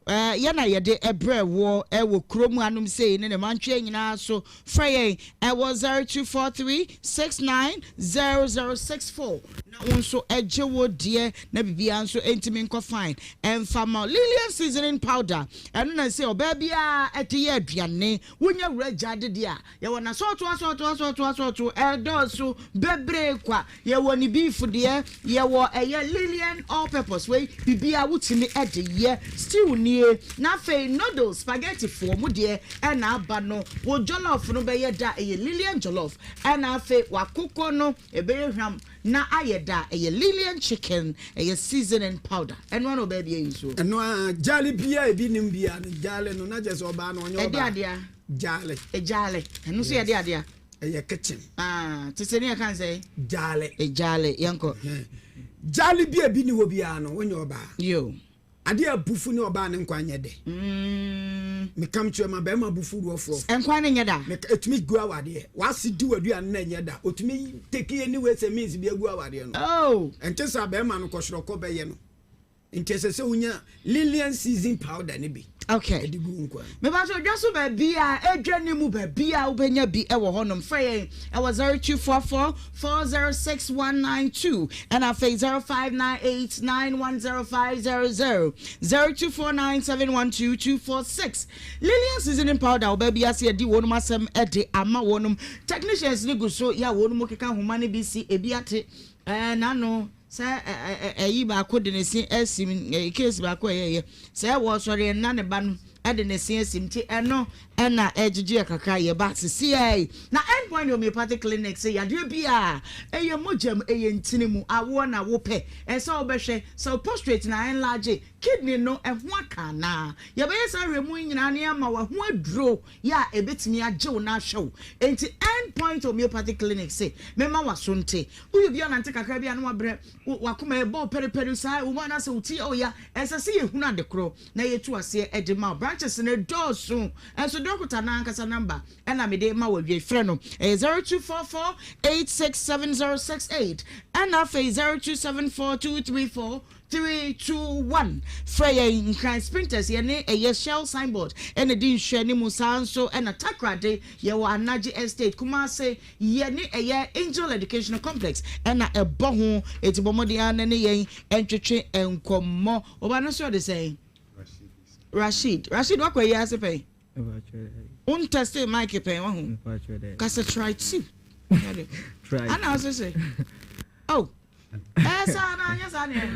Yɛ na yɛde brɛ woɔ wɔ kuro mu anom sei ne ne mantweɛ nyinaa so. Frɛ yɛn wɔ 0243 69 0064 na wo nso gye wo deɛ na biribiara nso ntumi nkɔ fine ɛmfa ma wo. Lilian seasoning powder ɛno na sɛ ɔbaa biara de yɛ aduane. Wonya wura gyaade deɛ a Yɛwɔ n'asɔɔto asɔɔto asɔɔto asɔɔto, ɛredɔɔso bebree kwa. Yɛwɔ ne beef deɛ, yɛwɔ ɛyɛ Lilian all purpose wei, biribiara wotumi de yɛ. Stew nie, na afei noodles, spaghetti foɔ mo deɛ ɛna aba no. Wo jollof no bɛyɛ da, ɛyɛ Lilian jollof. Ɛna afei w'akokɔ no ɛbɛyɛ hwam. Na ayɛ da a, ɛyɛ Lilian chicken, ɛyɛ seasoning powder. Ɛno ara na ɔbaa bi ayi so. Ɛno ara, gyaale biara a ebi nnim biara no, gyaale no, na kyerɛ sɛ ɔbaa no, ɔnyɛ ɔbaa. Ɛde adea. Gyaale. Gyaale. Ɛno nso yɛde adea. Ɛyɛ kitchen. Ah, te sɛ ne yɛka ne sɛ? Gyaale. Gyaale, yɛnkɔ. Gyaale bi a ebi nni hɔ biara no, wonyɛ ɔbaa. Yo. Adeɛ a abufu ne ɔbaa ne nkwan nyɛ dɛ. Mekam kyerɛ ma bɛrima abufu rɔfrɔf. Nkwan no nyɛ da. Meka etumi gu awadeɛ. W'ase di w'aduane na ɛnyɛ da. Otumi take any ways and means bi agu awadeɛ no. Oh. Ɛnte saa bɛrima no kɔsorɔkɔ bɛyɛ no. Nti ɛsɛ sɛ wonya Lilian season powder no bi. Okay. Ɛde gu wo nkwan mu. Mepa so dwa so baabi a edwa ne mu baabi a wobɛnya bi wɔ hɔnom. Frɛ yɛn ɛwɔ 0244 406192 ɛna afei 0598910500, 0249712246. Lilian seasoning powder ɔbaa bi ase adi wɔnom asɛm de ama wɔnom. Technicians no gu so yɛ a wɔnom keka nhoma no bi si ebi ate ɛɛ n'ano. Sɛ ɛyi baako de ne se asim, case baako a ɛyɛyɛ sɛ wɔsɔre ɛnna ne ba no de ne se asim nti ɛno ɛna ɛgyegye yɛ kakra yɛ ba sisiɛ na End Point Homeopathic Clinic sɛ yadeɛ bi a ɛyɛ mogya mu ɛyɛ ntini mu awoɔ na wopɛ ɛsɛ wobɛhwɛ sɛ wo prostrate na enlarge kidney no ɛho aka anaa yɛbɛyɛ saa nhwɛmu yi nyinaa na yɛama wo ɛho aduro yɛ a ɛbɛtumi agye wo na ahwɛ wo. Enti End Point Homeopathy Clinic se memma w'aso nte. Woyɛ obi a wonante kakra bi a na wabrɛ, w'akoma ɛbɔ wo pɛripɛri saa ɛwɔ mu anaasɛ wo ti yɛ wo ya, ɛsɛ sɛ yɛhunu ade korɔ na yɛtu aseɛ de ma wo. Branches no dɔɔso nso dɔkota no ankasa number na mede rema wo awiei. Frɛ no, ɛyɛ 0244 867068 ɛna afei 0274 234 3, 2, 1 Frɛ yɛn Nkran Sprinters yɛne ɛyɛ Shell signboard na ɛdi nhwɛanimu saa nso na Takoradi yɛwɔ Anagye Estate Kumase yɛne ɛyɛ Angel Educational Complex na ɛbɔ ho enti bɔ mmɔden ara na ne yɛn ntwetwe nkɔmmɔ Wo ba no nso ɔde sɛn? Rashid Rashid wakɔ ayi ase pɛn? Wo ntɛste mic pɛn wahu? Kasa try two Ana ɔse se Oh Ɛɛ saa na anyɛ saa neɛ.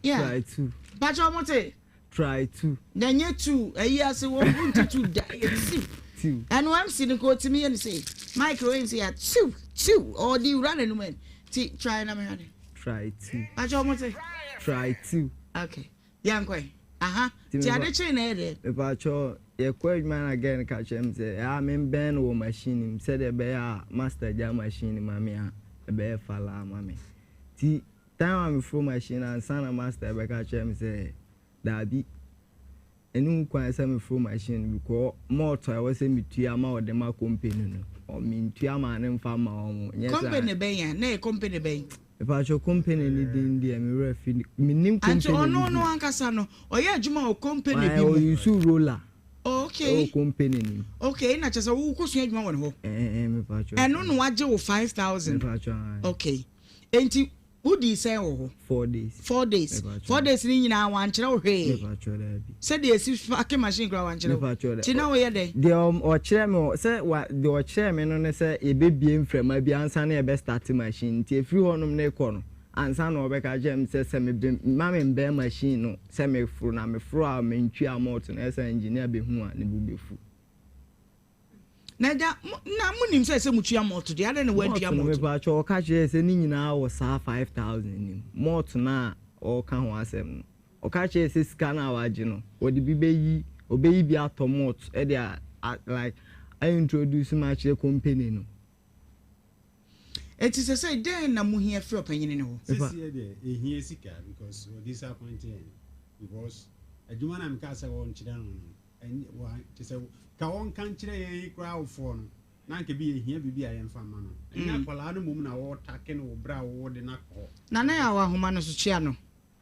Yeah. Try two. Pakyɛ ɔmo te. Try two. Na nyɛ two ɛyi ase wɔn bu nti two da ɛyɛ two. Two. Ɛno MC no nka otimi yɛ ne se mic wei nso yɛ two two ɔde wura n'anum ɛ ti try na mehwɛ de. Try two. Pakyɛ ɔmo te. Try two. Okay. Yɛnkɔ ɛ. Aha. Nti ade kyee na ɛyɛ dɛn? Mepakyɛw, yɛkɔ adwuma na girl no ka kyerɛ me sɛ ɛyɛ a membɛn no wɔ machine no mu sɛdeɛ ɛbɛyɛ a master gya machine no ma me a, ɛbɛyɛ falaa ama me. Nti time a meforo machine no ansa na master bɛka kyerɛ me sɛ daabi, ɛnni ho kwan sɛ meforo machine no because malt a ɛwɔ sɛ metua ma wɔde ma company no, mentua maa no mfa mma wɔn. Nyɛ saa. Company bɛn a? Na ɛyɛ company bɛn? Mepakyɛw company no din deɛ me werɛ afi me nim company no din. Anti ɔno no ankasa no ɔyɛ adwuma wɔ company bi mu. Ɔyɛ use roller. Oh okay. Ɛwɔ company no mu. Okay na kyerɛ sɛ wo kɔ sua adwuma wɔ ne hɔ. Ɛɛ mepakyɛw. Ɛno na wagye wo 5000. Mepakyɛw ae. Okay enti wo dii sɛn wɔ hɔ? 4 days. 4 days. 4 days no nyinaa wankyerɛ wo hwee. Mepakyɛw daabi. Sɛdeɛ esi packe machine koraa wankyerɛ wo. Mepakyɛw daabi. Nti na woyɛ dɛn? Deɛ ɔkyerɛ me wɔ sɛ wa deɛ ɔkyerɛɛ me no ne sɛ yɛbɛbue mframa bi ansa na yɛbɛ starte machine nti ɛfiri hɔ nom no rekɔ no ansa na ɔbɛka akyerɛ me sɛ sɛ me mma me mbɛn machine no sɛ meforo na meforo a mentwi amɔɔto no ɛyɛ sɛ engineer bɛhu a ne bo bɛfu. Na agya, mo, na monim sɛ ɛsɛ mutua malt deɛ, adɛn na woantua Malt no, malt no? mepakyɛw, ɔka kyerɛɛ sɛ ne nyinaa wɔ saa 5000 no mu. Malt no a ɔreka ho asɛm no, ɔka kyerɛɛ sɛ sika no a wagye no, wɔde bi bɛyi, ɔbɛyi bi atɔ malt de a, a, like, a introduce me akyerɛ company no. Enti sɛsɛi dɛn na mohia firi ɔpanyini no hɔ? Mepa. Sesie deɛ yɛhia sika because wɔ disappoint yɛn because adwuma no a mekaa sɛ wɔnkyerɛ no no Ɛnyɛ wa kyerɛ sɛ ka ɔnka nkyerɛ yɛn koraa awofoɔ no na anka bi yɛhia biribi a yɛmfa mma no. Ɛnyɛ akwadaa no mmom na wɔretake no wɔ berɛ a wode no akɔ hɔ. Nana Yaw ahoma no so kyea no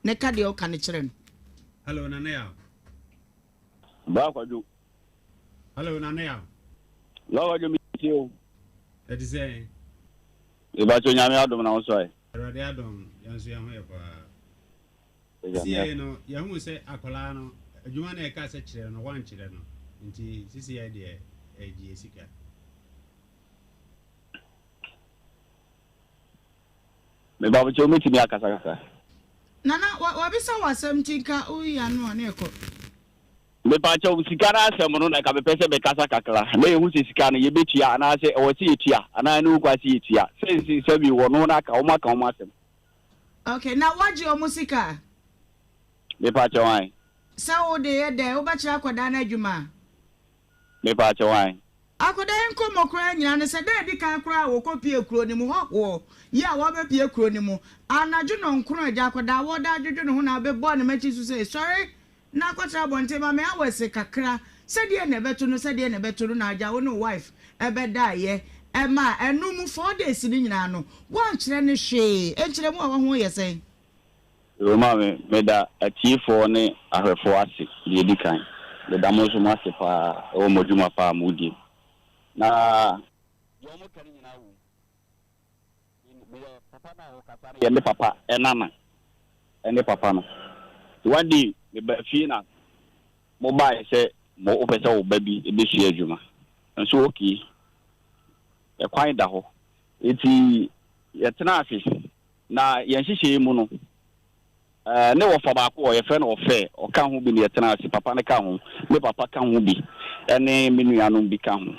na ka deɛ ɔka no kyerɛ no. Hello Nana Yaw. Bra Kwadwo. Hello Nana Yaw. Bra Kwadwo me tie o. Ɛte sɛn? Mepakyɛ Nyame adom na wo nso ɛ? Awurade adom yɛn nso yɛn ho yɛ paa. Sisiei no yɛhuu sɛ akwadaa no adwuma no a yɛkaa sɛ kyerɛ no wankyerɛ no nti sisiei deɛ ɛgye yɛ sika. Mepakyɛw mɛtumi akasa kakra. Nana wabisa wo asɛm nti nka woyi ano a na ɛkɔ. Mepakyɛw sika no asɛm no na nka mepɛ sɛ mekasa kakra na yɛhu sɛ sika no yɛbɛtua anaasɛ ɛwɔ sɛ yɛtua anaa ɛne wo kwa sɛ yɛtua sɛ sɛbi wɔno no aka wɔn aka wɔn asɛm. Ok na wagye ɔmo sika a? Mepa kyɛw ae. Sɛ wo de yɛ dɛn wobɛkyerɛ akwadaa no adwuma a? Mepa kyɛw ae. Akwadaa yi nkɔmmɔ koraa nyinaa ne sɛ da a edi kan koraa a wɔkɔpue kuro no mu, hɔhoɔ yi a wabɛpue kuro no mu anadwo nnɔnkron agya akwadaa wɔda adwodwo ne ho na abɛbɔ ne mati so sɛ sɔre Na kɔtra abɔnten ma me hours kakra sɛ deɛn na ɛbɛto no sɛ deɛn na ɛbɛto no na agya wo ne wo wife bɛdaeɛ ɛmaa ɛno mu four days no nyinaa no woankyerɛ no hwee nkyerɛmu a waho yɛ sɛn? Yoo maame, meda atiefoɔ ne ahwɛfoɔ ase deɛ ɛdi kan. Meda mo nso mo ase paa wɔ mo adwuma paa a modie. Na deɛ wɔka no nyinaa wɔ mu. Meyɛ papa no a ɔkasa no yɛ me papa nana ne papa no. Nti one day mebaa fie na mo baeɛ sɛ mo wopɛ sɛ wo ba bi bɛsua adwuma. Nso okay, ɛkwan da hɔ. Nti yɛtenaa ase. Na yɛn nhyehyɛeɛ mu no, eh, ne wɔfa baako wɔ yɛfrɛ no ɔfɛ, ɔka ho bi na yɛtena ase, papa no ka ho, me papa ka ho bi, ɛne me nuanom bi ka ho.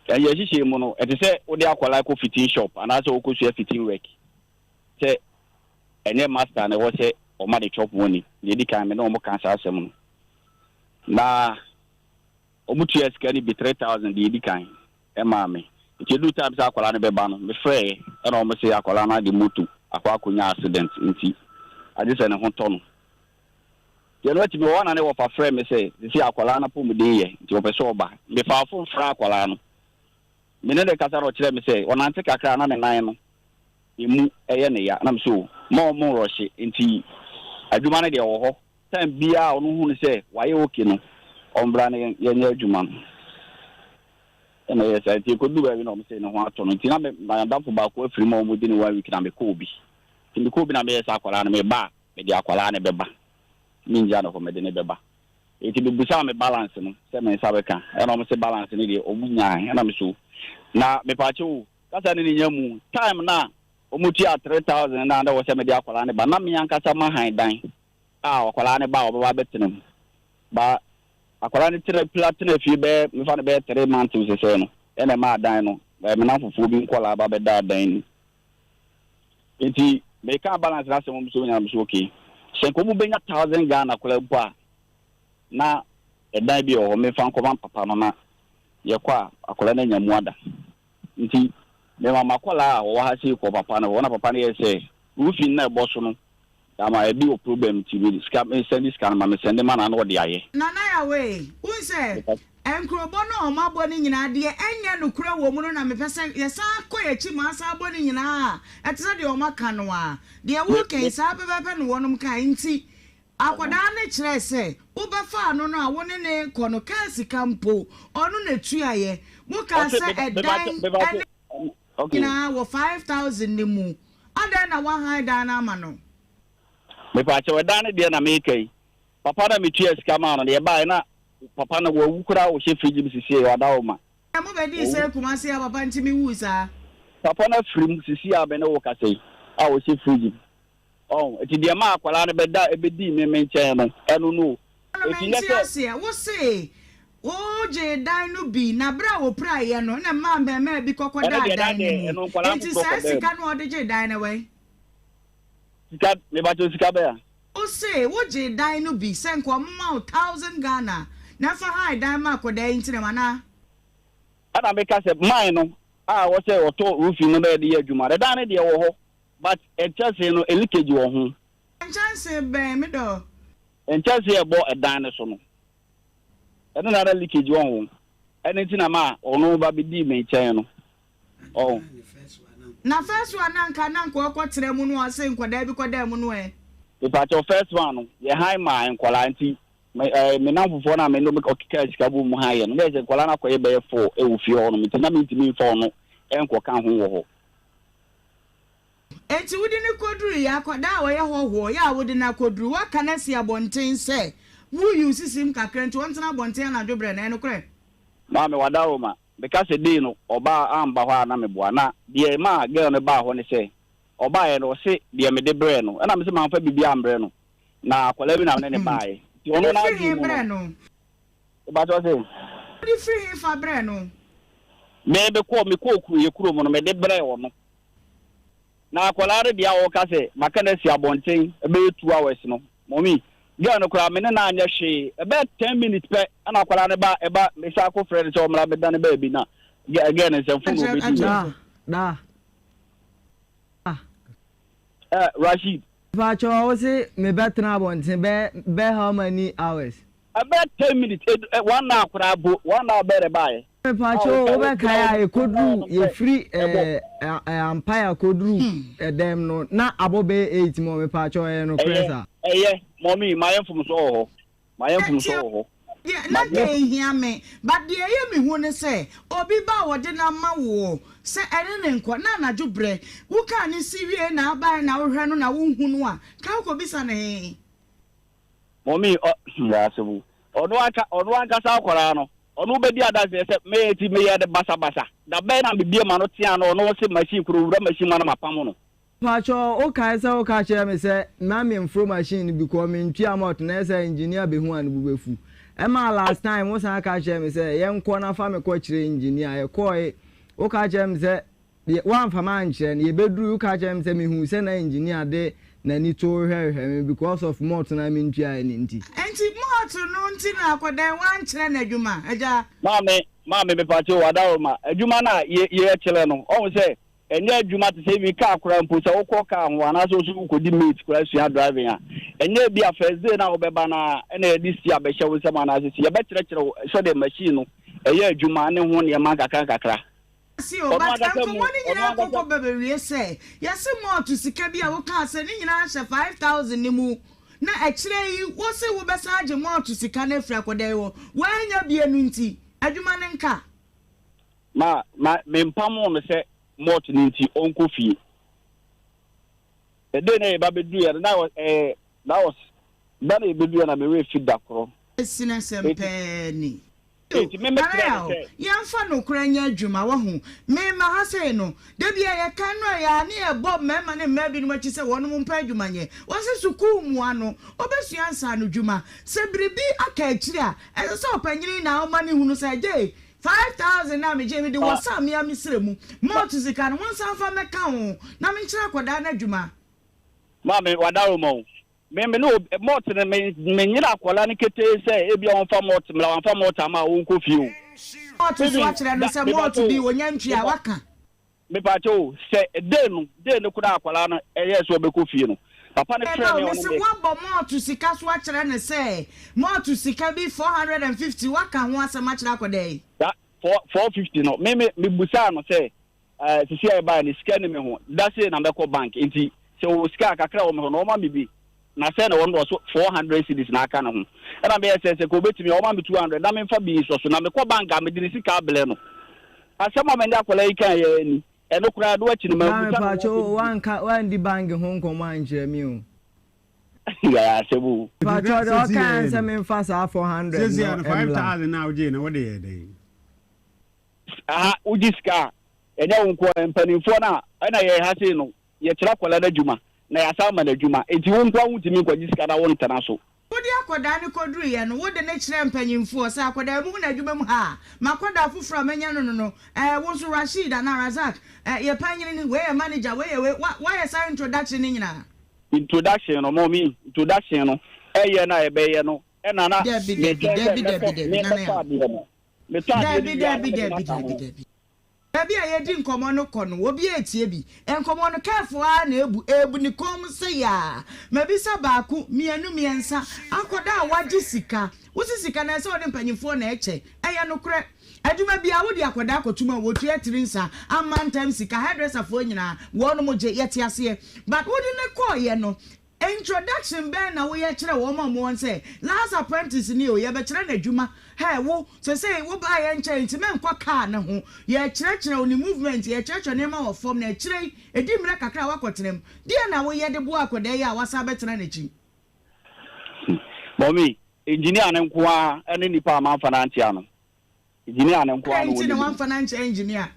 Yɛn nhyehyɛeɛ mu no, ɛte sɛ wode akwadaa kɔ fitting shop anaasɛ wokɔsua fitting work. Sɛ ɛnyɛ master na ɛwɔ sɛ ɔma ne chop money. Deɛ ɛdi kan, me ne wɔn ka saa asɛm no. Na wɔtua sika no bi, 3000 deɛ ɛdi kan. maa me. Nti ɛduru time sɛ akwadaa no bɛba no, me frɛɛ ɛna wɔn se akwadaa no ade moto akɔ akɔnya accident nti agye sɛ ne ho tɔ no. Nti ɛno akyi mewɔ hɔ na ne wɔfa frɛɛ me sɛ sisi akwadaa no apɔmuden yɛ nti wɔpɛ sɛ ɔba. Me faa phone frɛɛ akwadaa no. Me ne no kasa na ɔkyerɛɛ me sɛ ɔnante kakra a na ne nan no ɛmu ɛyɛ ne ya. Na me sɛ o, mma wɔn nrɔhye nti adwuma no deɛ ɛwɔ hɔ. Time biara a ɔno hu no sɛ wayɛ okay no, ɔmbra na yɛnyɛ adwuma no. Ɛna ɛyɛ saa nti ɛkɔduru baabi na wɔn sɛ ne ho atɔ no nti na me madamfo baako afiri mu a wɔdi ne one week na mekɔɔ bi. Nti mekɔɔ bi na meyɛ sɛ akwadaa no meba a mede akwadaa no bɛba. Mengya no hɔ mede no bɛba. Nti mebusaa me balance no sɛ me nsa bɛka ɛna wɔn sɛ balance no deɛ wɔn nyae ɛna me so na mepaakyɛ o kasa ne ne nya mu time na Wɔtuaa 3000 no a na ɛwɔ sɛ mede akwadaa no ba. Na me ankasa mahan dan a akwadaa no ba a ɔbɛba abɛtena mu. Ba akwadaa no tena pira tena fie bɛyɛ mefa no bɛyɛ three months sesɛɛ no ɛna ɛmaa dan no ɛɛ me namfofoɔ bi nkwadaa ba bɛdaa dan no mu. Nti meka balance no asɛm wɔn so nyinaa so okay. Sɛ nka wɔn bɛnya thousand Ghana koraa mpo a na ɛdan bi wɔ hɔ mefa nkɔma papa no na yɛkɔ a akwadaa no anya mu ada. Nti mema m'akwadaa a ɔwɔ ha sei kɔ papa no hɔ na papa no yɛ sɛ roofing no a ɛbɔ so no ama ɛbi wɔ problem nti me sika me sɛnde sika no ma me sɛnde ma no a na ɔde ayɛ. Nana Yawee, wohu sɛ nkurobɔ no a wɔabɔ no nyinaa deɛ ɛnyɛ nokorɛ wɔ mu no na mepɛ sɛ yɛsan kɔ yɛn akyi ma asan abɔ no nyinaa a ɛte sɛ deɛ wɔaka no ara. Deɛ woreka yi saa pɛpɛɛpɛ na wɔnom kae nti Akwadaa no kyerɛɛ sɛ wobɛfaa no no a wo ne no rekɔ no kaa sika mpo ɔno na ɛtuaeɛ. Mokaa sɛ ɛdan ne nyinaa wɔ 5000 no mu. Adɛn na woahan dan no ama no? Mepaakyɛw ɛdan no deɛ na meka yi. Papa no a metuaa sika maa no no yɛbaeɛ na papa no wawu koraa ɔhyɛ fridge mu sisiei ɔada hɔ ma. Mobɛdii sɛ Kumasi a papa nti mewuu saa? Papa no afiri mu sisiei a me ne wo kasa yi a ɔhyɛ fridge mu. Ɔho, enti deɛ ɛmaa akwadaa no bɛda bɛdii me me nkyɛn no, ɛno no o. No Enti nyɛ mente sɛ. aseɛ, wo se wo gyee dan no bi na berɛ a wɔpiraeɛ no na ɛmaa mmarimaa bi kɔ Ɛno kɔdaa deɛ, na dan no deɛ, mu, ɛno nkwadaa enti foforɔ saa kɔdaa mu. sika no a wɔde gyee dan no wɛn? Sika, mepakyɛw sika bɛn a? Wo se wo gyee dan no bi sɛ nka wɔmma wo thousand Ghana na fa hae dan ma akwadaa yi nti na anaa? Ɛna meka sɛ mine no a ɛwɔ sɛ wɔtɔ roofing no na yɛde yɛ adwuma no, ɛdan no deɛ ɛwɔ hɔ. But nkyɛnsee no leakage wɔ ho. Nkyɛnsee bɛn me dɔ? Nkyɛnsee a ɛbɔ ɛdan no so no, ɛno na na leakage wɔ ho. Ɛno nti na ma ɔno ba bɛdii me nkyɛn no. Ɔho. Na first one na nka na nka ɔkɔ tra mu no ɔse nkɔdaa bi kɔdaa mu no ɛ? Mepakyɛw first one no yɛ han maa nkɔlaa nti me ɛɛ me namfofoɔ no a me ne wɔn ɔkekaa sika bɔ mu han yɛ no na yɛ sɛ nkɔlaa no akɔyɛ bɛyɛ four ɛwɔ fie hɔ nom nti na mentumi nfa ɔno ɛnkɔka ho wɔ hɔ. Enti wode no kɔduruiɛ, akwadaa a ɔyɛ hɔhoɔ yɛ a wode no akɔduru, woaka no asi abɔnten sɛ woyi wo sisim kakra nti ɔntena abɔnten anadwo berɛ no, ɛyɛ nokorɛ? Maame Wadaroma, meka sɛ dei no ɔbaa amba hɔ a na meboa na deɛ ɛmaa girl no baa hɔ ne sɛ ɔbaeɛ no ɔse deɛ mede brɛɛ no ɛna mese mamfa biribiara ambrɛ no na akwadaa bi na mene no baeɛ nti ɔno Wode firi n'adwene he mu no brɛɛ no? Mepakyɛ ɔse. Wode firi he fa brɛɛ no? Me mekɔɔ mekɔɔ kuro yɛ kurom no mede brɛɛ ɔno. Na akwadaa no deɛ a ɔka sɛ maka no asi abɔnten ɛbɛyɛ 2 hours no, mummy, girl no koraa me ne no anyɛ hwee, ɛbɛyɛ 10 minutes pɛ ɛna akwadaa no ba ɛba mesan akɔ frɛ no sɛ ɔmmra bɛdane baabi na girl no nsɛmfo na ɔbɛdi yɛ. Da da. Ɛ Rasheed. Mepakyɛw wo se mebɛtena abɔnten bɛyɛ bɛyɛ how many hours? Ɛbɛyɛ 10 minutes, edu ɛ one hour koraa bo one hour bɛyɛ na ɛbaeɛ. Mepakyɛw wo bɛkae a yɛkɔduru yɛfiri ɛɛ Ampire kɔduru ɛdɛm no na abɔ bɛyɛ 8 mɔ mepakyɛw ɛyɛ nokorɛ saa? Ɛyɛ ɛyɛ mummy mayɛ mfomsoɔ wɔ hɔ mayɛ mfomsoɔ wɔ hɔ. Deɛ na nka ɛnhia me but deɛ ɛyɛ me hu ne sɛ obi ba a wɔde no ama woɔ sɛ ɛne no nkɔ na anadwo berɛ wo kaa no si wie na abaeɛ na wohwɛ no na wonhu no a nka wokɔbisa no he? Mummy ɔ hmm asɛm o. Ɔno anka ɔno ankasa akwadaa no ɔno bɛdi adanseɛ sɛ me ti meyɛ no basabasa da bɛn na mebie ma no tea no ɔno se machine koro wura machine ma no mapam no. Mpakyɛw wo kae sɛ wo ka kyerɛɛ me sɛ mma me nforo machine no because me ntua malt na ɛsɛ engineer behu a ne bo bɛfu. Ɛmaa last time wo san ka kyerɛɛ me sɛ yɛn kɔ na fa me kɔ kyerɛ engineer yɛ kɔɔe wo ka kyerɛɛ me sɛ woamfa me ankyerɛ no yɛbɛdurui wo ka kyerɛɛ me sɛ mehuu sɛ na engineer de n'ani to hwɛhwɛ me because of malt no a mentuaeɛ no nti. Nti malt no nti na akɔdan woankyerɛ no adwuma agya? Maame, maame mepakyɛw adaworoma, adwuma no a yɛ yɛkyerɛ no, ɔhu sɛ Ɛnyɛ adwuma te sɛ even car koraa mpo sɛ wokɔ car ho anaasɛ wo nso wokɔdi mate koraa sua driving a, ɛnyɛ ebi a first day no a wobɛba no ara ɛna yɛde steer bɛhyɛ wo nsam anaasɛ si yɛbɛkyerɛkyerɛ wo sɛdeɛ machine no ɛyɛ adwuma ne ho nneɛma nkakra nkakra. Ase o, Ɔno but ankasa mu, nkɔmmɔ no ɔno nyinaa ankasa. kɔkɔ ba bɛwie sɛ yɛse malt sika bi a wokaa sɛ ne nyinaa hyɛ 5000 no mu na akyire yi wose wobɛsan agye malt sika no afiri akɔdaa yi hɔ, woannya bie no nti adwuma no nka. Ma, ma, mempamoo no sɛ malt no nti ɔnkɔ fie. The day na yɛba bɛduruiɛ no, na was, eh, that was, da na yɛbɛduruiɛ na me werɛ fi da korɔ. Asinasɛm Enti, pɛɛ ni. Yo, enti me mekyerɛɛ no Ariel, sɛ. yɛmfa nokorɛ nyɛ adwuma, wahu. Me ma ha sei no, da biara yɛka nnora yi ara ne yɛbɔ mmarima ne mmaa binom akyi sɛ wɔnom mpɛ adwuma nyɛ. Wɔse sukuu mmoa no, ɔbɛsua nsaanodwuma. Sɛ biribi aka akyiri a, ɛsɛ sɛ ɔpanyini na ɔma no hunu sɛ, gyei, 5000 no a megyee mede wɔ sa me a me srɛ mu malt sika no monsan mfa mmɛka ho na menkyerɛ akwadaa no adwuma. Maame wadaroma o me me ne obi malt no me me nyere akwadaa no ketee sɛ ebia ɔnfa malt mmra wamfa malt amma a ɔnkɔ fie o. Malt so Even akyerɛ no da sɛ me malt pakyɛ bi o onya ntua me waka. Mepakyɛ o, sɛ day no, day no koraa akwadaa no ɛyɛɛ sɛ ɔbɛkɔ fie no, papa no Ɛba frɛɛ o, me a mese ɔne me. woabɔ malt sika so akyerɛ no sɛ malt sika bi 450 woaka ho asɛm akyerɛ akwadaa yi. Saa 450 no, me me mebusaa no sɛ ɛɛ sisi a yɛbaeɛ no sika nni me ho, da sei na mɛkɔ bank nti sɛ ɔwɔ sika a kakra a ɛwɔ me hɔ no ɔmma me bi. Na sɛ na ɔno ɔso 400 cedis na aka ne ho. Ɛna meyɛ sɛ sɛ ka ɔbɛtumi a ɔma me 200 na memfa bi nsɔ so na mekɔ bank a mede ne sika abrɛ no. Asɛm a me ne akwadaa yi kaeɛ ara ni. Ɛno koraa ɛno akyi no Maame mammisa no ho pakyɛ asɛm o bio. wanka wandi bank ho nkɔmmɔ ankyerɛ me o. Yɛayɛ asɛm o. Pakyɛ deɛ ɔkaeɛ ne sɛ memfa saa 400 no Seesei no mmra. 5000 no a wogyee no wode yɛɛ dɛn? Aha wogye sika a ɛnyɛ wo nko ara mpanimfoɔ no a ɛna yɛn ha sei no Yɛkyerɛ akwadaa no adwuma na yɛasan ama no adwuma, enti wo nko ara wontumi nkɔgye sika na wontena so. Wode akwadaa no kɔduruiɛ no, wode no kyerɛɛ mpanyimfoɔ sɛ, Akwadaa yi, mohu no adwuma mu ha a, m'akwadaa foforɔ a manya no no no, eh, wo nso Rasheed anaa Razak, eh, yɛ panyini no, wei yɛ manager, wei yɛ wei, wa, woayɛ saa introduction no nyinaa? Introduction no, mummy, introduction no, ɛyɛ no a yɛbɛyɛ no, ɛna na Dabi, dabi, metwɛn sɛ dabi, dabi, mɛtɔ, dabi, me, Nana mɛtɔ Yaw. adeɛ no. Metɔ adeɛ no Dabi, wie a na dabi, mede no dabi, aka dabi, ho. dabi. Baabi a yɛredi nkɔmmɔ no kɔ no, obiara retie bi. Nkɔmmɔ no, careful ara na ebu. Ebu ne kɔn mu sei ara. Mabisa baako, mmienu, mmiɛnsa. Akwadaa a wagye sika. Wose sika no, ɛsɛ sɛ wode mpanyimfoɔ na ɛkyɛ. Ɛyɛ nokorɛ. Adwuma biara, wode akwadaa kɔto mu a, wɔtua tiri nsa, amantam sika, hairdresserfoɔ nyinaa, wɔnom gye. Yɛte aseɛ. But wode no kɔeɛ no, Introduction bɛn na woyɛ kyerɛ wɔn a wɔwɔ sɛ last apprentice ni o, yɛbɛkyerɛ no adwuma, hey wo, sesei wo baa yɛn nkyɛn nti mɛnkɔ car no ho, yɛrekyerɛkyerɛ wo ne movement, yɛrekyerɛkyerɛ nneɛma wɔ fam na akyire yi ɛdi mmerɛ kakra a woakɔtena mu. Deɛn na woyɛ de boa akwadaa yi a wasan abɛtena n'akyi? Mummy, engineer no nko ara ne nipa a mamfa no ankyea no. Engineer no nko ara Adɛn na nti na ɔnim no. woamfa no ankyea engineer?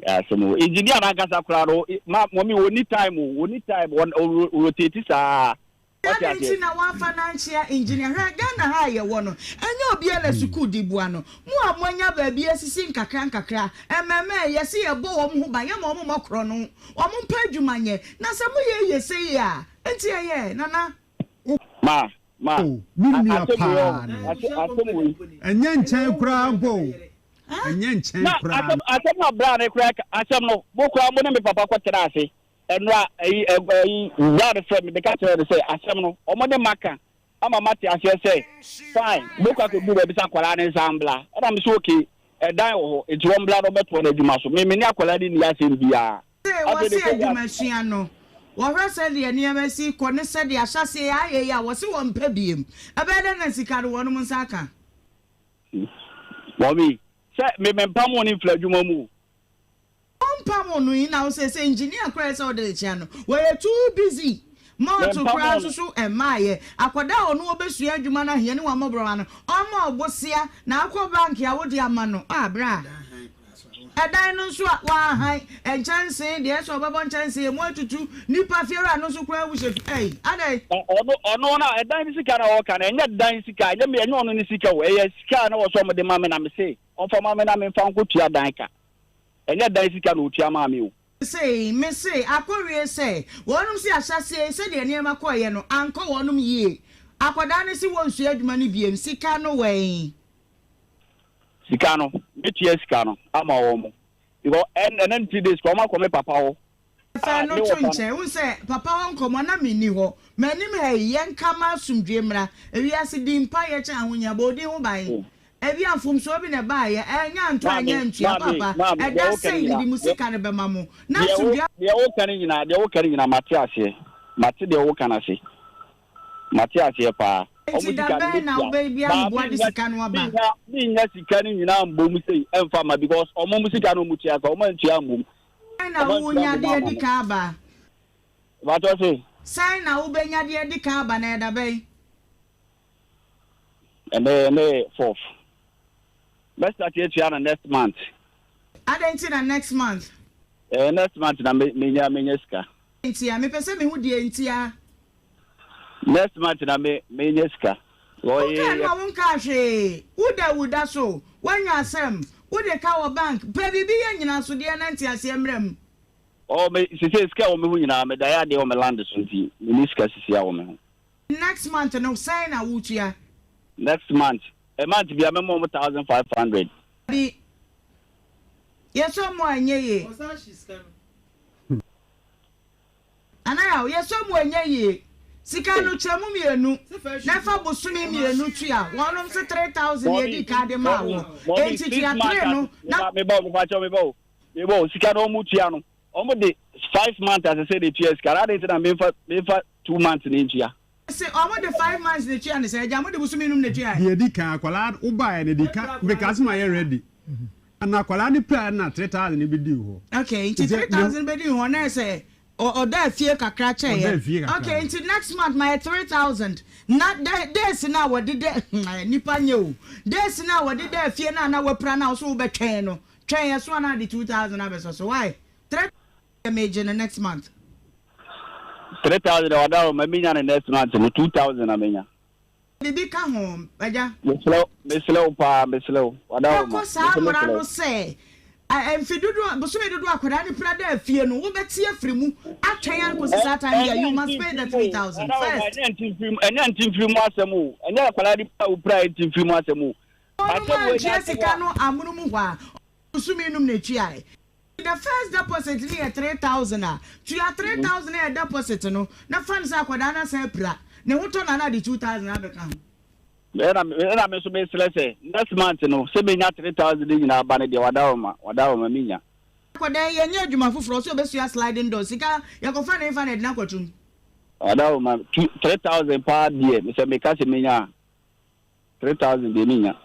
Asɛm o. Engineer no ankasa koraa no, ma mɔmi wɔnni time o, wɔnni time, wɔn rotate saa. Wate Adɛn aseɛ? nti na woamfa no ankyea engineer? Hwɛ Ghana ha a yɛwɔ no, ɛnyɛ obiara na sukuu de bua no. Mo a moanya baabi asisi nkakra nkakra, mmɛmɛɛ, yɛse yɛbɔ wɔn ho ban, yɛma wɔn mmɔ korɔno, wɔn mpɛ adwuma nyɛ. Na sɛ moyɛ yie sei a, enti ɛyɛ, Nana? Ma, ma, O, me nua asɛm wei paa ɔho, no. asɛm wei. Ɛnyɛ nkyɛn koraa mpo o. Ɛnyɛ nkyɛn Na koraa. asɛm, asɛm a bra no koraa ka, asɛm no, mo koraa mo ne me papa kɔtena ase. Ɛnora, ayi, ayi, bra no frɛ me, meka kyerɛɛ no sɛ, asɛm no, wɔn ne maka ama mate aseɛ sɛ, fine, mokɔ akɔduru baabi sɛ akwadaa no nsan mbra. Ɛna me sɛ, okay, ɛdan wɔ hɔ, nti wɔmbra na wɔbɛtoa no adwuma so. Me, me ne akwadaa no nni asɛm biara. Se Afei de wɔse sɛdeɛ. adwumasua no, wɔhwɛ sɛdeɛ nneɛma si kɔ ne sɛdeɛ ahyɛaseɛ yi ayɛ yi a, wɔse wɔmpɛ biem. Ɛbɛyɛ dɛn na sika no wɔnom nsa aka? Mummy, sɛ me mempam wo no mfiri adwuma mu o. Wompam no yi na wo sɛ sɛ engineer koraa ɛsɛ wode no kyea no, wɔyɛ too busy. Malt Mempam koraa no. nso so ɛmmaeɛ. Akwadaa a ɔno ɔbɛsua adwuma no ahia ne wammɔborɔwa no, ɔmma ɔbosea na akɔ bank a wode ama no. Ah bra. Ɛdan no nso a wɔahan nkyɛnsee deɛ ɛsɛ ɔbɛbɔ nkyɛnsee emu atutu nipa fiewura no nso koraa awu hyɛ fi ɛyi adɛn. Ɔno ɔno na ɛdan ne sika na ɔka no ɛnyɛ dan sika ɛnyɛ me ɛnyɛ ɔno ne sika o ɛyɛ sika na wɔsɔ ɔmo de ma me na me se ɔmfa ma me na me nfa nko tua dan ka ɛnyɛ dan sika na otua maa me o. Se, mese, akɔwie sɛ, wɔnom se ahyɛaseɛ yi sɛdeɛ nneɛma kɔeɛ no ankɔ wɔnom yie. Akwadaa no se wɔnsua adwuma no biem, sika no wɛn? Sika no, mɛtua sika no ama wɔn because ɛn ɛnɛ ne 3 days koraa wɔn akɔ me papa hɔ. Fa ɛno to nkyɛn, wohu sɛ papa hɔ nkɔmmɔ na menni hɔ. M'anim ha yi, yɛnka ma asomdwoeɛ mmra. Ewiase, di mpaeɛ kyɛn ahohia, bɔ wo din ho ban. Ebia mfomsoɔ bi na ɛbaeɛ, annya antɔ Maame, annya antua, maame, paapa, maame, deɛ ɛda woka no sei nyinaa, mede mo deɛ, sika no bɛma mo, na deɛ wo, asomdwoeɛ. deɛ woka no nyinaa, deɛ woka no nyinaa, mate aseɛ. Mate deɛ woka no ase. Mate aseɛ paa. Wɔn Enti da sika no bɛn na mɛtua. wobɛbia Baa mboa de mennya, sika no aba? mennya, mennya sika no nyinaa mbom sei ɛmfa mma because wɔn mo sika no wɔn tua ka, wɔn antua ammom. Sɛn na Wɔn antua wonya ammom de amma adi me. kan aba? Mpakyɛw se? Sɛn na wobɛnya de adi kan aba, na ɛyɛ da bɛn? Ɛnɛ ɛnɛ yɛ fourth. Mɛ start atua no next month. Adɛn nti na next month? Ɛɛ next month na me menya menya sika. Ntia? Mepɛ sɛ mehu deɛ ntia. Next month na me menya sika. Wokaa no a wonkaa hwee. Woda wu da so. Woanya asɛm. Wode ka wɔ bank. Pɛ biribi yɛ nyinasodeɛ na nteaseɛ mmra mu. Oh me sisei sika ɛwɔ me ho nyinaa meda yɛ adeɛ wɔ me land so nti menni sika sisi a wɔ me ho. Next month no sɛn na wotua? Next month, eh month bia mɛma ɔmo 1500. Dabi, yɛsɔ mu a ɛnyɛ yie. Nana Yaw, yɛsɔ mu a ɛnyɛ yie. Sika no kyɛ mu mienu na fa bosome mienu tua. Wɔnom se 3000 na yɛdii kan de maa wɔ. Enti tua three no na. Meba o, mepa kyɛw meba o, meba o, sika no ɔmo tua no, ɔmo de five months asɛ sɛ de tua sika no, adɛn nti na menfa menfa two months na ntua? Se ɔmo de five months na etua ne sɛ agya mo de bosome num na etua ɛ. Deɛ edi kan akwadaa wo baeɛ no edi kan meka se mayɛ ready na akwadaa no piraeɛ no na 3000 no bɛdii hɔ. Okay nti 3000 no bɛdii hɔ na ɛsɛ ɔdaa fie kakra kyɛeɛ. Ɔdaa fie kakra. Okay nti next month mayɛ 3000 na days no a wɔde da nipa nyɛ o days no a wɔde daa fie no a na wapira no a wo so wobɛtwɛn no twɛn ɛso a na ade 2000 abɛsɔ so why 3000 Deɛ megye no next month. 3000 na wada hɔ ma menya no next month no 2000 na menya. Biribi ka ho agya. Mesrɛ wo mesrɛ wo paa mesrɛ wo wada hɔ ma Yɛkɔ saa mesrɛ mmara no wo. sɛ mfe dodoɔ bosome dodoɔ akwadaa no pira da fie no wobɛte afiri mu atwɛn akɔsi saa time bi a you must pay the 3000 first. Ɛnyɛ nti mfiri mu ɛnyɛ nti mfiri mu asɛm o ɛnyɛ akwadaa no pira opira nti mfiri mu asɛm o. Wɔnom antua sika no amono mu hɔ a bosome num na etuae. The first deposit no yɛ 3000 a, tua 3000 a ɛyɛ deposit no na fa no sɛ akwadaa no asan apira, ne ho tɔ no a na ade 2000 abɛka ho. Ɛna ɛna me nso mesrɛ sɛ next month no sɛ menya 3000 no nyinaa ba no deɛ wadaroma wadaroma menya. Akwadaa yi yɛnyɛ adwuma foforɔ ɔsɛ ɔbɛsua sliding door sika yɛkɔfa ne hefa na yɛde no akɔtom. Wadaroma 3000 paa deɛ sɛ meka sɛ menya a. 3000 deɛ mennya.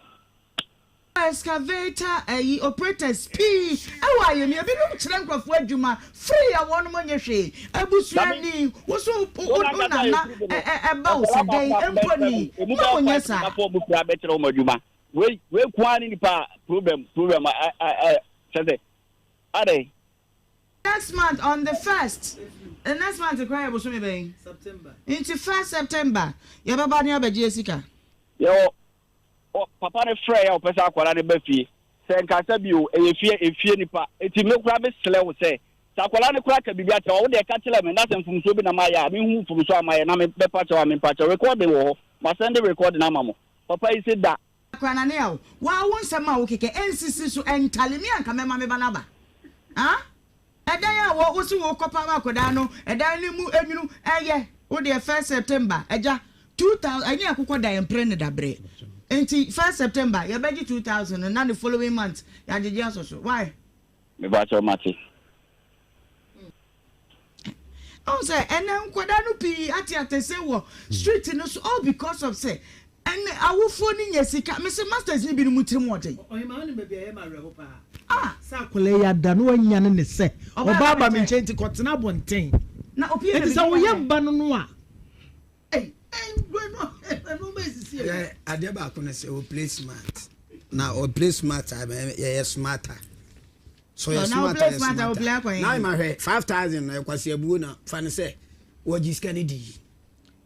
Excavator ayi operators pii ɛwɔ ayɛmyɛ ebinom kyerɛ nkurɔfoɔ adwuma free a wɔnom nye hwee abusua ni wo so wo nana ɛba wo sɛ dɛn mpo ni ma mo nyɛ saa. Bɛkyerɛ wɔn adwuma wei wei nko ara ne nipa problem problem a a a kyɛ sɛ adɛn. Next month on the first next month koraa yɛ bosome bɛn nti first September yɛbɛba ne abɛgye yɛ sika. Yɛwɔ ɔ papa no frɛ yɛ a ɔpɛ sɛ akwadaa no ba fie sɛ nkasa bio ɛyɛ fie efie nipa eti me koraa me srɛ wo sɛ sɛ akwadaa no koraa ka biribi akyerɛ wo a wo deɛ ka kyerɛ me na sɛ mfomsoɔ bi na mayɛ a mehu mfomsoɔ a mayɛ na me bɛpa kyɛw a mempa kyɛw recording wɔ hɔ ma sɛnde recording ama mo papa yi se da Akrananea o, waa wo nsɛm a wokeka ɛnsisi so ɛntale me a nka mɛma me ba no aba ah Ɛdan a wɔ wose wokɔpam akɔdaa no ɛdan no mu enwunu ɛyɛ wo deɛ first September agya 2000 ɛnyɛ ɛkokɔ da ɛmpere ne dabrɛ nti first September yɛbɛgye 2000 no na ne following month yɛagyegye asɔ so why? Mepakyɛw mate. Ɔhu sɛ ɛnɛ nkwadaa no pii ate atɛsɛ wɔ street no so all because of sɛ ɛnɛ awofoɔ no nya sika. Mese masters no binom tirim wɔ den. Ɔhemaa wonim baabi a ɛyɛ me awerɛho paa? Ah! Sɛ akwadaa yi ada na wanyane ne sɛ Ɔbaa ɔba aba aba me me nkyɛn. nkyɛn nti kɔtena abɔnten. Na opie na Enti sɛ biribi woyɛ ayɛ. mba no no a, ei, ei, no, nneɛma esisi o. Hwɛ adeɛ baako ne sɛ o play smart na o play smart a yɛyɛ smarter. So yɛ smart a yɛ smart a. Na ma hwɛ 5000 na ɛkwasi abuo na fa no sɛ wɔgye sika no di.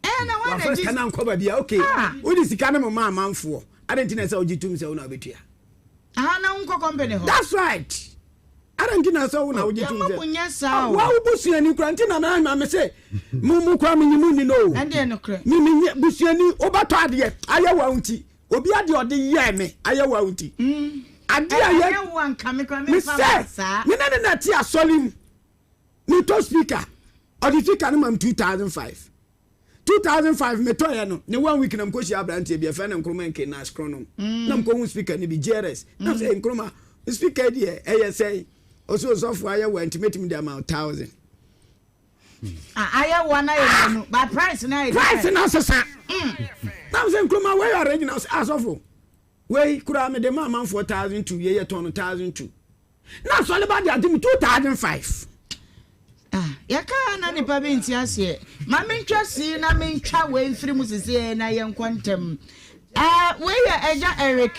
Ɛɛ na wɔn na gye sika no ankɔ baabi a okay. Wode sika no moma amanfoɔ. Adɛn nti na ɛsɛ wogye tom sɛ wo na wobɛtua? Aha na wonkɔ company hɔ. That's right. Adɛn nti na ɛsɛ wo na wogye tom sɛ. Yɛma mo nyɛ saa o. Wa wo busuani kura nti na na ma me se mo mo kura menye mo nni no o. Ɛndeɛ nokorɛ. Me menye busuani wobɛtɔ adeɛ ayɛ wa nti. Obi adeɛ ɔde yɛɛ me ayɛ wa nti. Adeɛ a yɛ. Ɛnyɛ wo anka me kura me nfa ma saa. Me ne ne na te asɔre mu. Metɔ speaker. Ɔde speaker no ma me 2005. 2005 metɔeɛ no ne one week na mekɔhyia aberanteɛ bi ɛfɛ no Nkrumah nke Nash Kronom mm. na mekɔhu speaker no bi JRS na sɛ mm. Nkrumah speaker deɛ ɛyɛ sɛn ɔsɛ ɔsɔfo ayɛ wɔ nti mɛtumi de ama 1000 ah, ayɛ wɔ na yɛ mmienu ba price na yɛ price na sesa mm. na sɛ Nkrumah wei original sɛ asɔfo wei koraa mede ma amanfoɔ 1002 yɛyɛ tɔn no 1002 Na asɔre ba de agye me 2005. Ah, yɛka na nipa bi nti aseɛ. Ma mentwa sii na mentwa wei mfiri mu sisi na yɛnkɔ ntɛm. Eh, wei yɛ Agya Eric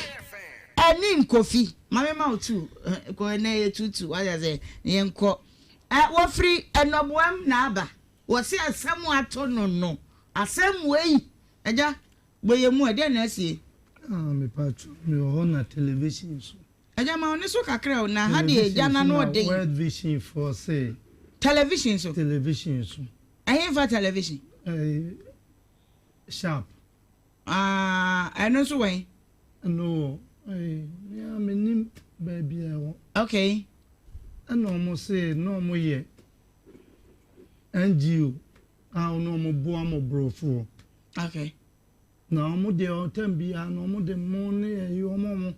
ɛne Nkofi. Ma me ma wo tu. Kɔ ɛnɛ yɛ tutu wate aseɛ. Na yɛnkɔ. Eh, wɔfiri Nnɔboam na aba. Wɔse asɛm ato no no. Asɛm wei, Agya, bɔ yɛn mu ɛdeɛn na asie? Ah, mepatwo, mewɔ hɔ na television so. Agya ma wo ne so kakra o na ha deɛ agya na no ɔden. World Vision foɔ se. Television so. Television so. Ɛhenfa television? Ɛɛ sharp. Ah ɛno nso wɛn? Ɛno wɔ ɛɛ mea menim baabi a ɛwɔ. Okay. Ɛna wɔn se na wɔn yɛ NGO a wɔn wɔn boa mmɔborɔfoɔ. Okay. Na wɔn deɛ ɔtɛm biara no wɔn de mo ne ɛyi wɔn a wɔn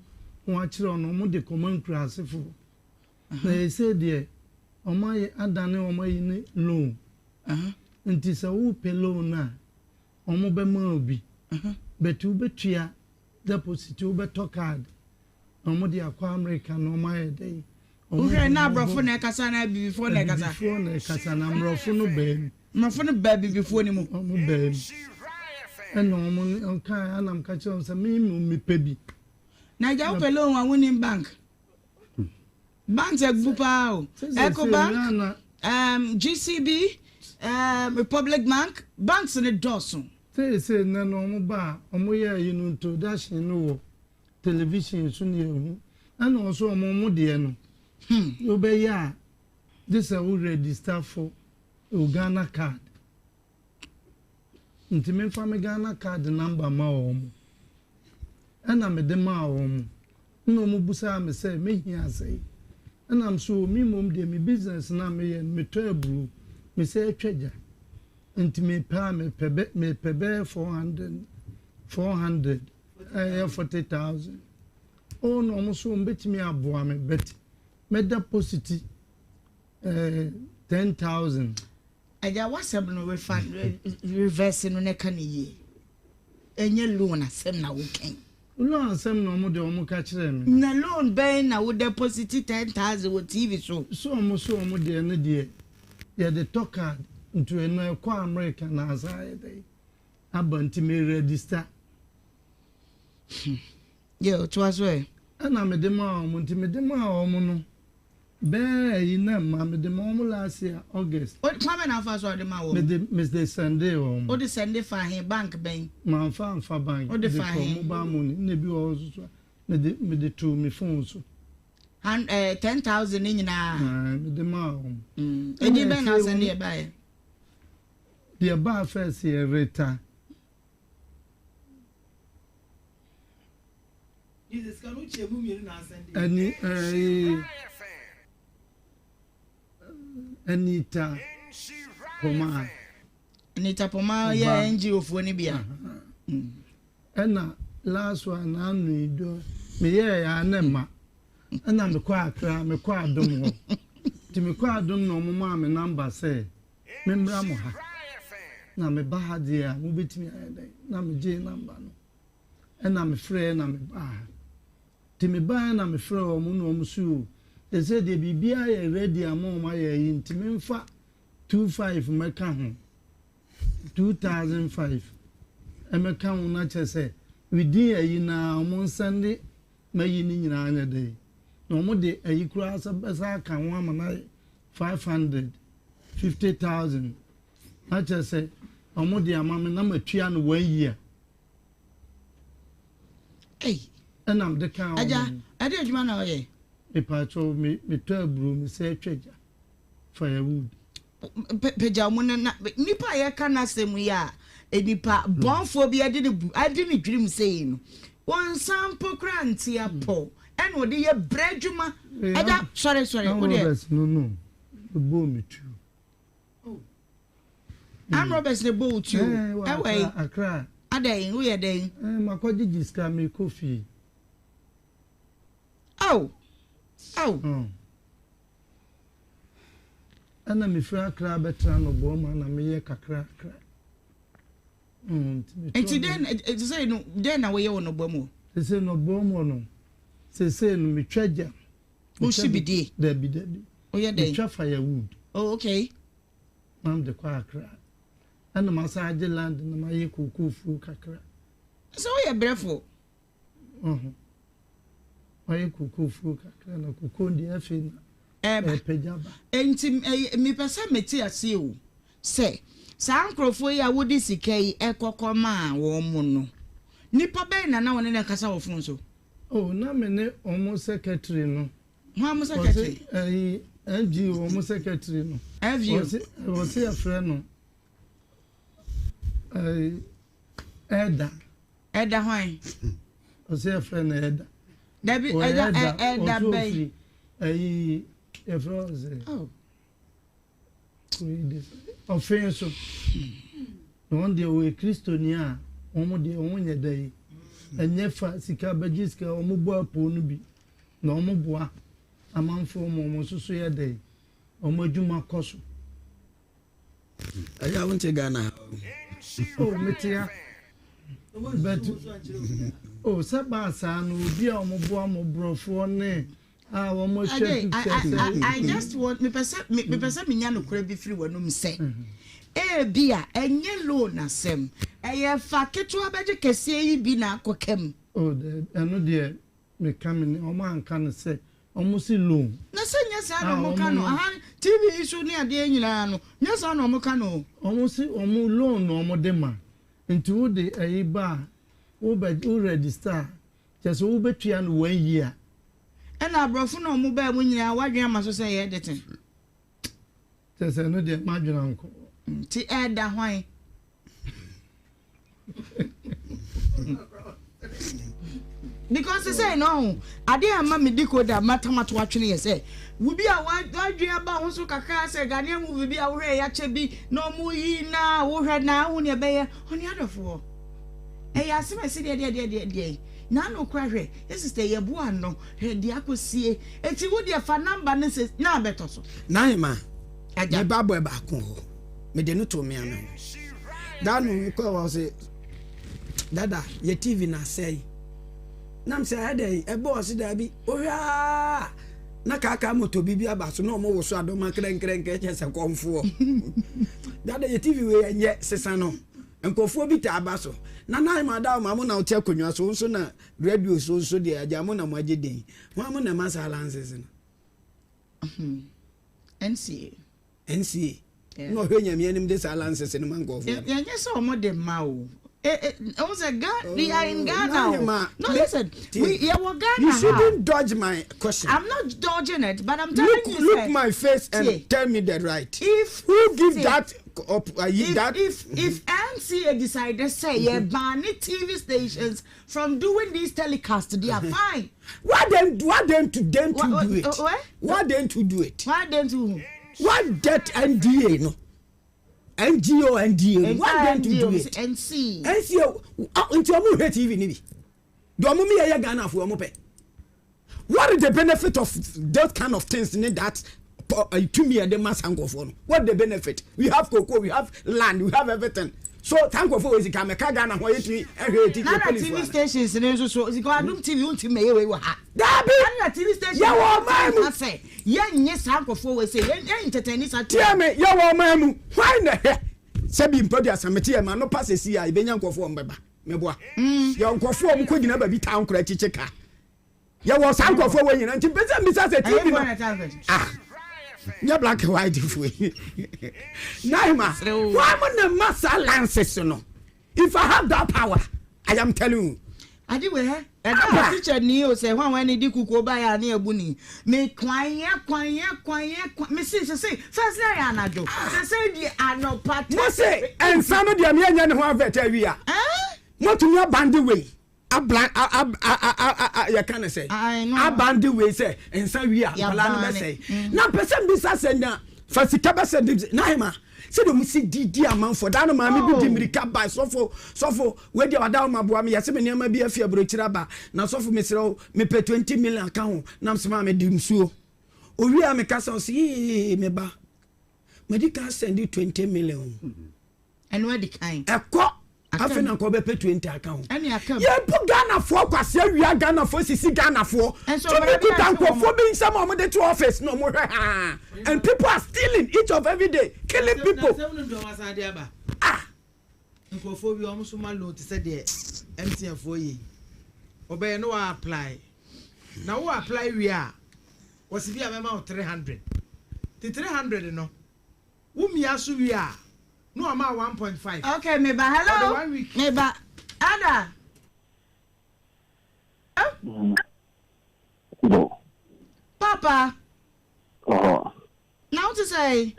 ho akyerɛ wɔn no wɔn de kɔma nkurasefoɔ. Na ɛsɛ deɛ wɔn ayɛ adane wɔn ayi ne loan. Nti sɛ wopɛ loan a wɔn bɛma wo bi. But wobɛtua deposit wobɛtɔ card na wɔn de akɔ America na wɔn ayɛ dɛn. Wohwɛ na aborɔfo na ɛkasa na abibifoɔ na ɛkasa. Abibifoɔ na ɛkasa na aborɔfo no baa mu. Mmorɔfo no baa abibifoɔ no mu. Wɔn baa mu. Ɛna wɔn kae ɛna meka kyerɛ wɔn sɛ me mmom mepɛ bi. Na agya wopɛ loan a wonim bank? Banks agu paa o. Ecobank, um, GCB, um, Republic Bank, banks no dɔɔso. Seesei nnɛ no wɔn ba a wɔyɛ ayi no introduction no wɔ television so ne ehu ɛna ɔso wɔn wɔn deɛ no wobɛyɛ a gye sɛ wo register for wo Ghana card nti memfa me Ghana card number ma wɔn ɛna mede maa wɔn ɛna wɔn busaa me sɛ mehia sɛn ɛna m so me mmom deɛ me business na meyɛ no metɔ aburo me sɛ atwa gya nti mepɛ a mepɛ bɛ mepɛ bɛyɛ 400 400 ɛyɛ 40,000 oh na wɔn so wɔn bɛtumi aboa me but mɛda positi Eh, 10,000. Agya w'asɛm no refa reverse no na ka no yie. Ɛnyɛ loan asɛm na woka yi. Loan asɛm na wɔn de wɔn ka kyerɛɛ me. Na loan bɛn na wo deposit 10,000 wɔ TV so? So wɔn so wɔn deɛ no deɛ yɛde tɔ card nti ɛno ɛkɔ America na asan ayɛ dɛn aba nti me register. Yɛ toa so ɛ. Ɛna mede maa wɔn nti mede maa wɔn no. Bɛɛ ayi na mma mede ma wɔn last year August. O kwan bɛn na wofa so a wode maa wɔn? Mede mede sɛndee wɔn. Wode sɛnde faa he? Bank bɛn? Manfa amfa bank. Wode faa he? Mede kɔɔ mobile money na ebi wɔ hɔ nso so a mede mede too me phone so. Han eh, 10,000 ne nyinaa? Ae, mede maa wɔn. Mm. Edin bɛn na wosɛnde ɛbaeɛ? Deɛ ɛbaa first yɛ Rita. Ɛni ɛɛ Anita Pomaa. Anita Pomaa yɛ NGO foɔ no bia. Ɛna last one na ano yi do meyɛɛ ya na mma ɛna mekɔ Accra mekɔ Adom hɔ nti mekɔ Adom na ɔmo maa me number sɛ memmra mo ha na meba ha deɛ a mobɛtumi ayɛ dɛn na megyee number no. Ɛna me frɛɛ na me baa ha. Nti me baeɛ na me frɛɛ wɔn na wɔn se oo sɛsɛi deɛ biribiara yɛ ready ama wɔn ayɛ ayi nti me nfa 25 mmɛka ho, 2005 mmɛka ho na kyerɛ sɛ within ayi no ara wɔn nsɛnde mayi no nyinaa nyɛ dɛn. Na wɔn de ayi koraa sɛ bɛsa aka ho ama no ayɛ 500, 50,000. Na kyerɛ sɛ wɔn de ama me na matua no one year. Ei. Ɛna mede kaa wɔn. Agya, ɛde adwuma na ɔyɛ? Mepaakyɛw, me metɔ aburo, mesɛ twa gya, firewood. Pagya mu no na nipa a yɛka n'asɛm yi a nipa bɔnfoɔ bi adi ne bu adi ne dwirim sei no wɔn nsa mpo koraa nte apɔ ɛna ɔde yɛ brɛ adwuma ɛda sɔre sɔre wo deɛ. Roberts no no ɛbɔ mi tuo. Oh. Arm robbers na ɛbɔ wo tuo ɛwɔ yi Accra adɛn woyɛ dɛn. Makɔ gyegye sika mekɔ fie. Aw aw. Ɛna mefiri Accra bɛtena Nɔboama na meyɛ kakra kakra. Nti dɛn sesei no dɛn na woyɛ wɔ Nɔboam hɔ? Sesei Nɔboam hɔ no sesei no metwa gya. Wosi bidie? Dabi dabi. Woyɛ dɛn? Metwa firewood. Oh okay. Na mede kɔ Accra. Ɛna masan agye land na mayɛ kookoo fuo kakra. Sɛ woyɛ brɛfoɔ. Wahu. Wayɛ kokoo fuo kakra na kokoo deɛ afei na ɛrepagya ba. Enti mepɛ sɛ mete aseɛ o sɛ saa nkorɔfoɔ yi a wode sika yi kɔkɔ maa wɔn no, nipa bɛn na na wɔne no rekasa wɔ fon so? Oh, na me ne wɔn secretary no. Hwan mo secretary? Wɔse ɛyi NGO wɔn secretary no. FGO. Wɔse wɔse yɛfrɛ no ɛyi Ɛda. Ɛda hwan? Ɔsɛ yɛfrɛ no ɛda. Dabi ɛda ɛda bɛn? Ɛyi yɛfrɛ ɔsɛ. Oh. Ɔfin so. Na wɔn deɛ wɔyɛ kristoni a wɔn deɛ wɔn nyɛ dɛ yi. Ɛnyɛ fa sika bɛgye sika wɔn bɔ apoo no bi na wɔn boa amanfoɔ ma wɔn nso so yɛ dɛ yi. Wɔn adwuma kɔ so. Ɛyɛ a wonte Ghana ha o. Oh, mete ha. But oh, sɛ baa saa no obi a wɔn boa mo borɔfoɔ ne a wɔn atwa pictures. I, I, I just want mepɛ sɛ mepɛ sɛ menya nokorɛ bi firi w'anum sɛ ebi a ɛnyɛ loan asɛm ɛyɛ fa ketewa bɛgye kɛseɛ yi bi na akɔ kam. Oh, ɛno deɛ Meka me ne wɔn anka no sɛ wɔn se loan. Na sɛ nyɛ saa na wɔn ka no aha TV yi so ne adeɛ nyinaa no nyɛ saa na wɔn ka no o. Wɔn se wɔn loan na wɔn de ma nti wo de ɛyi ba a wo bɛ wo register a kyerɛ sɛ wo bɛ tua no one year. Ɛna aborɔfo na wɔn baa mu nyinaa wadwene ama so sɛ ɛyɛ editing. Kyerɛ sɛ ɛno deɛ m'adwene ankɔ hɔ. Nti ɛda hwan? Because sɛ no ho ade a ma me decoder matamato atwene yɛ sɛ wo bi a wadwen aba ho so kakra sɛ Ghanaian movie bi a wohwɛ yɛakyɛ bi na ɔmo yi na wohwɛ na ahu nea ɛbɛyɛ ɔne adɔfoɔ ɛyɛ asɛm a ɛsi deɛ deɛ deɛ deɛ deɛ na ano kora hwɛ yɛ sister yɛ boa no hwɛ deɛ akɔsie eti wo deɛ fa namba no sɛ na abɛtɔ so. Nahema me ba bɔ baako hɔ mede no too me ano da no mekɔ hɔ sɛ dada yɛ tv na asɛe nam sɛ ɛdɛn ɛbɔ ɔse daabi wohwɛ a na kaakaa moto bi bi aba so na ɔmo woso adɔma krɛnkrɛnkrɛ kyɛ sɛ kɔmfoɔ dada yɛ tv wei ɛnyɛ sesa no nkurɔfoɔ bi taa ba so na na ma da ma mo na wote akonnwa so nso na radio so nso deɛ agya mo na mo agye den ho a mo na ɛma saa lances no NCA. NCA. Na ɔhwɛ nyame anim de saa lances no ma nkurɔfoɔ. Yɛnyɛ sɛ wɔn de ma o. Ɛwɔ sɛ Ghana, we are in Ghana o. No listen, we yɛwɔ Ghana ha. You shouldn't dodge my question. I'm not dodging it, but I'm telling you. Look my face and tell me the right. If who give that up, if, that if NCA decided say yeah ban TV stations from doing these telecasts, they are fine. Why then why don't you then to do it? Why don't you do it? Why don't you? Why that NDA no? NGO NDA no. Why don't you do it? NC. NCA nti ɔmo hwɛ TV ni bi. Deɛ ɔmo mi yɛ yɛ Ghana fo ɔmo pɛ. What is the benefit of that kind of things ne that tumi yɛ de ma saa nkurɔfoɔ no? What the benefit? We have cocoa, we have land, we have everything. So saa nkurɔfoɔ wɔ sika mɛka Ghana ho yɛtumi ɛhwɛ yɛ TV Nana TV stations ne nso so sika Adum TV wontumi mɛyɛ wei wɔ ha. Daabi. Nana TV stations yɛ wɔ ɔman mu. Sɛ yɛnyɛ saa nkurɔfoɔ wei sɛ yɛn entertain saa. Tiɛ me yɛ wɔ ɔman mu hwan na hwɛ sɛbi mpɔdu asamete yɛ ma no pa sɛsi a yɛbɛnya nkurɔfoɔ wɔn bɛba mɛboa. Yɛ nkurɔfoɔ wɔn kɔ gyina baabi taa nkora kyikyi ka. Yɛwɔ saa nkurɔfoɔ wɔ nyina nti mpɛ sɛ mbisa sɛ TV no ah nyɛ black and white foɔ yi Naima why mo na ma saa lances no if I have that power I am telling you. Ade wei hɛ ɛda a teacher ni o sɛ hwan hwan ni di kukuo ba yɛ a ne abu ni me kwan yɛ kwan yɛ kwan yɛ kwan me se sese first na yɛ anadwo sese di anɔpa tɛ. Mo se nsa no deɛ meɛnyɛ ne ho advert awia motumi abande wei. Abla a a a a a yɛka ne sɛ abande wei sɛ nsa wie a nkwadaa no bɛsɛe na mpɛ sɛ mbisa sɛ na fa sika bɛsɛ de n'ahema sɛdeɛ ɔmo si didi amanfoɔ daa no maame bi di mmirika ba sɔfo sɔfo wei deɛ wada ɔmo aboa me yɛsɛ me nneɛma bi afi aburokyire aba na sɔfo mesrɛ wo mepɛ 20 million ka ho nam sɛ maame de nsuo owie a meka sɛ ɔsɛ yee me ba madi kan sɛnde 20 million Ɛno adi kan. Ɛkɔ afei na nka ɔbɛpɛ 20 aka ho. Yɛbu Ghanafoɔ kwasea wia Ghanafoɔ sisi Ghanafoɔ. Tumi kuta nkurɔfoɔ bi nsɛm a wɔde to office na wɔhwɛ haa and people are stealing each of every day killing people. Ah. Nkurɔfoɔ bi wɔn nso ma loan te sɛ deɛ MTN foɔ yɛ yi. Ɔbɛyɛ no wa apply. Na wo apply wie a wɔsi bi a mɛma wo 300. Ti 300 no. Wo mia so wie a na wama wo 1.5. Okay me ba Ɔde hello one week. me ba Ada hello Hello. Papa Ɔhɔ. na wo te sɛn?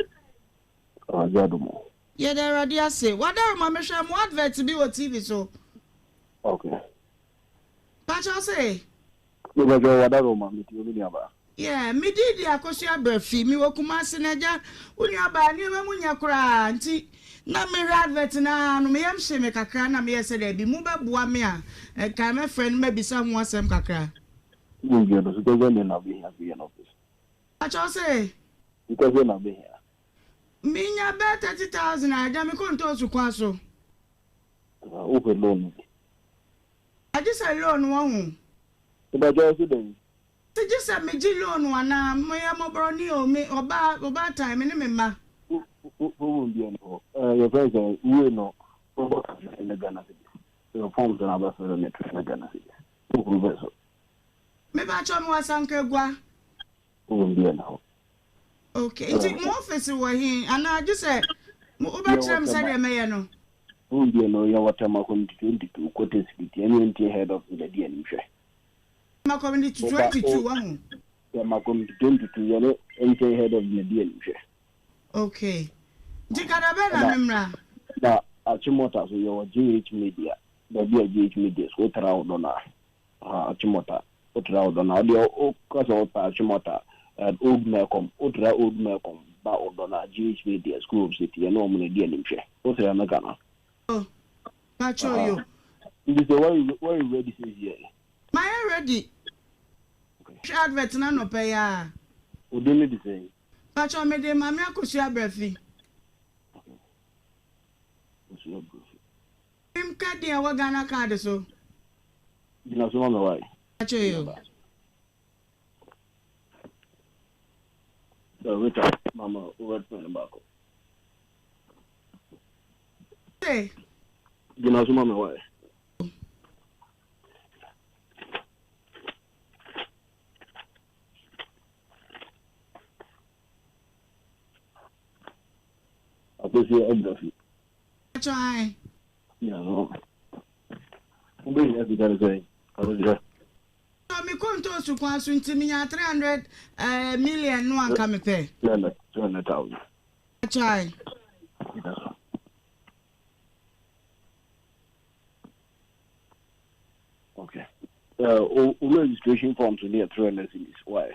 Awurade adom o. Yɛda Awurade ase. Wadaroma mehwɛ mo advert bi wɔ TV so. Okay. Pakyɛ wo se? Mepakyɛ wadaroma metie me nuabaa. Yeah, me din de Akosua Brafi, me wɔ Kumasi na agya wo nua baa nneɛma mu nyɛ koraa nti na me hwɛ advert no ara no me yam hyee me kakra na me yɛ sɛ daabi mo bɛ boa me a nka mɛ frɛ no mɛ bisa ho asɛm kakra. Wo dua no sika sɛn na wobɛhia fi yɛn office? Pakyɛ wo se? Sika sɛn na wobɛhia? Me nya bɛyɛ 30,000 a agya me kɔ ntoosu kwan so. Wo pɛ loan bi? Agye sɛ loan wɔ ho. Mepakyɛ wo se dɛn? Se gye sɛ megye loan anaa? Meyɛ mmɔborɔni o, me ɔbaa, ɔbaatan, me ne me mma. Problem biara nni hɔ. Eh, yɛfrɛ no sɛ wei no, wobɔ ka 300 Ghana cedis. Sɛ forms no abɛfrɛ no 300 Ghana cedis. Wo kuro bɛn so? Mepakyɛw, mewɔ Asankragua. Problem biara nni hɔ. Okay, nti mo office wɔ he? Anaa gye sɛ wobɛkyerɛ me sɛdeɛ mɛyɛ no? Problem biara nni hɔ. Yɛwɔ Tema Community 22, Quarter Street, yɛne NTA head office na ɛdi anim hwɛ. Tema Community 22 wahu. Tema Community 22 yɛne NTA head office na ɛdi anim hwɛ. Okay. Nti kada bɛn na memmra? Na Achimota so yɛwɔ JH Media, baabi a JH Media so wotra wo dɔ no a. Aha, Achimota, wotra wo dɔ no a, wodeɛ woka sɛ wopɛ Achimota, Old Melcom, wotra Old Melcom ba wo dɔ no a, JH Media, School of City, yɛne wɔn na ɛdi anim hwɛ. Wotra mɛka no. Oh, patrol yo. Nti sɛ woayɛ ready seesei ɛ? Mayɛ ready. Hwɛ advert no anɔpa yi ara. Wo din no de sɛn? Patrol mede Maame Akosua Abrafi. Okay. Akosua Abrafi. Menka din a ɛwɔ Ghana card so. Gyina so ma me wae. Patrol yo. Sɛ Rita mama wo red pen baako. Gyina so ma me wae. Akwasi Abrafi. Try. Yeah, no. Wobɛhia sika no sɛn? Akwasi. Me kɔ ntoosu kwan so nti menya 300 eh, million no anka mepɛ. 300,000. Try. Okay. Uh, o registration forms no yɛ 300 cedis. Why?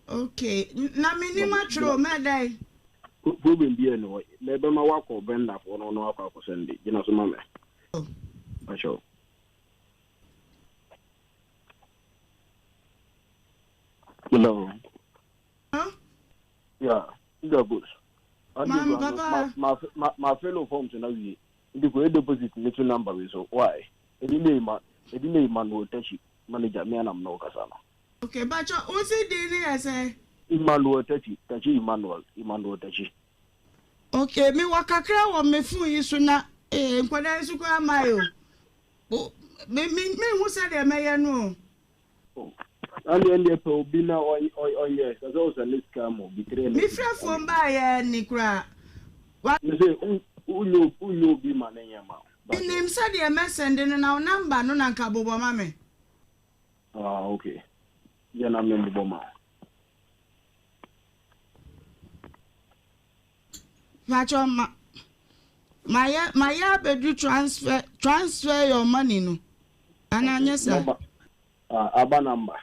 Okay. Na me nim atwerɛ o mɛdɛn? Problem bi ɛni hɔ. Mɛbɛma wakɔ vendor foɔ no ɔno akɔ akɔ sɛnde. Gyina so ma me. Oh. Akyɛw. Hello. Huh? Yeah, you good. Maame papa. Ma ma ma fellow forms na wie. Nti kɔyɛ deposit ne to number wei so why? Ɛdi ne Emma ɛdi ne Emmanuel Takyi manager me anam ne wo kasa no. Ok mpakyɛ wo se din no yɛ sɛn? Emmanuel Takyi Takyi Emmanuel Emmanuel Takyi. Ok me wɔ kakra wɔ me phone yi so na ee nkwadaa yi so koraa mmae o me me me nhu sɛdeɛ mɛyɛ no o. Ɛnde ɛnde pɛ obi na ɔnyɛ sɛ sɛ ɔsɛ ne sika ma obi 300. Me frɛ phone baa yɛ ni koraa. Me se wonyɛ wonyɛ obi ma ne nyɛ ma wo. Menim sɛdeɛ mɛ sɛnde no na wo number no na nka bobɔ ma me. Ah ok yɛ na me bobɔ ma wo. Pakyɛ ma mayɛ mayɛ abɛduru transfer transfer your money no anaa nyɛ saa. Ah aba number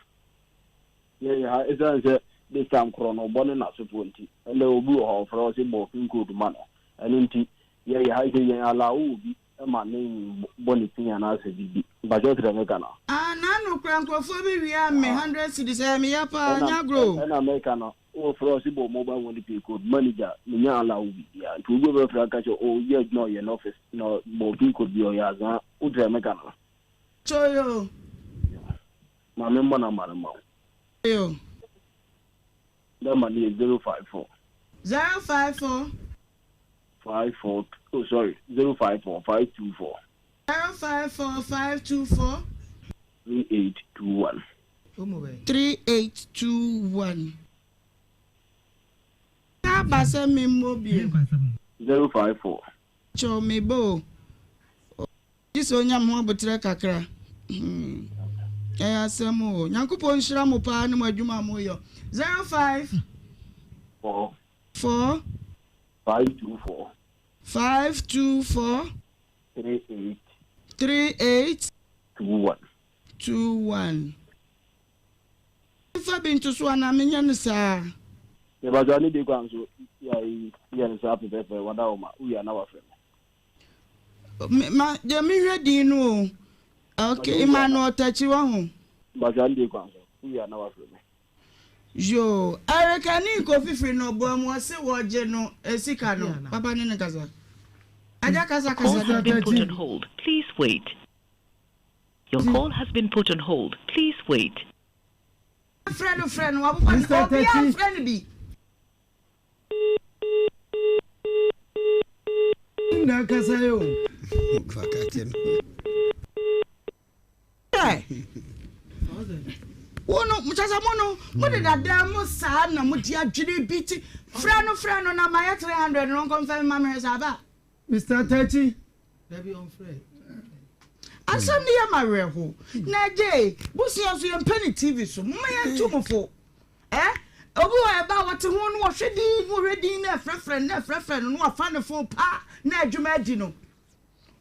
yɛ yɛ ha ɛsiane sɛ this time korɔ no ɔbɔ ne n'asefoɔ nti ɛnɛ obi wɔ hɔ ɔfrɛ ɔse bɔ pin code ma no ɛno nti yɛ yɛ ha sɛ yɛn allow obi ma ne bɔ ne pin anaasɛ biribi mpakyɛ ɔte dɛ meka no. Ah n'ano koraa nkurɔfoɔ bi wiaa me hundred cedis ɛyɛ me ya paa nyɛ agorɔ o. Ɛna meka no wo frɛ ɔse bɔ mobile money pin code manager menya allow biribiara nti obi ɔbɛfrɛ aka kyɛ oh yɛ adwuma ɔyɛ n'office na bɔ pin code bi ɔyɛ azaa wote dɛ meka no. Kyoyo. Ma me mmɔ number no ma wo. Kyoyo. Number no yɛ 054. 054. 54 oh sorry 054 524. 054 524. 3821. 3821. Aba sɛ me mmɔ bio. 054. Kyɛw me bɔ o. Gye sɛ onya me ho aboterɛ kakra hmm ɛyɛ asɛm o Nyankopɔn nhyira mo paa ne mo adwuma a moyɔ 05 4 4 524 524 38 38 21 21 Memfa bi nto so anaa menyɛ no saa? Mepakyɛw ne de kwan so yɛ no saa pɛpɛɛpɛ wada wo ma wowie a na wafrɛ me. Me ma deɛ mehwɛ din no o. Okay, Emmanuel Takyi wɔ ho. Mpatsɔ ande kwan so. Wowie a na wafrɛ me. Yoo, Erica ne Kofi firi nɔboa mu ɔse wɔgye no sika no. Papa ne no kasa. Agya kasa Call kasa has been put on Takyi. hold. Please wait. Your call has been put on hold. Please wait. Frɛ no frɛ no wabobɔ no Mister obiara Takyi. mfrɛ no bi. Na kasa yi o. Wo no kyɛ sɛ mo no mo de dada mo saa na mo di adwene bi ti frɛ no frɛ no na ma yɛ 300 no nkɔmfɛ ma mehwɛ sɛ aba. Mr. Tachi. Asɛm no yɛ ma werɛho. Na gyee bosea nso yɛmpɛ ne TV so. Momma yɛnto mo fo. Eh? Obi wɔ ɛba a wɔte ho no wɔhwɛ din na wɔhwɛ din na ɛfrɛfrɛ no na ɛfrɛfrɛ no na wafa ne fon pa na adwuma adi no.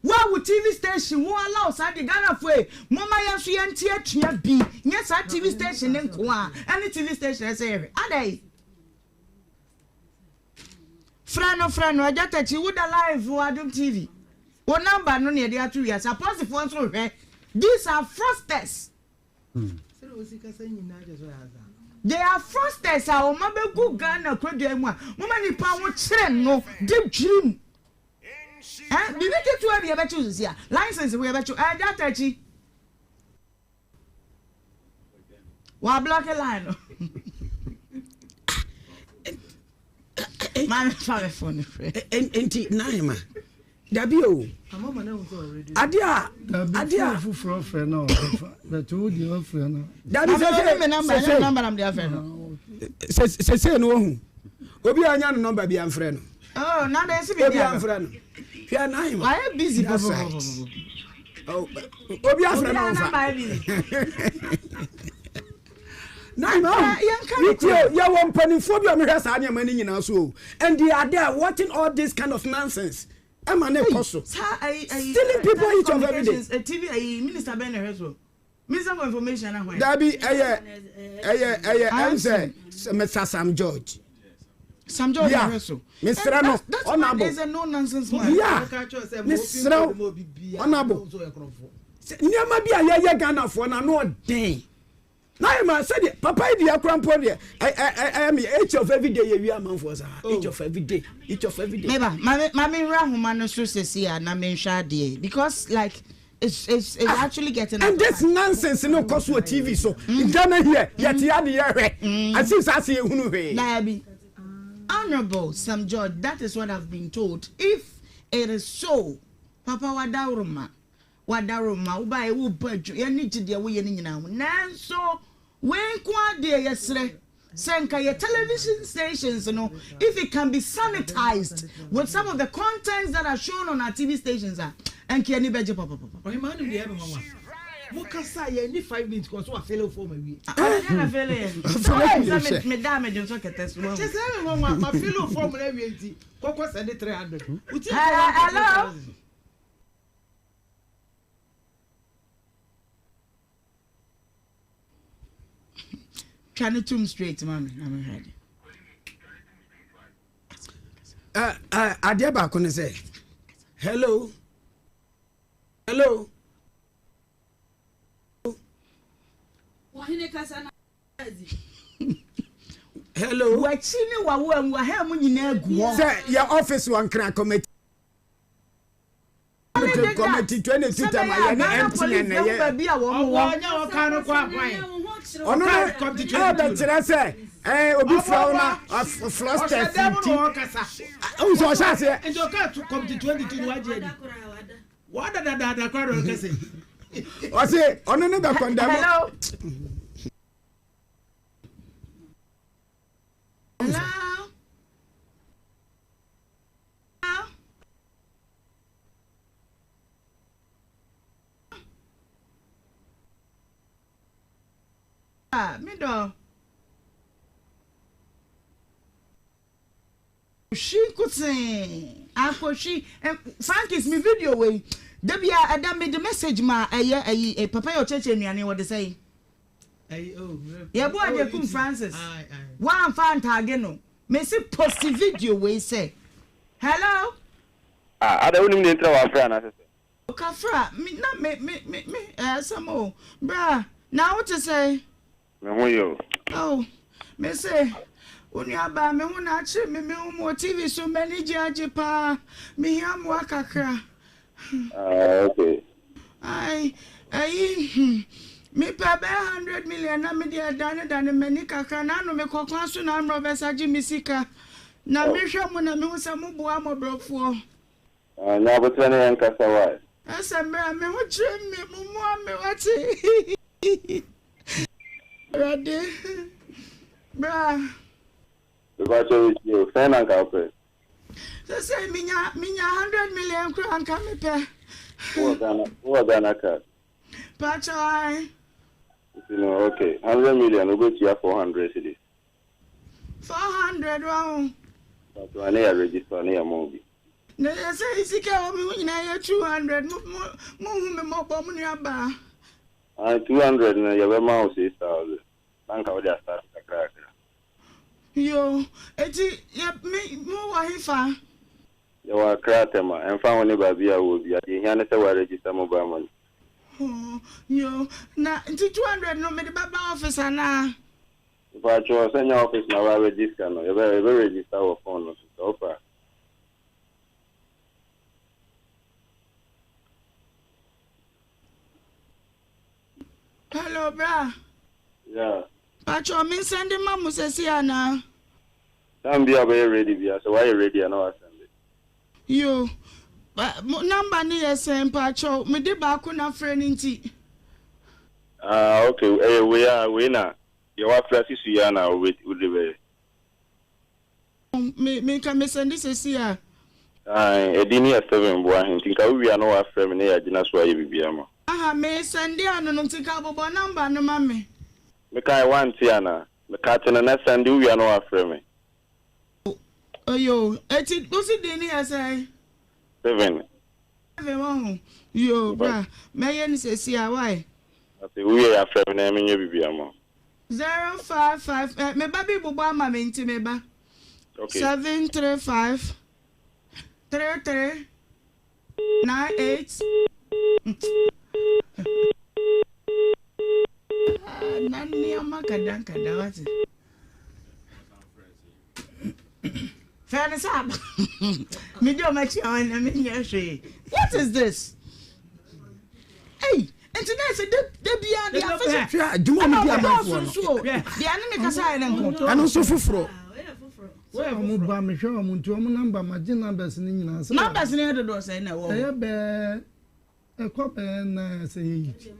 Wo a wo TV station wo allow saa de Ghanafoɔ yi momma yɛn nso yɛnte atua bi nyɛ saa TV station ne nko a ɛne TV station ɛsɛ yɛhwɛ. Adɛn? Frɛ no frɛ no Agya Takyi wo da live wɔ Adom TV. Wo number no na yɛde ato wiase. Apolisifoɔ nso hwɛ. These are fraudsters. They are fraudsters a wɔn abɛgu Ghana kwadua mu a moma nipa ho kyerɛ no de dwirim. Eh, biribi ketewa bi yɛbɛkyew sisi a license ho yɛbɛkyew. Agya Takyi. Wa block line no. Maame fa me phone frɛ. Nti Naima, dabi o. Ade a ade a foforɔ frɛ no ɔbɛfa bɛtɛ wo deɛ ɔfrɛ no. Dabi sese sese sese no ohu obi a ɔnya no nɔmba bi amfrɛ no. Oh, na de si bi Obi amfrɛ no. Hwɛ Naima. Wayɛ busy That's right. Oh, obi afrɛ no nfa. Naima, yɛntie yɛwɔ mpanimfoɔ bi a wɔhwɛ saa nneɛma no nyinaa so o. And they are there watching all this kind of nonsense. Ɛma ne kɔ so. Stealing people each of every day. TV ayi minister bɛn na ɛhwɛ so. Minister for information na hwan. Dabi ɛyɛ ɛyɛ ɛyɛ ɛm sɛ Mr Sam George. Sam George yeah. ɛhwɛ so. Mesrɛ no ɔnabo. Is a no nonsense man. Yeah. Mesrɛ ɔnabo. Nneɛma bi a yɛyɛ Ghanafoɔ na ano ɔden. Na yɛ ma sɛdeɛ papa yi deɛ kora mpo deɛ ɛyɛ me each of every day yɛ wi amanfoɔ saa oh. each of every day each of every day. Meba maame maame nwura ahoma no so sisi a na menhwɛ adeɛ because like it's it's it's ah, actually getting. And this nonsense no kɔ so wɔ TV so. Mm. Ghana here yɛte mm. ade yɛ hwɛ. Mm. Asi saa se ehunu hwee. Daabi. Honourable Sam George that is what I've been told if it is so papa wadawuruma. W'adaworoma, wobaeɛ worebɔ adwuma, yɛn ani gye deɛ woyɛ no nyinaa ho. Nanso wei nko ara deɛ yɛsrɛ sɛ nka yɛ television stations no, if it can be sanitized with some of the contents that are shown on our TV stations a, nka yɛn ani bɛgye papapapa. Ɔhemaa nim deɛ ɛyɛ me nwanwa. Mo kasa yɛn ni 5 minutes kɔ so wa fele form awie. Ɔde na fele yɛ. Sɛ me da me dwonsɔ kɛtɛ so. Kyɛ sɛ ɛyɛ me nwanwa ma fele form na awie nti kɔkɔ sɛde 300. Wotie Hello. Twa ne tum straight ma me na mehwɛ ade. Adeɛ baako ne sɛ hello hello. Ɔhene kasa na hello. W'akyi ne w'awoa mu w'aha mu nyinaa gu hɔ. Sɛ yɛ office wɔ Nkran committee. Committee 22 tɛm a yɛ ne MTN na yɛ. Ɔno no ɛbɛkyerɛ sɛ ɛɛ obi fura wo na flɔstɛs nti. Ɔn sɛ ɔhyɛ aseɛ. Nti ɔka committee 22 no wagye adi. Wada dadaada koraa na ɔkasa yi. Ɔse ɔno ne bɛ kɔndɛm. Hello. Hello. Ah, me dɔ. Hwi nkotsee akɔhwi Frankis me video wei da bia ɛda me de message ma ɛyɛ ɛyi papa yɛ ɔkyerɛkyerɛ nnuane wɔde sɛ yi yɛbo agyekum Francis woamfa ntaage no mesi post video wei sɛ hello. Ah ada wonim deɛ nti na wafrɛ anaasɛ sɛ. Kafra me na me me me me ɛyɛ asɛm o bra na wo te sɛn. Me ho yɛ o. Oh me se wo nua baa me ho na akyere me me hu mo wɔ TV so m'ani gye agye paa me hia mmoa kakra. Ah okay. Ai ayi hmm me pɛ bɛyɛ 100 million na me de adane dane m'ani kakra na ano me kɔ kwan so na amrɔbɛs agye me sika na me hwɛ mo na me hu sɛ mo boa mmɔbrɔfoɔ. Ah nya aboterɛ ne yɛn kasa wai. Ɛsɛ mmerɛ a me ho kyere me mo mmoa me wate Awurade bra. Mepakyɛw metie o, sɛn na nka wopɛ? Sɛsɛi menya menya 100 million koraa nka mepɛ. Wowɔ Ghana wowɔ Ghana card? Pakyɛw ae. Nti no ok, 100 million wobɛtua 400 cedis. 400 waho. Pakyɛw ɛne yɛ register ne yɛ ma wo bi. Na sɛsɛi sika ɛwɔ me ho nyinaa yɛ 200 mo mo mo hu me mmɔbɔ mo nua baa. Ae 200 no yɛbɛma wo 6000 na nka wode astarte kakra kakra. Yoo eti yɛ me mo wɔ hefa? Yɛwɔ Accra Tema, ɛmfa ho ne baabi a wowɔ biara, deɛ ehia ne sɛ woaregister mobile money. Hoo yoo na nti 200 no mede bɛba office anaa? Mpakyɛw sɛ nyɛ office na woabɛgye sika no, yɛbɛ yɛbɛ register wɔ phone no so, sɛ wopɛ a. Hello bra. Yeah. Pacho me nsɛnde ma mo sɛsi anaa. Time bi a ɔbɛyɛ ready bia sɛ wayɛ ready a na wasɛnde. Yo mo number no yɛ sɛn mpakyɛw mede baako na frɛ no nti. Ah ok ɛyɛ wei a wei na deɛ wafrɛ asi so yi ara na wode bɛyɛ. Me me nka me sɛnde sɛsi a. Ae ɛdin no yɛ Steven Boahe nti nka wo wie a na wafrɛ me na yɛagyina so ayɛ biribi ama wo. Aha me sɛnde ano no nti nka bobɔ number no ma me. Me kae wante anaa? Me kate no na sɛnde wo wie a na wafrɛ me. Oyoo eti wo se din no yɛ sɛn? Steven. Steven wahu yoo bra mɛyɛ no sɛsi a wai. Ate wo wie a frɛ me na menyɛ biribi ama wo. 055 eh, me ba bi bobɔ ama me nti me ba. Okay. 735 33 98 ah, na nneɛma kadankada wate. Fɛ no sɛ aba. Medi ɔmo akyi a wɔn na menyɛ hwee. What is this? Ei, nti na ɛsɛ da da biara de afe so. Hwɛ adwuma ɔmo di amanfoɔ no. Nso o, deɛ ane ne kasa yɛ ne nko. Ɛno nso foforɔ. Sɛ ɔmo ba mehwɛ ɔmo nti ɔmo namba magye numbers no nyinaa. Numbers no yɛ dodoɔ sɛn na ɛwɔ hɔ? Ɛyɛ bɛɛ. Ɛkɔ bɛyɛ nan a sɛ yɛyi ti.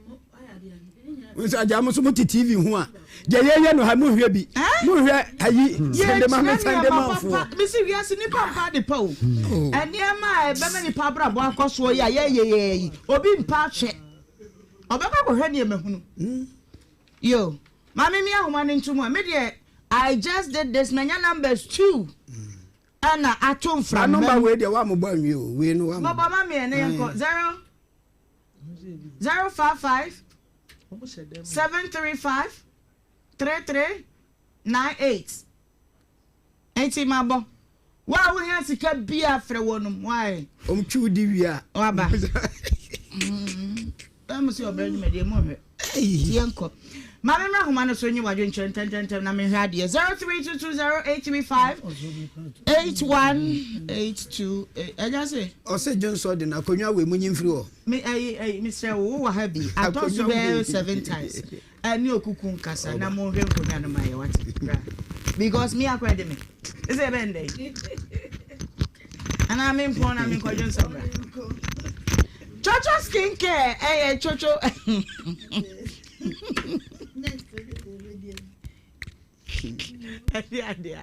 Nso agya mo nso mo te TV ho a deɛ yɛyɛ no ha mo nhwɛ bi mo nhwɛ ayi sɛnde ma me sɛnde ma foɔ. Mesi wiase nipa mpa ade pa o. Oh. Nneɛma a ɛbɛma nipa abrabɔ akɔ soɔ yi a yɛyɛ yɛ yi obi mpa ahwɛ. Ɔbɛkɔ akɔhwɛ nneɛma hunu. Hmm. Yo, maame mi ahoma no ntom a me deɛ I just did this manya numbers 2. Ɛna ato mframa mu. Anɔba wei deɛ woammobɔ anwie o wei no woammobɔ. Bɔbɔ ma meɛ na yɛnkɔ 0 0 5 5 7 3 5 3 3 9 8 Enti mabɔ. Wo a wohia sika bia frɛ wɔnom why. Wɔn twi wo di wie a. Waba. Bɛn mo sɛ ɔbrɛ dwumadie mo nhwɛ. Ti yɛn kɔ. Maame mmra ahoma no so nye wadwenkyerɛ ntɛntɛntɛm na menhwɛ adeɛ. 03220835 8182 ɛgya se. Ɔse dwonsɔ de no akonnwa wei monyi mfiri hɔ. Me ɛyi ɛyi mesrɛ wo wowɔ ha bi atɔ so bɛyɛ 7 times. Ɛne okuku nkasa na monhwɛ nkonnwa no ma yɛ wate bra because me akora de me ɛsɛ ɛbɛn dɛn anaa me mpɔn na me nkɔdwe nsɛm bra Chocho skin care ɛyɛ chocho ɛde adeɛ a.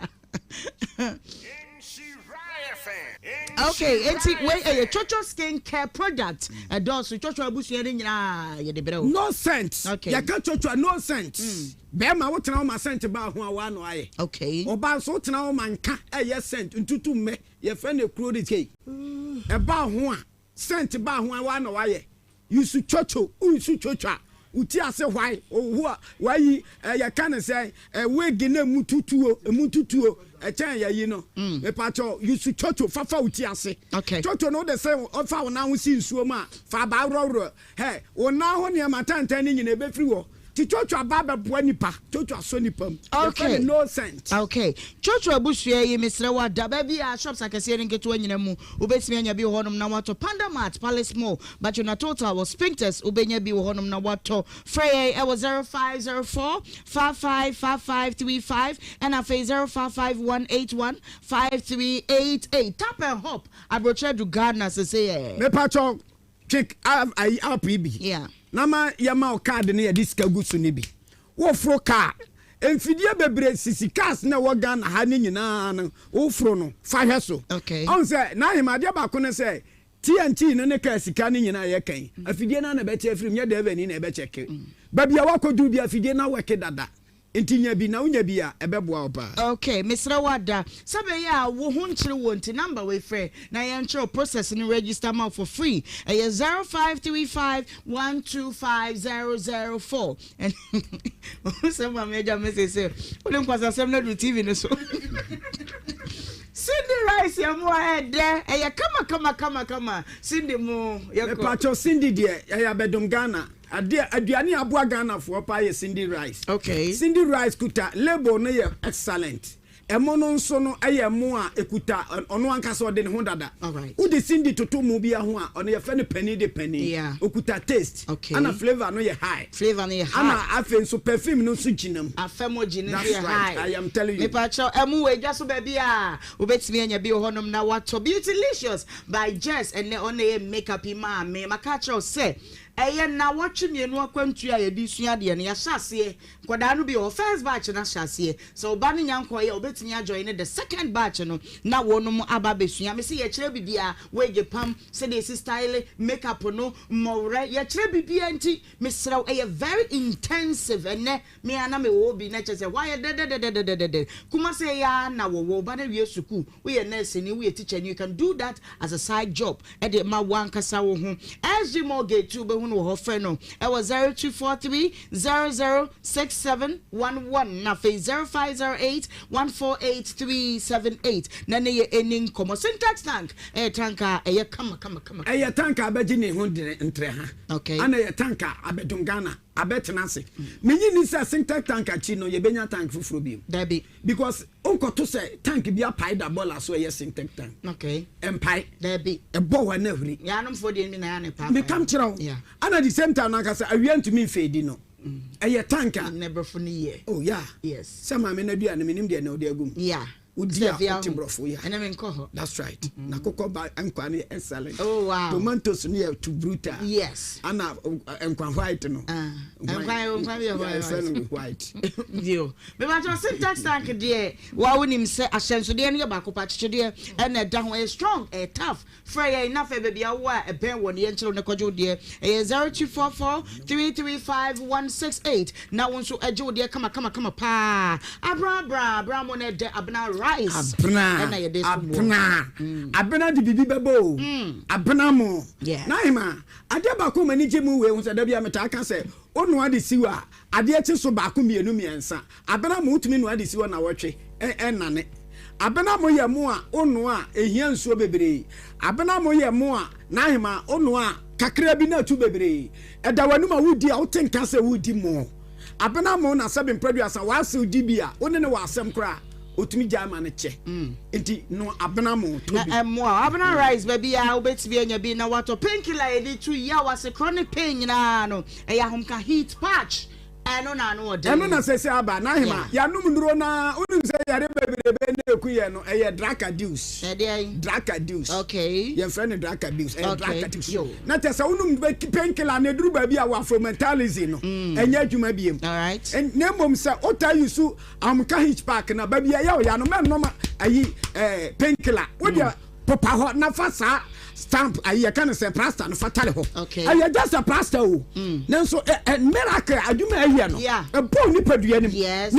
Okay, enti wei ɛyɛ Chocho skin care product ɛdɔɔso Chocho abusua no nyinaa yɛde brɛ wo. No scent. Okay. Yɛka Chocho a no scent. Mm. Bɛrima wotena hɔ ma scent ba ho a woano ayɛ. Okay. Ɔbaa nso wotena hɔ ma nka ɛyɛ scent ntutu mmɛ yɛfrɛ no ekuro de kei. Ɛba ho a Scent ba ho a woa na wayɛ. Use chocho wo use chocho a wo ti ase hwae oho a wayi eh yɛka ne sɛn eh wig na emu tutuo emu tutuo ɛkyɛn yayi no mepakyɛw use chocho fa fa wo ti ase Okay. chocho no wode sɛ fa wo nan ho si nsuo mu a fa abaa worɔworɔ hɛ wo nan ho nneɛma tantan no nyina ɛbɛfiri hɔ Ti Chocho aba abɛboa nipa. Chocho asɔ nipa mu. Yɛfrɛ Okay. no no scent. Okay. Chocho abusua yi mesrɛ wo ada baabi a shops akɛseɛ ne nketewa nyina mu wobɛtumi anya bi wɔ hɔnom na woatɔ Panda Mart, Palace Mall, Bachona Total wɔ Sphincters wobɛnya bi wɔ hɔnom na woatɔ. Frɛ yɛn ɛwɔ 0504 55 5535 ɛna afei 0551 81 5388. Tap and hop aburokyerɛ adu Ghana sesei ɛ. Mepakyɛw Twe ayi app yi bi na ma yɛma wo kaade no yɛde sika gu so no bi. Woforo kaa, mfidie bebree sisi cars na ɛwɔ Ghana ha ne nyinaa no woforo no fa hwɛ so. Ɔhu sɛ n'ahema adeɛ baako ne sɛ TNT no ne kaa sika no nyinaa yɛka yi afidie no ara na ɛbɛte afiri mu nyɛ driver ni na ɛbɛkyɛke. Baabi a woakɔduru bi afidie no awɛke dada. Nti nya bi na wonya bi a ɛbɛboa wo paa. Ok mesrɛ wo ada sɛ bɛyɛ a wo ho nkyere wo nti number wei frɛ na yɛnkyerɛ wo process no register ma wo for free ɛyɛ 0535125004 Wohu sɛ maame agya message sɛ wode nkwasasɛm no aduru TV no so Cindy rice yɛ mo a ɛdɛ ɛyɛ kama kama kama kama Cindy mo yɛkɔ. Mepakyɛw Cindy deɛ ɛyɛ abɛdom Ghana. Adeɛ aduane a aboa Ghana foɔ paa yɛ Cindy rice. Okay. Cindy rice kuta label no yɛ excellent. Ɛmo no nso no ɛyɛ ɛmo a ɛkuta ɔno ankasa ɔde ne ho dada. Alright. Wode Cindy toto mo bi ho a ɔno yɛfrɛ no panin de panin. Yeah. Ɔkuta taste. Okay. Ɛna flavour no yɛ high. Flavour no yɛ high. Ɛna afei nso perfume no nso gyina mu. Afɛmogyi no nso That's yɛ right. high. I am telling you. Mepakyɛw ɛmo wɔ edwa so baabi a wobɛtumi anya bi wɔ hɔnom na watɔ. Beautylicious by Jess ɛnɛ ɔno na ɛyɛ makeup yi maa me. Maka akyerɛ wo sɛ Ɛyɛ nnawɔtwe mmienu akwantuo a yɛde resua adeɛ no, yɛahyɛ aseɛ. Nkwadaa no bi wɔ hɔ, first batch no ahyɛ aseɛ. Sɛ wo ba no nya nkɔeɛ a, ɔbɛtumi ajoine the second batch no na wɔnom aba abɛsua. Mese yɛkyerɛ biribiara, wig pam, sɛdeɛ yɛsi style, make up no, mmɔwerɛ, yɛkyerɛ biribiara nti mesrɛ wo, ɛyɛ very intensive. Ɛnnɛ me ara na mewɔ hɔ bi na kyerɛ sɛ hɔ ayɛ dɛdɛdɛdɛdɛdɛdɛ. Kumasi yi ara na wɔwɔ, wo ba no awie sukuu, woyɛ nurse ni, woyɛ teacher ni, you can do that as a side job. de ma w'ankasa wo ho. SG Mortgage tu wobɛhu no wɔ hɔ frɛ no wɔ 0243 006711 na afei 0508 148 378 na ne yɛ ɛni nkɔmmɔ. Syntax tank ɛyɛ tank a ɛyɛ kama kama kama. Ɛyɛ tank a abɛgye ne ho ntrɛha. Okay. Ana ɛyɛ tank a abɛdom Ghana abɛtena ase. Menye nni sɛ Syntax tank akyi no yɛbɛnya tank foforɔ bio. Dabi. Because wonkɔto sɛ tank bi apae da bɔɔla so ɛyɛ Syntec tank. Okay. Ɛmpae. Dabi. Ɛbɔ hɔ na ahuri. Yaanomfoɔ deɛ bi na yɛ ne paa. Mekam kyerɛ wo. Yeah. Ana the same time nankasa awia ntumi mfeedi no. Ɛyɛ tank a. Ne brɔfo no yɛ. Oh yeah. Yes. Sɛ maame no aduane menim deɛ na ɔde agu mu. Yeah. Wodi a wote borɔfo ya. Ɛnɛ menkɔ hɔ. That's right. Mm. Na kokɔ ba nkwa no yɛ excellent. Oh wow. Tomatoes no yɛ too brutal. Yes. Ana eh, nkwa white no. Ah. Nkwa nkwa bi yɛ white. Yɛ no white. Yo. Mebatɔ syntax tank deɛ wa wonim sɛ ahyɛnsodeɛ no yɛ baako pa akyekyedeɛ ɛna ɛda ho ɛyɛ strong ɛyɛ tough. Frɛ yɛn na afei baabi a wowɔ a ɛbɛn wɔ no yɛnkyerɛ wo na kɔgye wo deɛ. Ɛyɛ 0244 335 168 na wo nso gye wo deɛ kama kama kama paa. Abena abena abena mo na ɛdɛ abena rice Abena ɛna yɛde som wɔ. abena abena de biribi bɛbɔ o abena mo. Yes. Nahima adeɛ baako a m'ani gye mu wei ho sɛ da bi a metaa ka sɛ wonoa de siw a adeɛ kye so baako mmienu mmiɛnsa Abena mo wotumi noa de si hɔ nawɔtwe ɛnane. Abena mo yɛ mo a wonoa a ɛhia nsuo bebree. Abena mo yɛ mo a n'ahema wonoa a kakra bi na atu bebree. Ɛda w'anum a wodi a wote nka sɛ woredi mo. Abena mo na sɛbe mprɛduasa w'asew di bi a wo ne no wɔ asɛm koraa a otumi gyae ma no kyɛ. Nti noa abena mo tɔ Na bi. ɛmmoa wo. Abena rice baabiara wobɛtumi anya bi na woatɔ. Painkiller a yɛde tu yaw ase chronic pain nyinaa no ɛyɛ ahomka heat patch. Ɛno na ano ɔden. Ɛno na sɛsɛ aba. N'ahema, yɛanom nnuro no ara. Wonim sɛ yare bebrebe na ɛku yɛn no, ɛyɛ drug abuse. Ɛdeɛn? Drug abuse. Okay. Yɛmfrɛ no drug abuse, ɛyɛ Okay. drug abuse. Yo. Na kyerɛ sɛ wonom painkiller no, ɛduru baabi a wɔ afromentalism no, ɛnyɛ adwuma biem. All right. Na mmom sɛ wotaa use ahomka hitch pack no a, baabi a ɛyɛ wo ya no, mɛnnom ayi eh, painkiller. Wo deɛ popa hɔ na fa saa stamp ayi yɛka no sɛ plaster no fa tare hɔ. Ɛyɛ just a plaster o. Mm. Nanso ɛ ɛ miracle adwuma ɛyɛ no. Ɛbɔ nipadua no mu.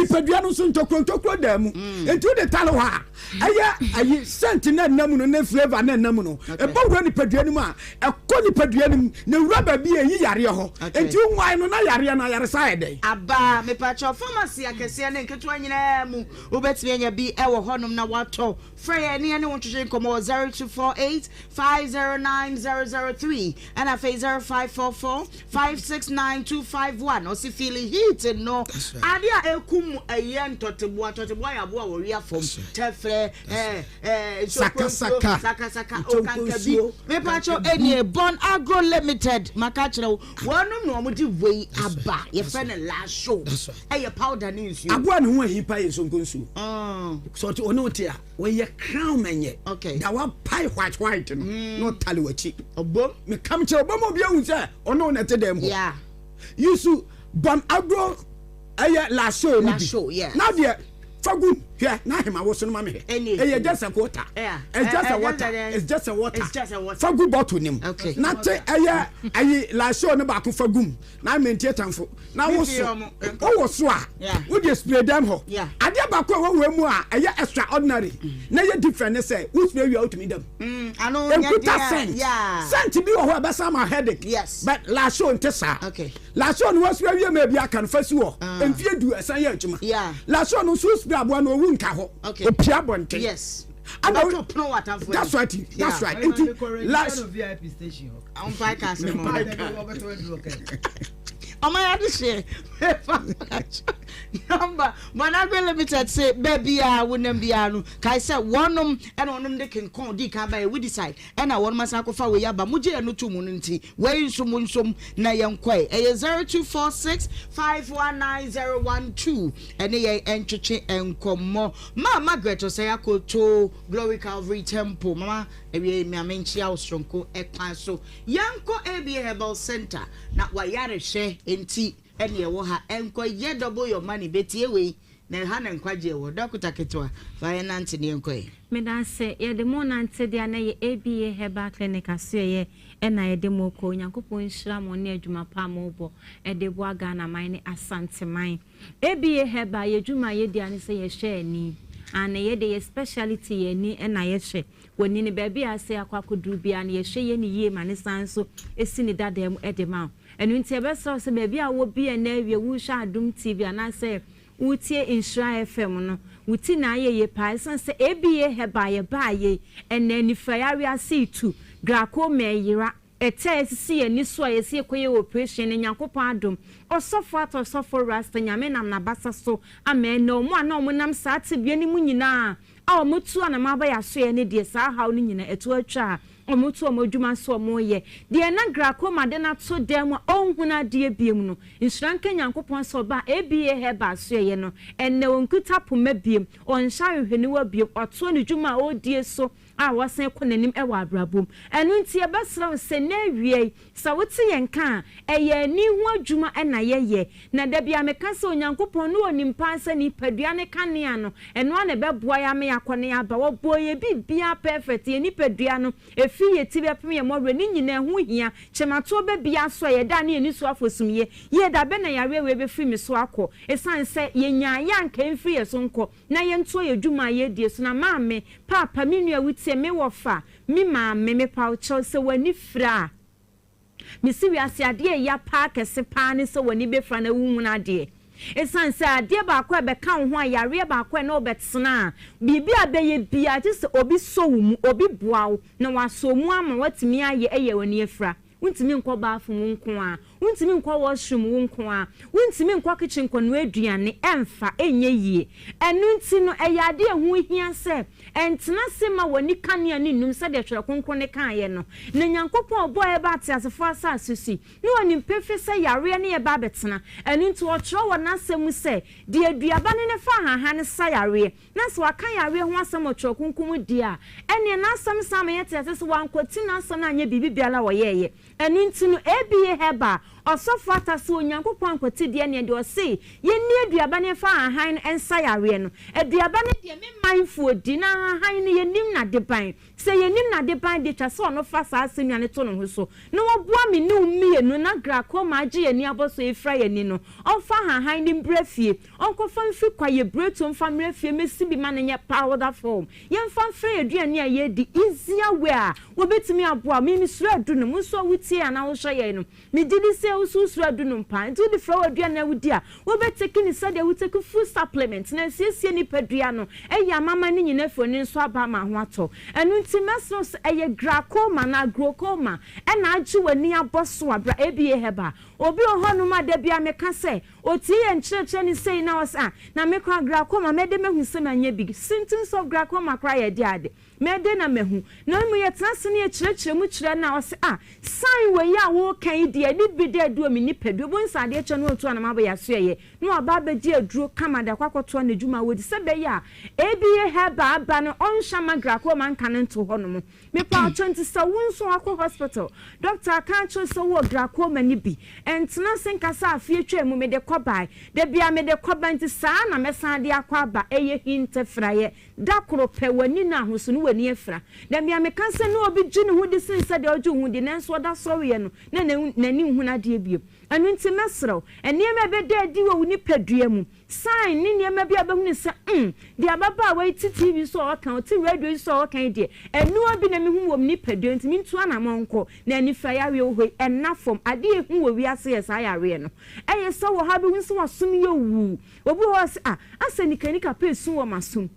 Nipadua no nso ntokuro ntokuro daa mu. Mm. Nti wode tare hɔ a ɛyɛ ayi scent na ɛnam no ne flavour na ɛnam no. Ɛbɔ wura nipadua no mu a ɛkɔ nipadua no mu na ewura baabi a ɛyi yareɛ hɔ. Nti nwae no na yareɛ no ayaresa ayɛ dɛn. Aba mepakyɛw pharmacy akɛseɛ ne nketewa nyinaa mu wobɛtumi anya bi ɛwɔ hɔnom na watɔ. Frɛ yɛn na yɛne wo ntwetwe nkɔmmɔ wɔ 0248 509 003 ɛna afei 0544 569 251. Ɔse feeli heat no. Ade a ɛkum ɛyɛ ntɔteboa. Ntɔteboa yɛ aboa a wɔwea fam. Tɛfrɛ, ɛɛ, ɛɛ, nsokonsuo, sakasaka, okankabi. Mepakyɛw ɛnie Bon Agro Limited maka akyerɛ wo wɔnom na wɔn de wei aba. Yɛfrɛ no Lasho. Ɛyɛ powder ne nsuo. Aboa ne ho ahi pa yɛ nsonkonsuo. Sɛ ɔte ɔne wote a wɔyɛ crown mɛnyɛ. Okay. Da wapae white white no mm. na ɔtale w'akyi. Ɔbom. Mekam kyerɛ ɔbom obi ahu sɛ ɔne wo na ɛte dɛm hɔ. Yeah. Yusu bɔn agro ɛyɛ lasho no bi. Yes. Na deɛ fagu hwɛ na ahema wo so no ma me hwɛ. Ɛyɛ just a water. Yeah. It's just a water. It's just a water. It's just a water. Fagu bottle nim. Okay. Na te ɛyɛ ayi lasho no baako fagu mu. Na mente tamfo. Na wo so wowɔ so a wode spray dɛm hɔ. Adeɛ baako a ɛwɔ wei mu a ɛyɛ extraordinary na ɛyɛ different ne sɛ wo spray wie a wotumi dam. Ɛnkuta scent. Scent bi wɔ hɔ a ɛbɛsan ma headache. But Lasho nte saa. Lasho no woaspray wie ma ebi aka no fa si hɔ. Mfie du ɛsan yɛ adwuma. Lasho no nso wo spray aboa no owu nka hɔ. Opia abɔnten. Ana that's right that's right. Nti last. Ɔmpae ka asɛm ɔma yɛ adehyeɛ mefa nɔmba Monagro Limited se baabi a wonam biara no kae sɛ wɔnom ɛna wɔnom de kenkɔn dii kan baeɛ weedicide ɛna wɔnom asan akɔfa wei aba mogye ɛno to mu no nti wei nso mo nsom na yɛnkɔe ɛyɛ 0246 519012 ɛne yɛn ɛntwetwe nkɔmmɔ ma Margaret Osei Akoto Glory Calvary Temple mama Awiei ma menkyea wo soronko kwan so. Yɛnkɔ ABA Herbal Centre na w'ayarehwɛ nti ɛne ɛwɔ ha. Ɛnkɔ yɛ double your money bɛtie wei na ɛha na nkwagyeɛ wɔ. Dɔkota ketewa fa yɛn nante ne yɛnkɔ ɛ. Medase, yɛde mo nante deɛ na ɛyɛ ABA Herbal Clinic asoɛeɛ ɛna yɛde mo kɔ. Onyankopɔn nhyira mo ne adwuma pa a mobɔ de boa Ghana man ne Asante man. ABA Herbal yɛ dwuma a yɛdi ara ne sɛ yɛhwɛ ani. Aane, yɛ deɛ yɛ speciality yɛ ani na yɛhwɛ. W'ani no baabi a asɛe akɔ akɔduru biara no yɛhwɛ yɛ no yie ma no san nso si ne dadaa mu de ma wo. Ɛno nti yɛbɛsrɛ wo sɛ baabi a wowɔ biara nnɛ awia worehwɛ Adom TV anaasɛ woretie Nhyira FM no, wo ti na ayɛ yie paa ɛsiane sɛ ABA Herbal yɛbaa yei ɛnnɛ anifuraeɛ awease retu, glaucoma ɛyera, Ɛtɛ a esisi yɛn ani so a yɛse yɛkɔyɛ operation no Nyankopɔn adom Ɔsɔfo Arthur Ɔsɔfo Rasta Nyame nam n'abasa so ama ɛnnɛ wɔn a na wɔn nam saa tebea no mu nyinaa a wɔn atu anamɔ aba yɛn asoɛɛ no deɛ saa haw no nyinaa ɛto atwa a. Wɔto wɔn adwuma so wɔyɛ deɛ na glaucoma de no ato dan mu a ɔnhunu adeɛ biom no. Nhyira nka Nyankopɔn sɛ ɔbaa ABA Herbal asoɛeɛ no, ɛnnɛ ɔnkuta poma biom, ɔnhyɛ ahwehwɛniwa biom, watoa ne dwuma a ɔredie so a wasan kɔ n'anim wɔ abrabɔ mu. Ɛno nti yɛbɛsrɛ wo sɛ nnɛ awia yi, sɛ wote yɛn nka a, ɛyɛ ani ho adwuma na yɛyɛ. Na da biara meka sɛ Onyankopɔn no ɔnim paa sɛ nipadua ne kanea no, ɛno ara na ɛbɛboa yɛn ama yɛakɔ na yɛaba. Ɔbɔɔ yɛn biribiara perfect, yɛn nipadua no, ɛfiri yɛn ti bɛpem yɛn mmɔwerɛ, ne nyinaa ɛho hia. Kyɛmatoɔ ba biara so a yɛda ne yɛn ani so afɔ sumyɛ, yie da bɛn na yareɛ wei bɛfiri me so akɔ? Ɛsiane sɛ yɛnyaeɛ a anka ɛmfiri yɛn so nkɔ na yɛntoa yɛn dwuma a yɛredie so. Na maame, paapa, me nua wotie, me wɔfa, me maame, mepa wo kyɛw sɛ w'ani fira a, Mese wiase adeɛ a ɛya paa kɛse paa ne sɛ w'ani bɛfira na wonhunu adeɛ. Ɛsiane sɛ adeɛ baako a ɛbɛka wo ho a yareɛ baako a ɛne wo bɛtena a, biribi a bɛyɛ biara gye sɛ obi sɔ wo mu, obi boa wo na wasɔ wo mu ama woatumi ayɛ ɛyɛ w'ani afira. Wontumi nkɔ bathroom wo nko ara, wontumi nkɔ washroom wo nko ara, wontumi nkɔ kitchen nkɔnoa aduane, ɛmfa, ɛnyɛ yie. Ɛno nti no ɛyɛ adeɛ a ɛho hia sɛ Ɛntena ase mma w'ani kanea no nnum sɛdeɛ Twerɛ Kronkron no kaeɛ no. Na Nyankopɔn a ɔbɔɔ yɛn baa ateasefoɔ asase so yi, na ɔnim pefee sɛ yareɛ ne yɛn ba abɛtena. Ɛno nti ɔtwerɛ wɔ N'asɛm mu sɛ, Deɛ aduaba no ne fa ahahan no sa yareɛ. Na sɛ waka yareɛ ho asɛm wɔ Twerɛ Kronkron mu deɛ a, ɛnneɛ N'asɛm san ma yɛte aseɛ sɛ wankwati N'asɛm no anyɛ biribi biara a ɔyɛeɛ. Ɛno nti no, ABA Herbal, Ɔsɔfo Atta sɛ Onyankopɔn ankwati deɛ neɛ deɛ ɔse yɛnni aduaba no yɛmfa ahahan no nsa yareɛ no. Aduaba no deɛ me manfoɔ di na ahahan no yɛnnim n'adeban. Sɛ yɛnnim n'adeban deɛ twa sɛ ɔno fa saa asɛnnua no to ne ho so na waboa me ne wo mmienu na glaucoma agye yɛn ani abɔ so afira yɛn ani no. Ɔmfa ahahan no mbra fie. Ɔnkɔfa mfiri kwaeɛ biretuo mfa mmra fie mmɛsi bi ma no nyɛ powder form. Yɛmfa mfra yɛn aduane a yɛredi, easier way a wɔbɛtumi aboa wo. Me mesuro adunom, wo nso a wotie anaa wohwɛ yɛn no, megye di sɛ wo nso wosuro adunom paa. Nti wode fra w'aduane a wodi a, wobɛtake no sɛdeɛ wotake food supplement na asiesie nipadua no, ayi amama no nyinaa afiri w'ani nso aba ama ho atɔ. Ɛno nti mɛsrɛ wo sɛ ɛyɛ glaucoma anaa glaucoma na agye w'ani abɔ so a, bra ABA Herbal. Obi wɔ hɔnom a da biara meka sɛ, Otie yɛn nkyerɛkyerɛ no sei na ɔse ah na me koraa glaucoma mɛdɛ mahu sɛ manya bi, symptoms of glaucoma koraa yɛ ɛde ade, mɛdɛ na mahu. Na mmom yɛtena ase na yɛkyerɛkyerɛ mu kyerɛ no a ɔse ah sign wei a woreka yi deɛ ɛde bi da adi wɔ me nipadua, wobɛhu sɛ adeɛ kyɛ no ɔtu anam abɔ yɛasoɛeɛ na waba abɛgye aduro kama de akɔ akɔtoa n'adwuma a wɔdi sɛ ɛbɛyɛ a ABA herbal aba no ɔnhyɛ mma glaucoma nka no nto hɔnom. Mepawkyɛw nti sɛ wo nso wakɔ hospital doctor aka akyerɛ wo sɛ wowɔ glaucoma no bi ntena ase nka sɛ afe atwa mu mede kɔ bae dabia mede kɔ ba nti saa na mɛsan de akɔ aba ɛyɛ hintafiraeɛ da koro pɛ w'ani no ahosu no w'ani afira dabia meka sɛ na obi gye ne ho di sen sɛdeɛ ɔgye wo ho di nanso ɔda sɔreɛ no na n'ani nhunu adeɛ bio ɛno nti mɛsrɛ wo nneɛma a ɛbɛda adi wɔ wo nipadua mu Sign ne nneɛma bi a wobɛhunu sɛ, mm, deɛ ababaawa yi te TV so a ɔka, ɔte radio yi so a ɔka yi deɛ, ɛnoa bi na mehu wɔ me nipadua nti mentu anamɔn nkɔ. Na anifira yareɛ wɔ hɔ yi, ɛnna fam. Adeɛ a ɛhu wɔ wiase yɛ saa yareɛ no. Ɛyɛ sɛ wɔ ha wobɛhunu sɛ w'asom yɛ wuu. Obi wɔ hɔ a ɔse, ah, asɛ nikanika pɛ esu wɔ m'asom.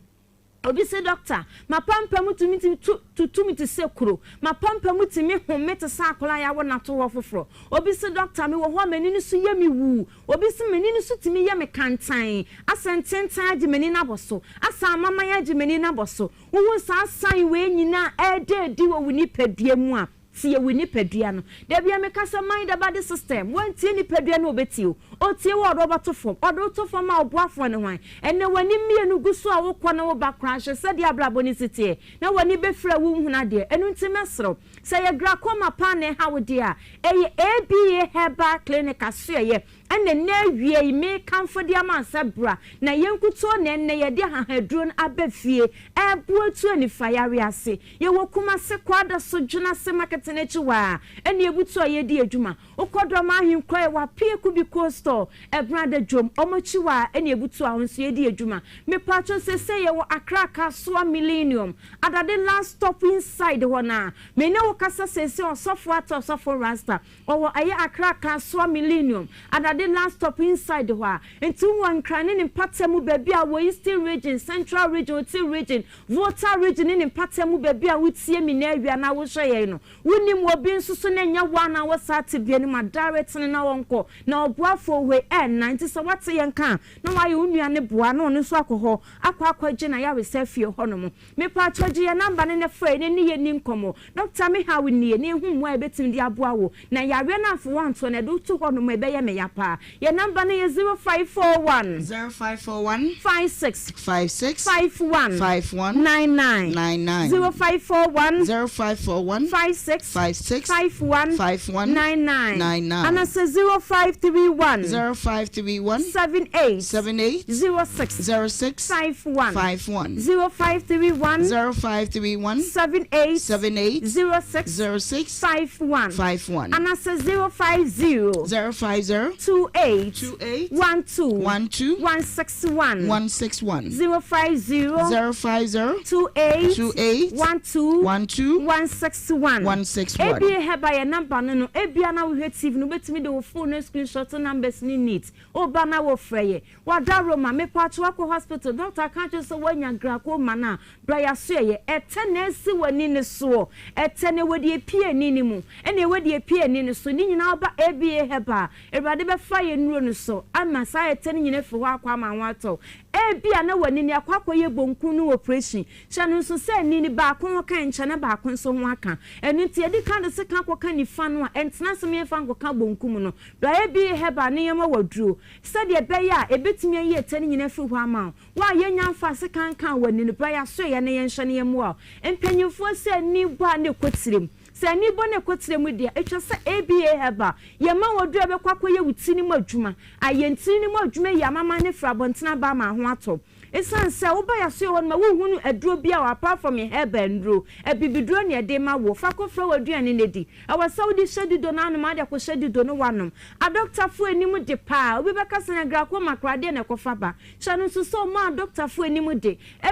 Obi se, Dɔkta, m'apampam tumi tu tutu me te sɛ kuro. M'apampam tumi home te sɛ akwadaa a yɛawo no ato hɔ foforɔ. Obi se, Dɔkta, mewɔ hɔ a m'ani no so yɛ me wuu. Obi se, M'ani no so tumi yɛ me kantann, asɛ ntentan agye m'ani no abɔ so, asɛ amaman agye m'ani no abɔ so. Wohu saa sign wei nyinaa a ɛreda adi wɔ wo nipadua mu a, Tie wo nipadua no. Da biara meka sɛ mind the body system. Woantie nipadua no a ɔbɛtie wo. Ɔtie wo a ɔde wo bɛto fam. Ɔde wo to fam a ɔboafoɔ ne hwan? Ɛnnɛ w'ani mmienu gu so a wokɔ na woba koraa hwɛ sɛdeɛ abrabɔ no si teɛ na w'ani bɛfiri a wonhunu adeɛ. Ɛno nti mɛsrɛ wo sɛ ɛyɛ glaucoma paa na ɛha wo deɛ a, ɛyɛ ABA Herbal Clinic asoɛeɛ Ɛna nnɛ awia yi mekamfo de ama wo sɛ bra na yɛn nkutoo na ɛnnɛ yɛde ahahaduro no aba fie ɛreboa atu anifayareɛ ase. Yɛwɔ Kumase, Kwadaso, Dwenase market no akyi hɔ ara ɛna yɛbutu a yɛredi adwuma. Wokɔ Dɔm Ahenkuro a yɛwɔ Apeaku bi Cold Store, Ɛbenada Dwom, wɔn akyi hɔ ara ɛna yɛbutu a hɔ nso yɛredi adwuma. Mepaatwo seesei yɛwɔ Accra Kasoa Millennium, Adade last stop inside hɔ no ara. Me ne wo kasa seesei Ɔsɔfo Atta Ɔsɔfo Rasta Ɔwɔ ɛyɛ Accra Kasoa Millennium Adade. Takoradi last stop inside hɔ a. Nti wowɔ Nkran ne ne mpata mu baabi a wɔ Eastern Region, Central Region, Oti Region, Volta Region ne ne mpata mu baabi a wotie me nnɛ awia anaa wohwɛ yɛn no, wonim obi nso so na ɛnyɛ wo ara na wɔ saa tebea no mu a, direct no na ɔnkɔ na ɔboafoɔ wei ɛnna. Nti sɛ woate yɛn nka a, na wayɛ wo nua no boa na ɔno nso akɔ hɔ akɔ akɔgye n'ayaresa afie hɔnom. Mepaakyɛw gye yɛn number no na frɛ yɛn na ne yɛn nni nkɔmmɔ. Doctor me haw nie na ehu mmoa a yɛbɛtumi de aboa wo na yareɛ no amfa wo antoɔ na ɛde wo to hɔnom a ɛbɛyɛ me ya paa. Yɛn number no yɛ 0541. 0541. 56. 56. 51. 51. 99. 99. 0541. 0541. 56. 56. 51. 51. 99. 99. Anasɛ 0531. 0531. 78. 78. 06. 06. 51. 51. 0531. 0531. 78. 78. 06. 06. 51. 51. Anasɛ 050. 050. 28. 28. 12. 12. 161. 161. 050. 050. 28. 28. 12. 12. 161. 161. Ebia hɛba yɛ number no no ebia na wohwɛ TV no wobɛtumi de wo phone no screenshot numbers no neat woba na wofrɛ yɛ Wada Roma, mepaakyɛw akɔ hospital, doctor aka akyerɛ wo sɛ woanya glaucoma no a, bra yɛasoɛyɛ. Ɛtɛ na asi w'ani no soɔ, ɛtɛ na ɛwɔ deɛ ɛpie ani no mu, ɛna ɛwɔ deɛ ɛpie ani no so, ne nyinaa woba ABA Herbal a, Awurade bɛfa yɛn nnuro no so ama saa ɛtɛ no nyinaa afiri hɔ akɔ ama ho atɔ wo. Ebia na w'ani no akɔ akɔyɛ bonku no operation, hyɛ no nso sɛ ani no baako ho ka nkyɛ na baako nso ho aka, ɛno nti yɛdi kan de sekan kɔka nifa no a, ɛntena ase ma yɛmfa nkɔka bonkum no. Bra ABA Herbal ne yɛmma wo aduro. Sɛdeɛ ɛbɛyɛ a ɛbɛtumi ayi ɛtɛ no nyinaa afiri hɔ ama wo. Wo a yɛnnya mfaa sekan nkaa w'ani no, bra yɛasoɛeɛ na yɛnhwɛ na yɛmmoa wo. Mpanimfoɔ sɛ ani bɔ a na ɛkɔ tirim. Sɛ ani bɔ na ɛkɔ tire mu deɛ, ɛtwa sɛ ABA Herbal yɛma wo aduro a ɛbɛkɔ akɔyɛ wo ti no mu adwuma. Ayɛ ntini no mu adwuma ayi amaman no afiri abɔntene aba ama ho atɔ wo. Esiane sɛ woba yɛasoɛ hɔ no ma wonhunu aduro biara wɔ apart from yɛn herbal nnuro, abibiduro na yɛde ma wo. Fa kɔfra w'aduane no di. Ɛwɔ sɛ wode hyɛ dido no anom ade akɔhyɛ dido no woanom. Adɔktafoɔ anim de paa. Obi bɛka sɛ na glaucoma koraa deɛn na ɛkɔfa ba? Hyɛ no nso sɛ ɔmaa adɔktafoɔ anim de ma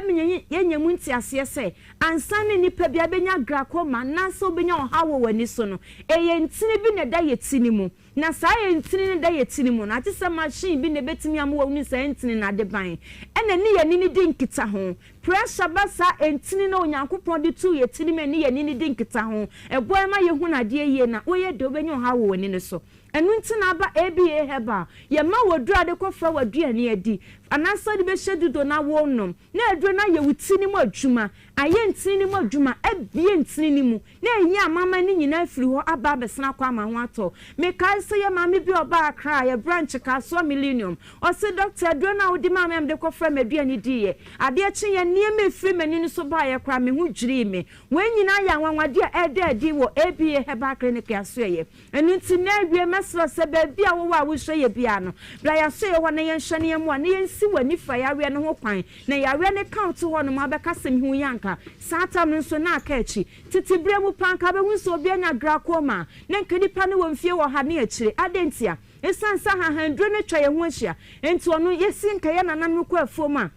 yɛnya mu nteaseɛ sɛ ansa na nipa biara bɛnya glaucoma anaasɛ wobɛnya ɔhaw wɔ w'ani so no, ɛyɛ ntini bi na ɛda yɛn ti no mu. Na saa ntini no da yɛn tiri mu no, agye sɛ machine bi na ebetumi ama wɔahunu saa ntini no adeban. Ɛna ɛne yɛn ani no di nkitaho. Pressure ba saa ntini no a Onyankopɔn de too yɛn tirim a ɛne yɛn ani no di nkitaho. Ɛboa yɛn ma yɛhunu adeɛ yie na woyɛ deɛ wobɛnya ɔhaw wɔ w'ani no so. Ɛno nti na aba ABA Herbal. Yɛma wo aduro a wode kɔfra w'aduane adi, anaasɛ wode bɛhyɛ dudo na worenom, na aduro no ayɛ wo ti no mu adwuma, ayɛ ntini no mu adwuma, abue ntini no mu, Na eyi amanaman no nyinaa firi hɔ aba abɛsena akɔ ama ho atɔ. Mekae sɛ yɛ maame bi a ɔbaa Accra, yɛ branch Kasoa Millennium. Ɔse, Doctor, aduro no a wode maa me a mede kɔfraa m'aduane diiɛ. Adeɛ kyeeɛ, nneɛma a ɛfiri m'ani no so baeɛ koraa, me ho dwirii me. Wei nyinaa yɛ anwanwadeɛ a ɛreda adi wɔ ABA Herbal Clinic asoɛeɛ. Ɛno nti, nnɛ awiei mɛsrɛ wo sɛ baabi a wowɔ a wohwɛ yɛ biara no, bra yɛn asoɛeɛ hɔ na yɛnhwɛ na yɛmmoa na yɛnsi w'anifira yareɛ no ho kwan. Na yareɛ no ka wo to hɔnom a, wobɛka sɛ, Mehu yi anka. Saa tam no nso, na aka akyi. Tete berɛ mu paa, anka wobɛhu sɛ obi anya glaucoma a, na anka nipa no wɔ mfie ɔha ne akyire. Adɛn ntia? Ɛsiane sɛ ahahanduro no atwa yɛn ho ahyia nti, ɔno, yɛsi anka yɛn nananom kɔ afuom a,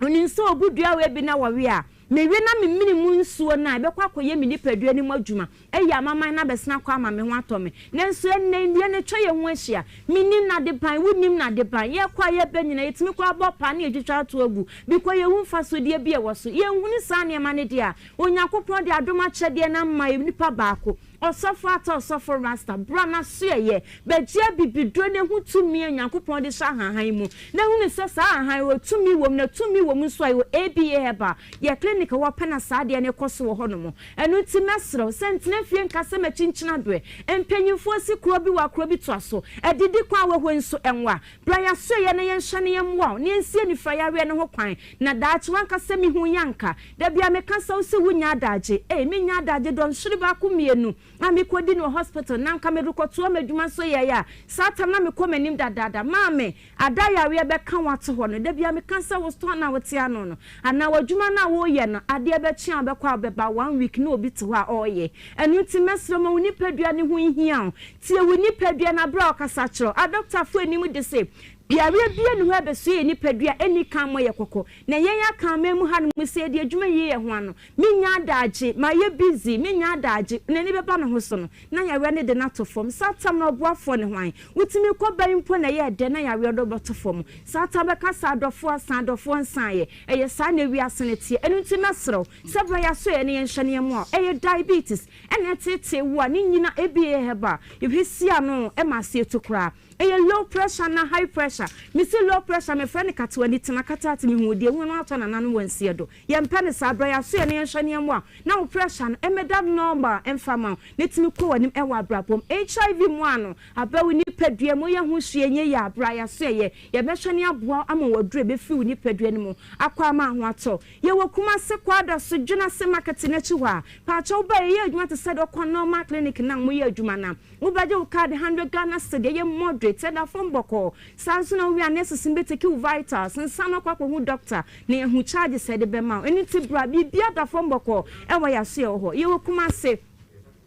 Onim sɛ obu dua wei bi na wɔwe a, mewe na memene mu nsuo no a, ɛbɛkɔ akɔyɛ me nipadua no mu adwuma, ayi amaman no abɛsene akɔ ama me ho atɔ me. Nanso ɛnnɛ, nnua no atwa yɛn ho ahyia. Mennim n'adeban, wonnim n'adeban. Yɛkɔ a yɛba nyinaa, yɛtumi koraa bɔ paa na yɛtwitwa ato agu, bikɔ yɛnhu mfasodeɛ bi a ɛwɔ so. Yɛnhunu saa nneɛma no deɛ a, Onyankopɔn de adom akyɛdeɛ no ama yɛn nipa baako. Ɔsɔfo Atta Ɔsɔfo Rasta, bra na soɛeɛ, bɛgye abibiduro na hu tumi a Nyankopɔn de hyɛ ahahan mu, na hunu sɛ saa ahahan yi wɔ tumi wɔ mu, na tumi wɔ mu nso a ɛwɔ ABA Herbal, yɛ clinic a ɛwɔ pɛ na saa adeɛ no rekɔ so wɔ hɔ nom. Ɛno nti mɛsrɛ wo sɛ ntena fie nka sɛ makyinkyin aberɛ. Mpanyinfoɔ se kuro bi wɔ a kuro bi toa so, adidi kwan a wɔ hɔ yi nso ɛnwa. Bra yɛasoɛeɛ na yɛnhwɛ na yɛmmoa wo na yɛnsi anifira yareɛ no ho kwan, na daakye w'ankasa mehu yi anka. Da biara meka sɛ wose wonnya adagye, ei mennya adagye dɔnhwere baako mmienu a mekɔdi no wɔ hospital na anka merekɔtoa m'adwuma nso yɛeɛ a saa tam na mekɔ m'anim dadaada. Maame, ada yareɛ bɛka wo ato hɔ no, da biara meka sɛ wo store no a wote ano no anaa w'adwuma no a woreyɛ no adeɛ bɛkye a wobɛkɔ a wobɛba one week na obi te hɔ a ɔreyɛ. Ɛno nti mɛsrɛ ma wo nipadua no ho nhia wo. Tie wo nipadua no berɛ a ɔkasa kyerɛ wo. Adɔkotafoɔ anim de se. Yareɛ biara nni hɔ a ɛbɛsoɛ yɛn nipadua a ɛnni kan mmɔ yɛn kɔkɔ. Na yɛn Akanman mu hanom sɛ yɛde adwuma yi yɛ ho ano, mennya adaagye, mayɛ busy, mennya adaagye, n'ani bɛba ne ho so no, na yareɛ no de no ato fam. Saa tam no ɔboafoɔ ne hwan? Wotumi kɔ bɛn mpo na ɛyɛ dɛ na yareɛ no bɛto fam. Saa tam bɛka sɛ adɔfoɔ asan, adɔfoɔ nsaeɛ. Ɛyɛ saa na wiase no teɛ. Ɛno nti mɛsrɛ wo sɛ bra yɛasoɛeɛ na yɛnhwɛ na yɛmmoa wo. Ɛyɛ diabetes ɛna ɛteetee wo a, ne nyina ABA herbal yɛhwɛ si ano ma aseɛ tu koraa. Ɛyɛ low pressure anaa high pressure? Mese low pressure mefrɛ no kate w'ani tena kata ate mehu wo deɛ hu no atɔ nananom wɔ nseɛ do. Yɛmpɛ no saa bra yɛasoɛ na yɛnhwɛ na yɛmmoa wo na wo pressure no ɛmmɛda normal ɛmfa ma wo na tumi kɔ w'anim ɛwɔ abrabɔ mu. HIV mmoa ano aba wo nipadua mu yɛ ho hwee nyɛ yie a bra yɛasoɛ yɛ yɛbɛhwɛ na yɛaboa wo ama w'aduro ɛbɛfiri wo nipadua no mu akɔ ama ho atɔ. Yɛwɔ Kumase Kwadaso Dwenase market no akyi hɔ a paakyɛw ba yɛyɛ adwuma te sɛ deɛ ɔkɔ normal clinic no a wɔyɛ adwuma no a. Wobɛgye wo card hundred Ghana cedi, ɛyɛ moderate, ɛda fam bɔkɔɔ. Saa nso na wowie a nurses no bɛtake wo vitals nsa no akɔ akɔhu doctor na yɛahu charges a yɛde bɛma wo. Ɛno nti bra, biribiara da fam bɔkɔɔ ɛwɔ yɛn asoɛeɛ hɔ. Yɛwɔ Kumasi,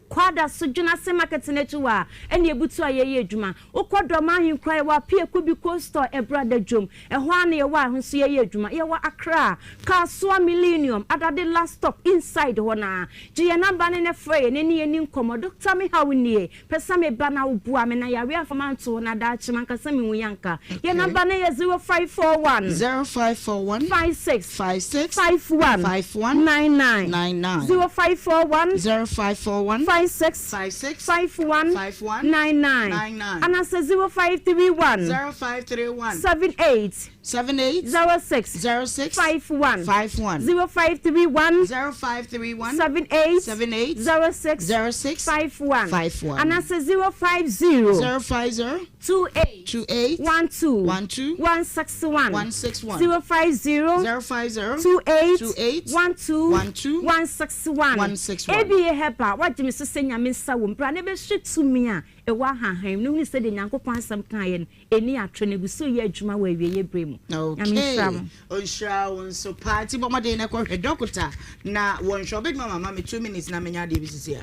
Kwadaso, Dwenase market no akyi hɔ a ɛna yɛbutu a yɛyɛ adwuma. Wokɔ Dɔm Ahenkuro a yɛwɔ Apiaku bi Cold Store ɛberɛ da dwom. Ɛhɔ ara na yɛwɔ a ɛho nso yɛyɛ adwuma. Yɛwɔ Accra, Kasoa Millennium, Adade last stop inside hɔ no ara. Gye yɛn number no na frɛ yɛn na ne yɛn nni nkɔmmɔ. Doctor me haw nie, pɛ sɛ me ba na wo boa me na yareɛ amfa manto hɔ na daakye mankasa me hu yanka. Yɛn number no yɛ 0541. 0541. 56. 56. 51. 51. 99. 99. 0541. 0541. 56. 56. 51. 51. 99. 99. Anaasɛ 0531. 0531. 78. 78. 06. 06. 51. 51. 0531. 0531. 78. 78. 06. 06. 51. 51. Anaasɛ 050. 050. 28. 28. 12. 12. 161. 161. 050. 050. 28. 28. 12. 12. 161. 161. ABA Herbal, woagye me so sɛ Nyame nsa wɔ mu. Bra na bɛhwɛ tumi a ɛwɔ ahahan mu na hunu sɛdeɛ Nyankopɔn asɛm kaeɛ no, ɛnni atoro na ɛgu so reyɛ adwuma wɔ awieeɛ berɛ mu. Nyame nhyira mo. Okay, ɔnhyira wo nso paa. Nti bɔ mmɔden na kɔhwɛ dɔkota na wɔnhwɛ. Ɔbɛtumi ama ma me 2 minutes na menya adeɛ bi sisi a.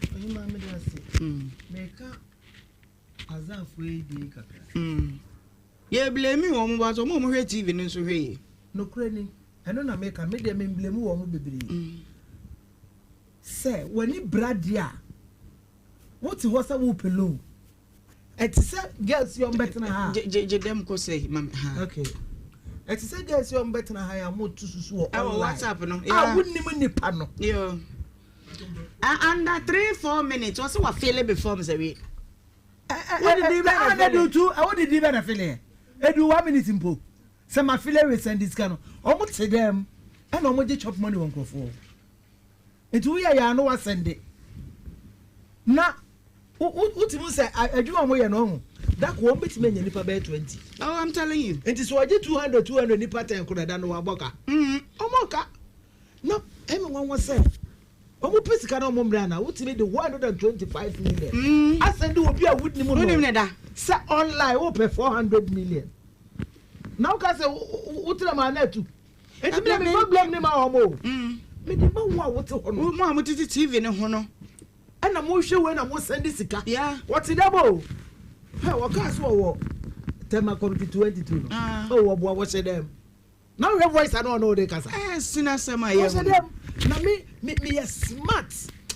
Ɔhema meda ase. Meka Azanfoɔ yi deɛ kakra. Yɛ blame wɔn but wɔn a wɔhwɛ TV no nso hwɛ yie. Nokorɛ ni, ɛno na meka, me deɛ me mblame wɔn bebree. Sɛ w'ani bra deɛ a, wote hɔ sɛ wopɛ loan. Ɛte sɛ girls yi a wɔbɛtena ha a. Gye gye dɛm kɔ sɛ ma me ha. Okay. Ɛte sɛ girls yi a wɔbɛtena ha yi a wɔto susu wɔ Ɛwɔ online. WhatsApp no. A wonim nipa no. Yo. Under 3, 4 minutes wɔsɛ wa fill before sɛ wie. Wodidi bɛ na fill. Tu wodidi bɛ na fill yɛ. Edu 1 minute mpo. Sɛ ma fill we send sika no. Wɔn te dɛm ɛna wɔn gye chop money wɔ nkurɔfoɔ. Nti woyɛ yɛ ano wa send. Na wotumi sɛ adwuma a wɔyɛ no ɔho dako wɔn bɛtumi anya nipa bɛyɛ 20. Oh, I'm telling you. Nti sɛ wɔgye 200 200 nipa 10 koro ɛda no wɔabɔ ka. Wɔn ka. Na ɛmi wɔn wɔ sɛ wɔn pɛ sika na wɔn mmerɛ ana wotumi de 125 million. Asɛn de obi a wudi mu no. Wonim ne da. Sɛ online wopɛ 400 million. Na woka sɛ wotena mu ana atu. Nti mi na mi problem ne ma wɔn o. Mi de ma wo a wote hɔ no. Mo a mo tete TV ne ho no. Ɛna mo hwɛ wei na mo send sika. Yeah. Wɔte dɛm o. Hɛ wɔkaa so wɔwɔ Tema Committee 22 no. O wɔboa wɔhyɛ dɛm. Na wohwɛ voice ano ɔno ɔde kasa. Ɛɛ sina asɛm a yɛ Wɔhyɛ dɛm. Na me me yɛ smart.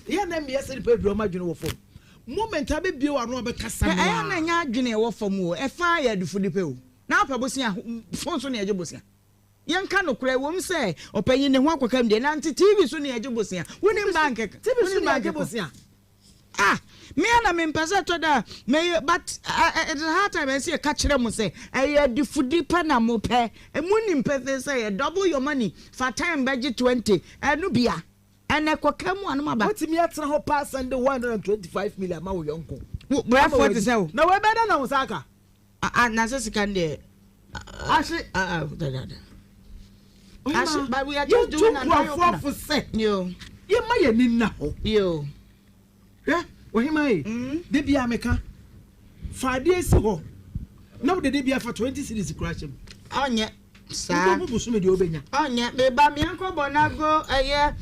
Yɛ na me yɛ sɛ nipa bebree ɔmo adwene wɔ fam. Moment a bɛbie wɔ ano a bɛkasa no Ɛyɛ na nyɛ adwene ɛwɔ fam o. Ɛfa yɛ adufo nipa o. Na apɛ bosia phone so na yɛgye bosia. Yɛnka nokorɛ ɛwom sɛ ɔpanyin ne ho akɔka mu deɛ nante TV so na yɛgye bosia. Wonim bank. TV so Wonim na bank yɛgye kɔ. bosia. Ah, me ana mempɛ sɛ ɛtɔ da a mɛyɛ but it is hard time ɛsɛ yɛka kyerɛ mo sɛ ɛyɛ adifudi pɛ na mopɛ. Mo nim pɛfɛ sɛ yɛ double your money fa time bɛgye 20 ɛno bia ɛnɛ kɔka mu anom aba. Wotumi atena hɔ paa send 125 million ama wo yɔnko. Brɛfoɔ te sɛ wo. Na wɔbɛda na wo nsa aka. Ah, na sɛ sika no deɛ. Ahye. Ah, ah, da da da. Ahye, but we are just doing an eye opener. Yɛntu nkurɔfoɔ sɛ. Yo. Yɛma yɛn ani nna hɔ. Yo. Hwɛ, ɔhema yi, de bia meka, fa adeɛ si hɔ na wode de bia fa 20 cedis kora hyɛ mu. Ɔnyɛ saa. Wobɛhu bosome deɛ wobɛnya. Ɔnyɛ meba meɛnkɔ Bɔnago ɛyɛ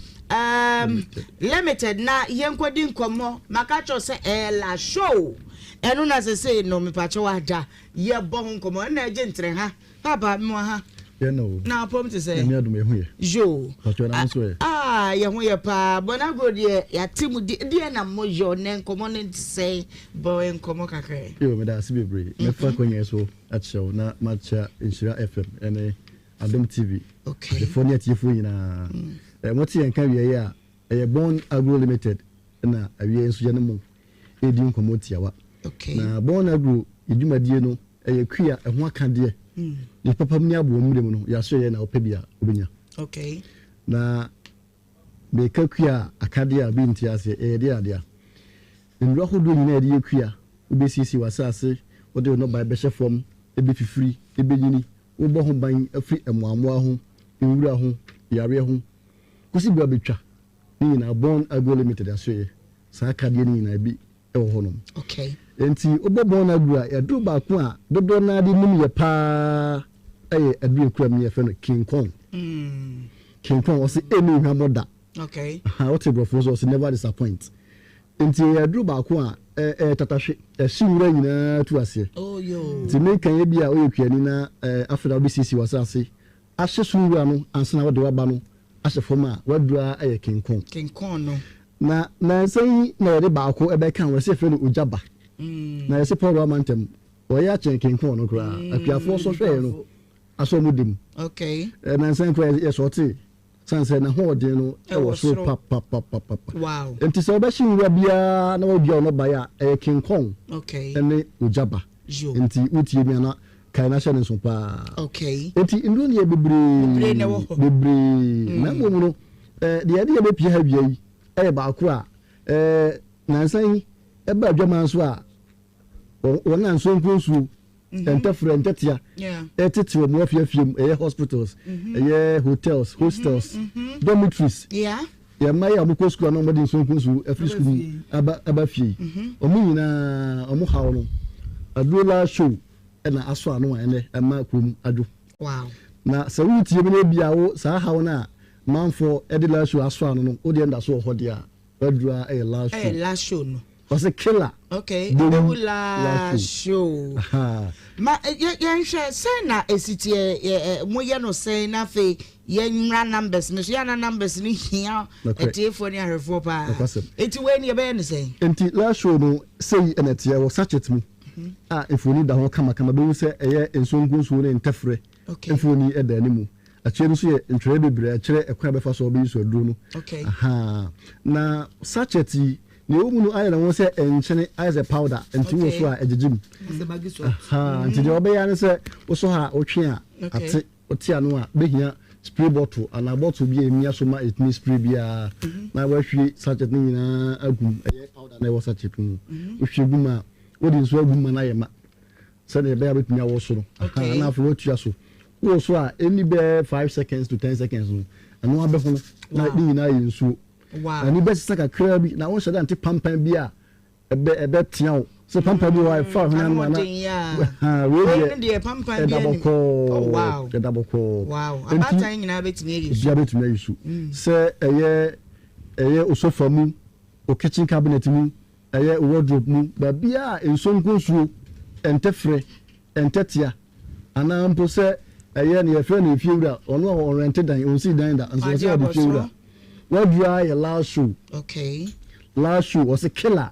limited na yɛnkɔdi nkɔmmɔ maka kyerɛ sɛ ɛyɛ la show. Ɛno na sesei no mepakyɛw ada yɛbɔ ho nkɔmmɔ ɛna ɛgye ntere ha papa mewɔ ha. Yɛn na o. Na apɔm te sɛ. Nyame adom yɛ ho yɛ. Yoo. Pakyɛw na nso ɛ. Ah yɛ ho yɛ paa Bɔnagoro deɛ yɛate mu di deɛ na mo yɔ nɛ nkɔmmɔ no te sɛn bɔ nkɔmmɔ kakra yi. Yoo meda ase bebree mɛfa akwanya yi so akyerɛ wo na makyia Nhyira FM ɛne Adom TV ahwɛfoɔ ne atiefoɔ nyinaa. Mm. Mote yɛn nka awia yi a ɛyɛ Born Agro Limited na awia yi nso yɛne mo redi nkɔmmɔ tiawa. Okay. Na Born Agro yɛ dwumadie no ɛyɛ kua ɛho akadeɛ. Mm. Ne papa mu ne aboɔ mmerɛ mu no yɛaso yɛ na wopɛ bi a wobɛnya. Okay. Na meka kua akadeɛ a obi nte aseɛ ɛyɛ deɛ adeɛ. Nnuro ahodoɔ nyinaa yɛde yɛ kua, wobɛsiesie w'asase, wode wo nnɔbaeɛ bɛhyɛ fam, ɛbɛfifiri, ɛbɛnyini, wobɔ ho ban firi mmoammoa ho, nwura ho, yareɛ ho, kɔsi berɛ a wobɛtwa ne nyinaa. Born Agro Limited asoɛeɛ, saa akadeɛ no nyinaa bi wɔ hɔnom. Okay. Enti wobɔ Born Agro a, aduro baako a dodoɔ no ara de nim yɛ paa yɛ aduro ekura mu yɛfrɛ no King Kong. King Kong, ɔse ɛnni hwammɔ da. Okay. Aha, wote borɔfo nso ɔse never disappoint. Nti ɛyɛ aduro baako a ɛyɛ tatahwe, ɛhye nwura nyinaa tu aseɛ. Oh, yo. Nti meka yɛ bi a woyɛ kuani na afei na wobɛsiesie w'asase ahye so nwura no ansa na wode w'aba no ahyɛ fam a, w'aduro ara yɛ kenkɔn. Kenkɔn no. Na nansa yi na yɛde baako ɛbɛka ho, yɛsɛ yɛfrɛ no ogya ba. Na yɛsɛ Paul Roma ntɛm, wɔyɛ akyɛn kenkɔn no koraa. Akuafoɔ sɔ hwɛɛ no, asɔ wɔn di mu. Okay. Nansa yi koraa yɛsɔɔtee. Sane sɛ n'ahoɔden no wɔ soro papapapapa. Enti sɛ wobɛhye nwura biara na woadua wo nnɔbaeɛ a, ɛyɛ King Kong ne ogya ba. Enti wotie me a na kae na hyɛ no nso paa. Enti nnuro no yɛ bebree, bebree. Na mmom no, deɛ yɛde yɛbɛpie ha wia yi yɛ baako a nansa yi ɛba adwaman so a wɔn a nsuo nko nsuo ntɛfrɛ ntɛtea ɛtete wɔn afiafie mu ɛyɛ hospitals ɛyɛ hotels hostels dormitories yɛn mma yi a wɔkɔ sukuu a na wɔde nsuo nko nsuo afiri sukuu mu aba aba fie yi wɔn nyinaa wɔn haw no aduro laa show ɛna asɔ ano a ɛnɛ ɛma kurom adwo na sɛ wotie mu no ebi a wo saa haw no a manfoɔ ɛde laa show asɔ ano no wodeɛ nda so wɔ hɔ deɛ a waduro a ɛyɛ laa show ɛyɛ laa show no. Ɔse killer Okay, Bewu Bewu laa show. Ma yɛnhwɛ sɛn na esi teɛ ɛ moyɛ no sɛn na afei yɛmmra numbers no so yɛ ana numbers no hia atiefoɔ ne ahwɛfoɔ paa. Eti wei no yɛbɛyɛ no sɛn? Nti last show no sei na ɛteɛ wɔ sachet mu a mfoni da ho kamakama bɛhu sɛ ɛyɛ nsuo nkunsuo ne ntɛfrɛ mfoni da animu. Akyire no nso yɛ ntwerɛeɛ bebree a ɛkyerɛ ɛkwan a bɛfa so a wɔbɛyi so aduro no. Ahaa. Na sachet yi, nea ɛwɔ mu no ayɛ ne ho sɛ nkyene, ayɛ sɛ powder, nti wowɔ so a ɛgyegye mu. Ahaa. Nti deɛ wɔbɛyɛ ara ne sɛ wosɔ ha a, wotwe a ate, wote ano a, bɛhia spray bottle anaa bottle bi a ɛmia so ma ɛtumi spray biara na woahwie sachet no nyinaa agu mu, ɛyɛ powder no a ɛwɔ sachet no mu. Wohwie gu mu a, wode nsuo agu mu ma no ayɛ ma. Sɛdeɛ ɛbɛyɛ a wobɛtumi awɔ so no, ahaa, na afei woatua so. Wowɔ so a, ɛnni bɛyɛ 5 seconds to 10 seconds no, ɛno ara bɛhono na ne nyinaa ayɛ nsuo. Ani bɛsesa kakraa bi na wonhyɛ da nte pampan bi a ɛbɛ ɛbɛtea wo. Sɛ pampan bi wɔ hɔ a ɛfa hwene ano a na ahaa, wei deɛ ɛda bɔkɔɔ, ɛda bɔkɔɔ. Enti obiara bɛtumi ayi so. Sɛ ɛyɛ ɛyɛ wo sofa mu, wo kitchen cabinet mu, Ɛyɛ wardrobe mu baabiara a nsuo nko nsuo, ntɛfrɛ, ntɛtea, anaa mpo sɛ ɛyɛ nea yɛfrɛ no efiewura, ɔno a ɔnrɛnte dan, ɔnsii dan da, nso ɔsɛ ɔde fiewura. Waduru ara yɛ last show. Okay. Last show, ɔse killer,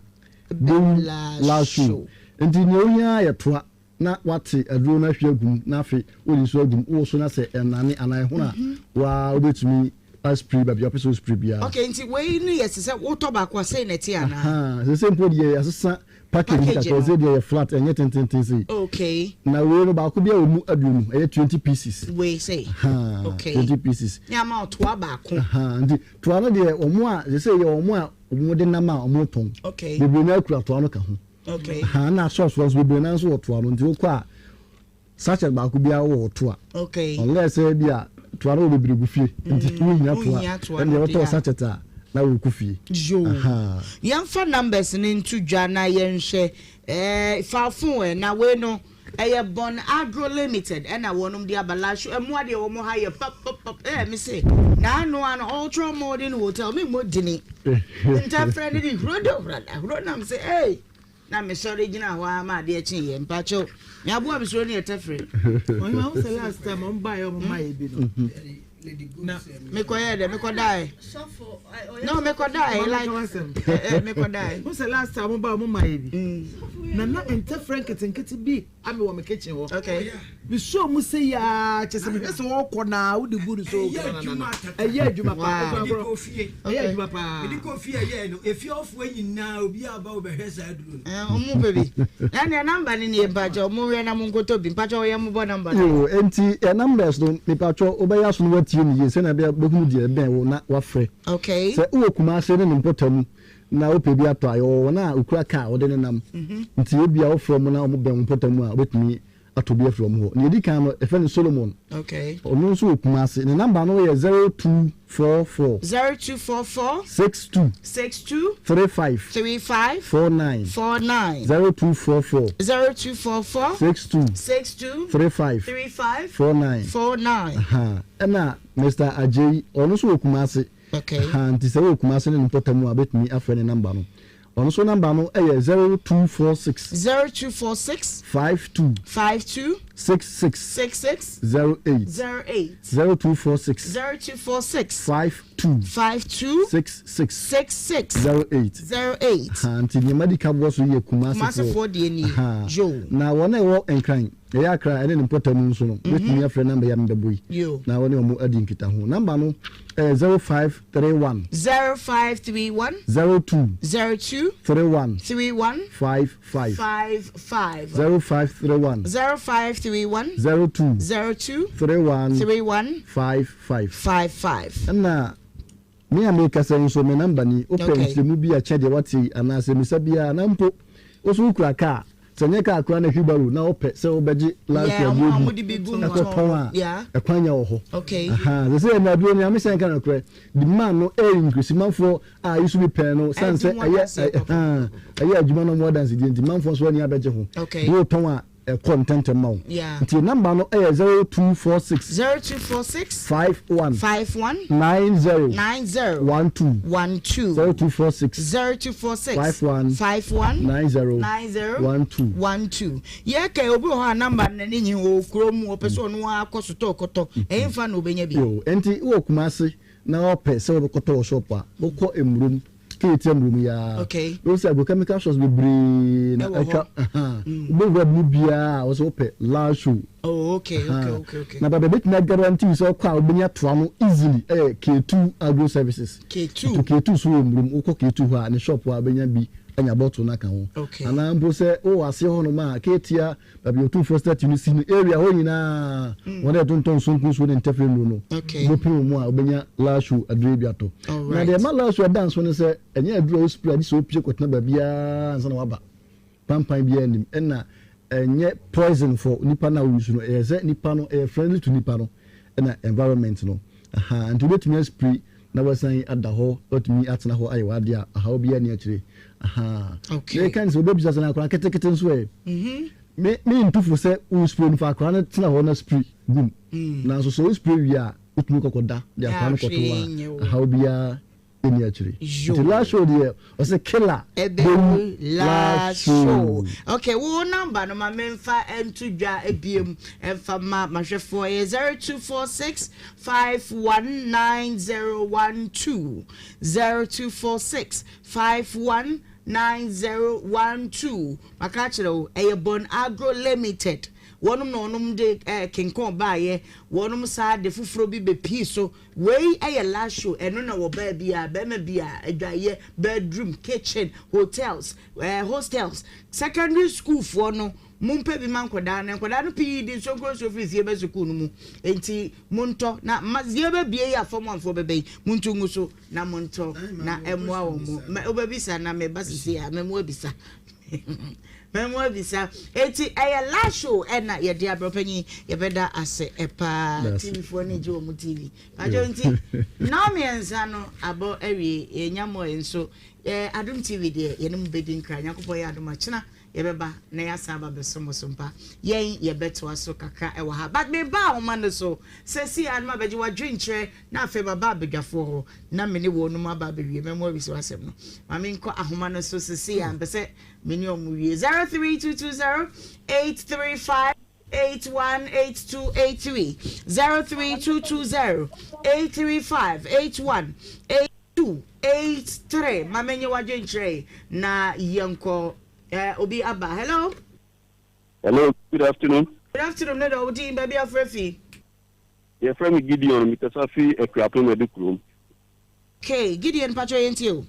bewu, last show. Nti nea ohia ara yɛ toa. na woate aduro no ahwie agu mu na afei wode nsuo agu mu, wowoso na sɛ ɛnane anaa ɛhono a, wo ara wobɛtumi aspray baabi a wopɛ sɛ wo spray biara. Okay, nti wei no yɛ te sɛ wotɔ baako a sei na ɛte anaa? Ahaa, seesei mpo deɛ yɛasesa package no kakra, seesei deɛ ɛyɛ flat, ɛnyɛ tententen sei. Okay. Na wei no baako biara wɔ mu 20, ɛyɛ 20 pieces. Wei sei? Ahaa, Okay. 20 pieces. Ne ama wo toa baako. Ahaa, nti toa no deɛ wɔn a, seesei yɛ wɔn a wɔde nam a wɔtɔn. Okay. Bebree no ara kura toa no ka ho. Okay. Ahaa na socks nso bebree naa nso wɔ toa no nti wokɔ a sachet baako biara wɔ toa. Okay. Unless sɛ bi a toa no wɔ bebree gu fie nti wohia toa ɛnna wɔtɔ sachet a na wɔkɔ fie. Yoo. Yɛmfa numbers no nto dwa na yɛnhwɛ ɛɛ fa phone ɛ na wei no ɛyɛ Bon Agro Limited ɛna wɔnom de aba lasho ɛmoa deɛ wɔn ha yɛ papapap ɛɛ me se na ano ano Ultra Modern Hotel me mmɔ dini ntafrɛ ne de huro de huro nam se ee. Na mesɔre gyinaa hɔ ara ma adeɛ kyeeɛ. Mpakyɛw, me aboa me suro no yɛ tɛfrɛ. Ɔhema wo sɛ last time ɔmo baeɛ ɔmo ma yɛ bi no. Na mekɔyɛɛ dɛ mekɔdaeɛ. No mekɔdaeɛ like mekɔdaeɛ. Wo sɛ last time ɔmo baeɛ ɔmo ma yɛ bi. Na na ntɛfrɛ nketenkete bi ame wɔ me kitchen hɔ. Okay. Me sɔɔ mu sɛ yaa kyɛ sɛ mehwɛ sɛ ɔkɔ na wode gu no so ɛyɛ adwuma paa. Mede kɔ fie. Ɛyɛ adwuma paa. Mede kɔ fie ɛyɛ no efie ɔfoɔ nyinaa obi aba wobɛhwɛ saa aduro no. Ɔmo pɛ bi. Ɛnneɛ number no nie mpakyɛw mo hwɛ na mo nkɔtɔ bi mpakyɛw yɛ mo bɔ number no. Yoo enti yɛ numbers no mepakyɛw wobɛyɛ aso na watie no yie sɛnea ɛbɛyɛ wobɛhunu deɛ ɛbɛn wo na wafrɛ. Okay. Sɛ wowɔ Kumase ne ne mpɔtam na wopɛ bi atɔ a, yɛwɔ wɔn a wokura kaa a wɔde nenam. Nti ebia wofrɛ wɔn na wɔbɛn wo mpɔtam a, wobɛtumi atɔ bi afiri wɔn hɔ. Nea ɛdi kan no, yɛfrɛ no Solomon. Okay. Ɔno nso wɔ Kumasi. Ne namba no yɛ 0244. 0244. 62. 62. 35. 35. 49. 49. 0244. 0244. 62. 62. 35. 35. 49. 49. Aha. Ɛna Mister Agyei, ɔno nso wɔ Kumasi. Okay. Ahaa nti sɛ wowɔ Kumasi ne ne mpɔtam a wobɛtumi afrɛ ne number no. Ɔno nso number no yɛ 0246. 0246. 52. 52. 66. 66. 08. 08. 0246. 0246. 52. 52. 66. 66. 08. 08. Ahaa nti nea madi ka boɔ so yi yɛ Kumasifoɔ. Kumasifoɔ deɛ nie. Ahaa. Yoo. Na wɔn a ɛwɔ Nkran. Ɛyɛ Accra ɛne ne mpɔtam nso no, wobɛtumi afrɛ number yi a mebɛbɔ yi na wo ne wɔn adi nkitaho. Number no ɛyɛ 0531. 0531. 02. 02. 31. 31. 55. 55. 0531. 0531. 02. 02. 31. 31. 55. 55. Ɛna me a merekasa yi nso, me number ni. Wopɛ Okay. nkyerɛmu bi a kyɛ deɛ woate yi anaa asɛmmisa biara anaa mpo wo nso wokura kaa, sɛ ɛnyɛ kaa koraa na wheelbarrow na wopɛ sɛ wobɛgye last Yeah, aduro ɔmo a bi ɔmo de bi gu mu ɛkɔtɔn tɔn. a, Yeah. ɛkwan nya wɔ hɔ. Okay. Ahaa, sɛ sɛ ɛna aduro no, nyame sɛ nka nokorɛ, demand no ɛyɛ increase, manfoɔ a ayi so bi pɛɛ no, sane Ɛdi sɛ ho ɛyɛ, adanseɛ ɛ, ahaa, ɛyɛ adwuma no ɔmo adansedie nti, manfoɔ nso ani abɛgye ho. Okay. Nti wotɔn a, ɛkɔ ntɛntɛm ma wo. Yeah. Nti number no yɛ 0246. 0246. 51. 51. 90. 90. 12. 12. 0246. 0246. 51. 51. 90. 90. 12. 12. Yɛ kɛ obi wɔ hɔ a number no n'ani nyi wɔ kuro mu ɔpɛ sɛ ɔno ara kɔ sotɔɔ kɔtɔ ɛyɛ nfa na ɔbɛnya bi. Yoo nti wɔ Kumasi na ɔpɛ sɛ ɔbɛkɔtɔ wɔ shop a wokɔ Emurom. Keeti amuro mu yi ara. Okay. Wobɛhu sɛ agrochemical shops bebree na Ɛwɔ hɔ. atwa ahaa. Wobɛwura mu biara a wɔsɛ wopɛ large show. Oh, okay, okay, Ahaa. okay, okay. Na baabi a bɛtumi aguarantee wo sɛ wokɔ a wobɛnya toa no easily ɛyɛ K2 Agro Services. K2. Nti K2 nso wɔ Mmurom. Wokɔ K2 hɔ a, ne shop hɔ a wobɛnya bi anya bottle no aka ho. Okay. Anaa mpo sɛ wowɔ aseɛ hɔnom a, Ketia Baabi a Otumfoɔ statue no si no area hɔ nyinaa, wɔn a ɛtontɔn nsonku nsuo ne ntɛfrɛ nnuro no, wobɛpini wɔn mu a wobɛnya Lashu aduro yi bi atɔ. Na deɛ ɛma Lashu ɛda nso ne sɛ, ɛnyɛ aduro a wospray a gye sɛ wopue kɔtena baabiara ansa na waba. Pampan biara nnim. Ɛna ɛnyɛ poison for nipa no a wouse no, ɛyɛ sɛ nipa no, ɛyɛ friendly to nipa no ɛna environment no. Ahaa, nti wobɛtumi aspray na wasan ada hɔ, watumi atena hɔ ayɛ w'adeɛ a ɔhaw biara nni akyire. Ahaa. Okay. Meka ne sɛ wobɛbisa sɛ na akwadaa ketekete nso ɛ? Me me ntu fo sɛ wo spray no fa akwadaa no tena hɔ na spray gu mu. Nanso sɛ wo spray wie a wotumi kɔkɔda de akwadaa no kɔto hɔ a ɔhaw biara ɛni akyire. Nti last show deɛ ɔsɛ killer bɛwu last show. Okay, wo number no ma memfa nto dwa ebiem ɛmfa ma mahwɛfoɔ ɛyɛ 0246 519012 0246 519012 Maka akyerɛ wo ɛyɛ Bon Agro Limited wɔnom na wɔnom de eh, kenkɔn baayɛ wɔnom saa de foforɔ bi bɛpii so. Wei yɛ last show ɛno na wɔ baa biaa bɛɛma biaa adwaeɛ bedroom kitchen hotels eh hostels secondary school foɔ no mompɛ bi ma nkɔdaa no nkɔdaa no pii de nsuo nsuo firi fie bɛ sukuu no mu enti montɔ na ma yɛ bɛ bie yi a fam anfoɔ bɛbɛ yi monto ngu so na montɔ na ɛmoa wɔn mo wobɛbisa na meba sisi a mɛmo abisa Mɛmo abisa. Eti ɛyɛ last show ɛna yɛde abrɛ ɔpanyin yɛbɛda ase paa. TV foɔ ne gye wɔn TV. Pakyɛw nti nnɔɔ mmiɛnsa no abɔ awie yɛnya mɔe nso ɛɛ Adom TV deɛ yɛne mo bɛdi nkra. Nyankopɔn yɛ adom a kyena. Yɛbɛba na yɛasan aba abɛsom wo so mpa. Yɛn yɛbɛtoa so kakra wɔ ha. But meba ahoma no so seesei ara na mabɛgye w'adwenkyerɛ na afei maba abadwafoɔ hɔ na me ne wɔnom aba abɛwie. Mɛmo awi so asɛm no. Ma menkɔ ahoma no so seesei ara. Mpɛ sɛ me ne wɔn wie. 03220 835 818283 03220 835 818283 Ma menye w'adwenkyerɛ na yɛnkɔ. Eh, obi aba. Hello? Hello, good afternoon. Good afternoon, ne dɔ wo din baabi afrɛ fi. Yɛfrɛ me Gideon, mekasa fi Akuapem Adukurom. Okay, Gideon mpakyɛ yɛntie o.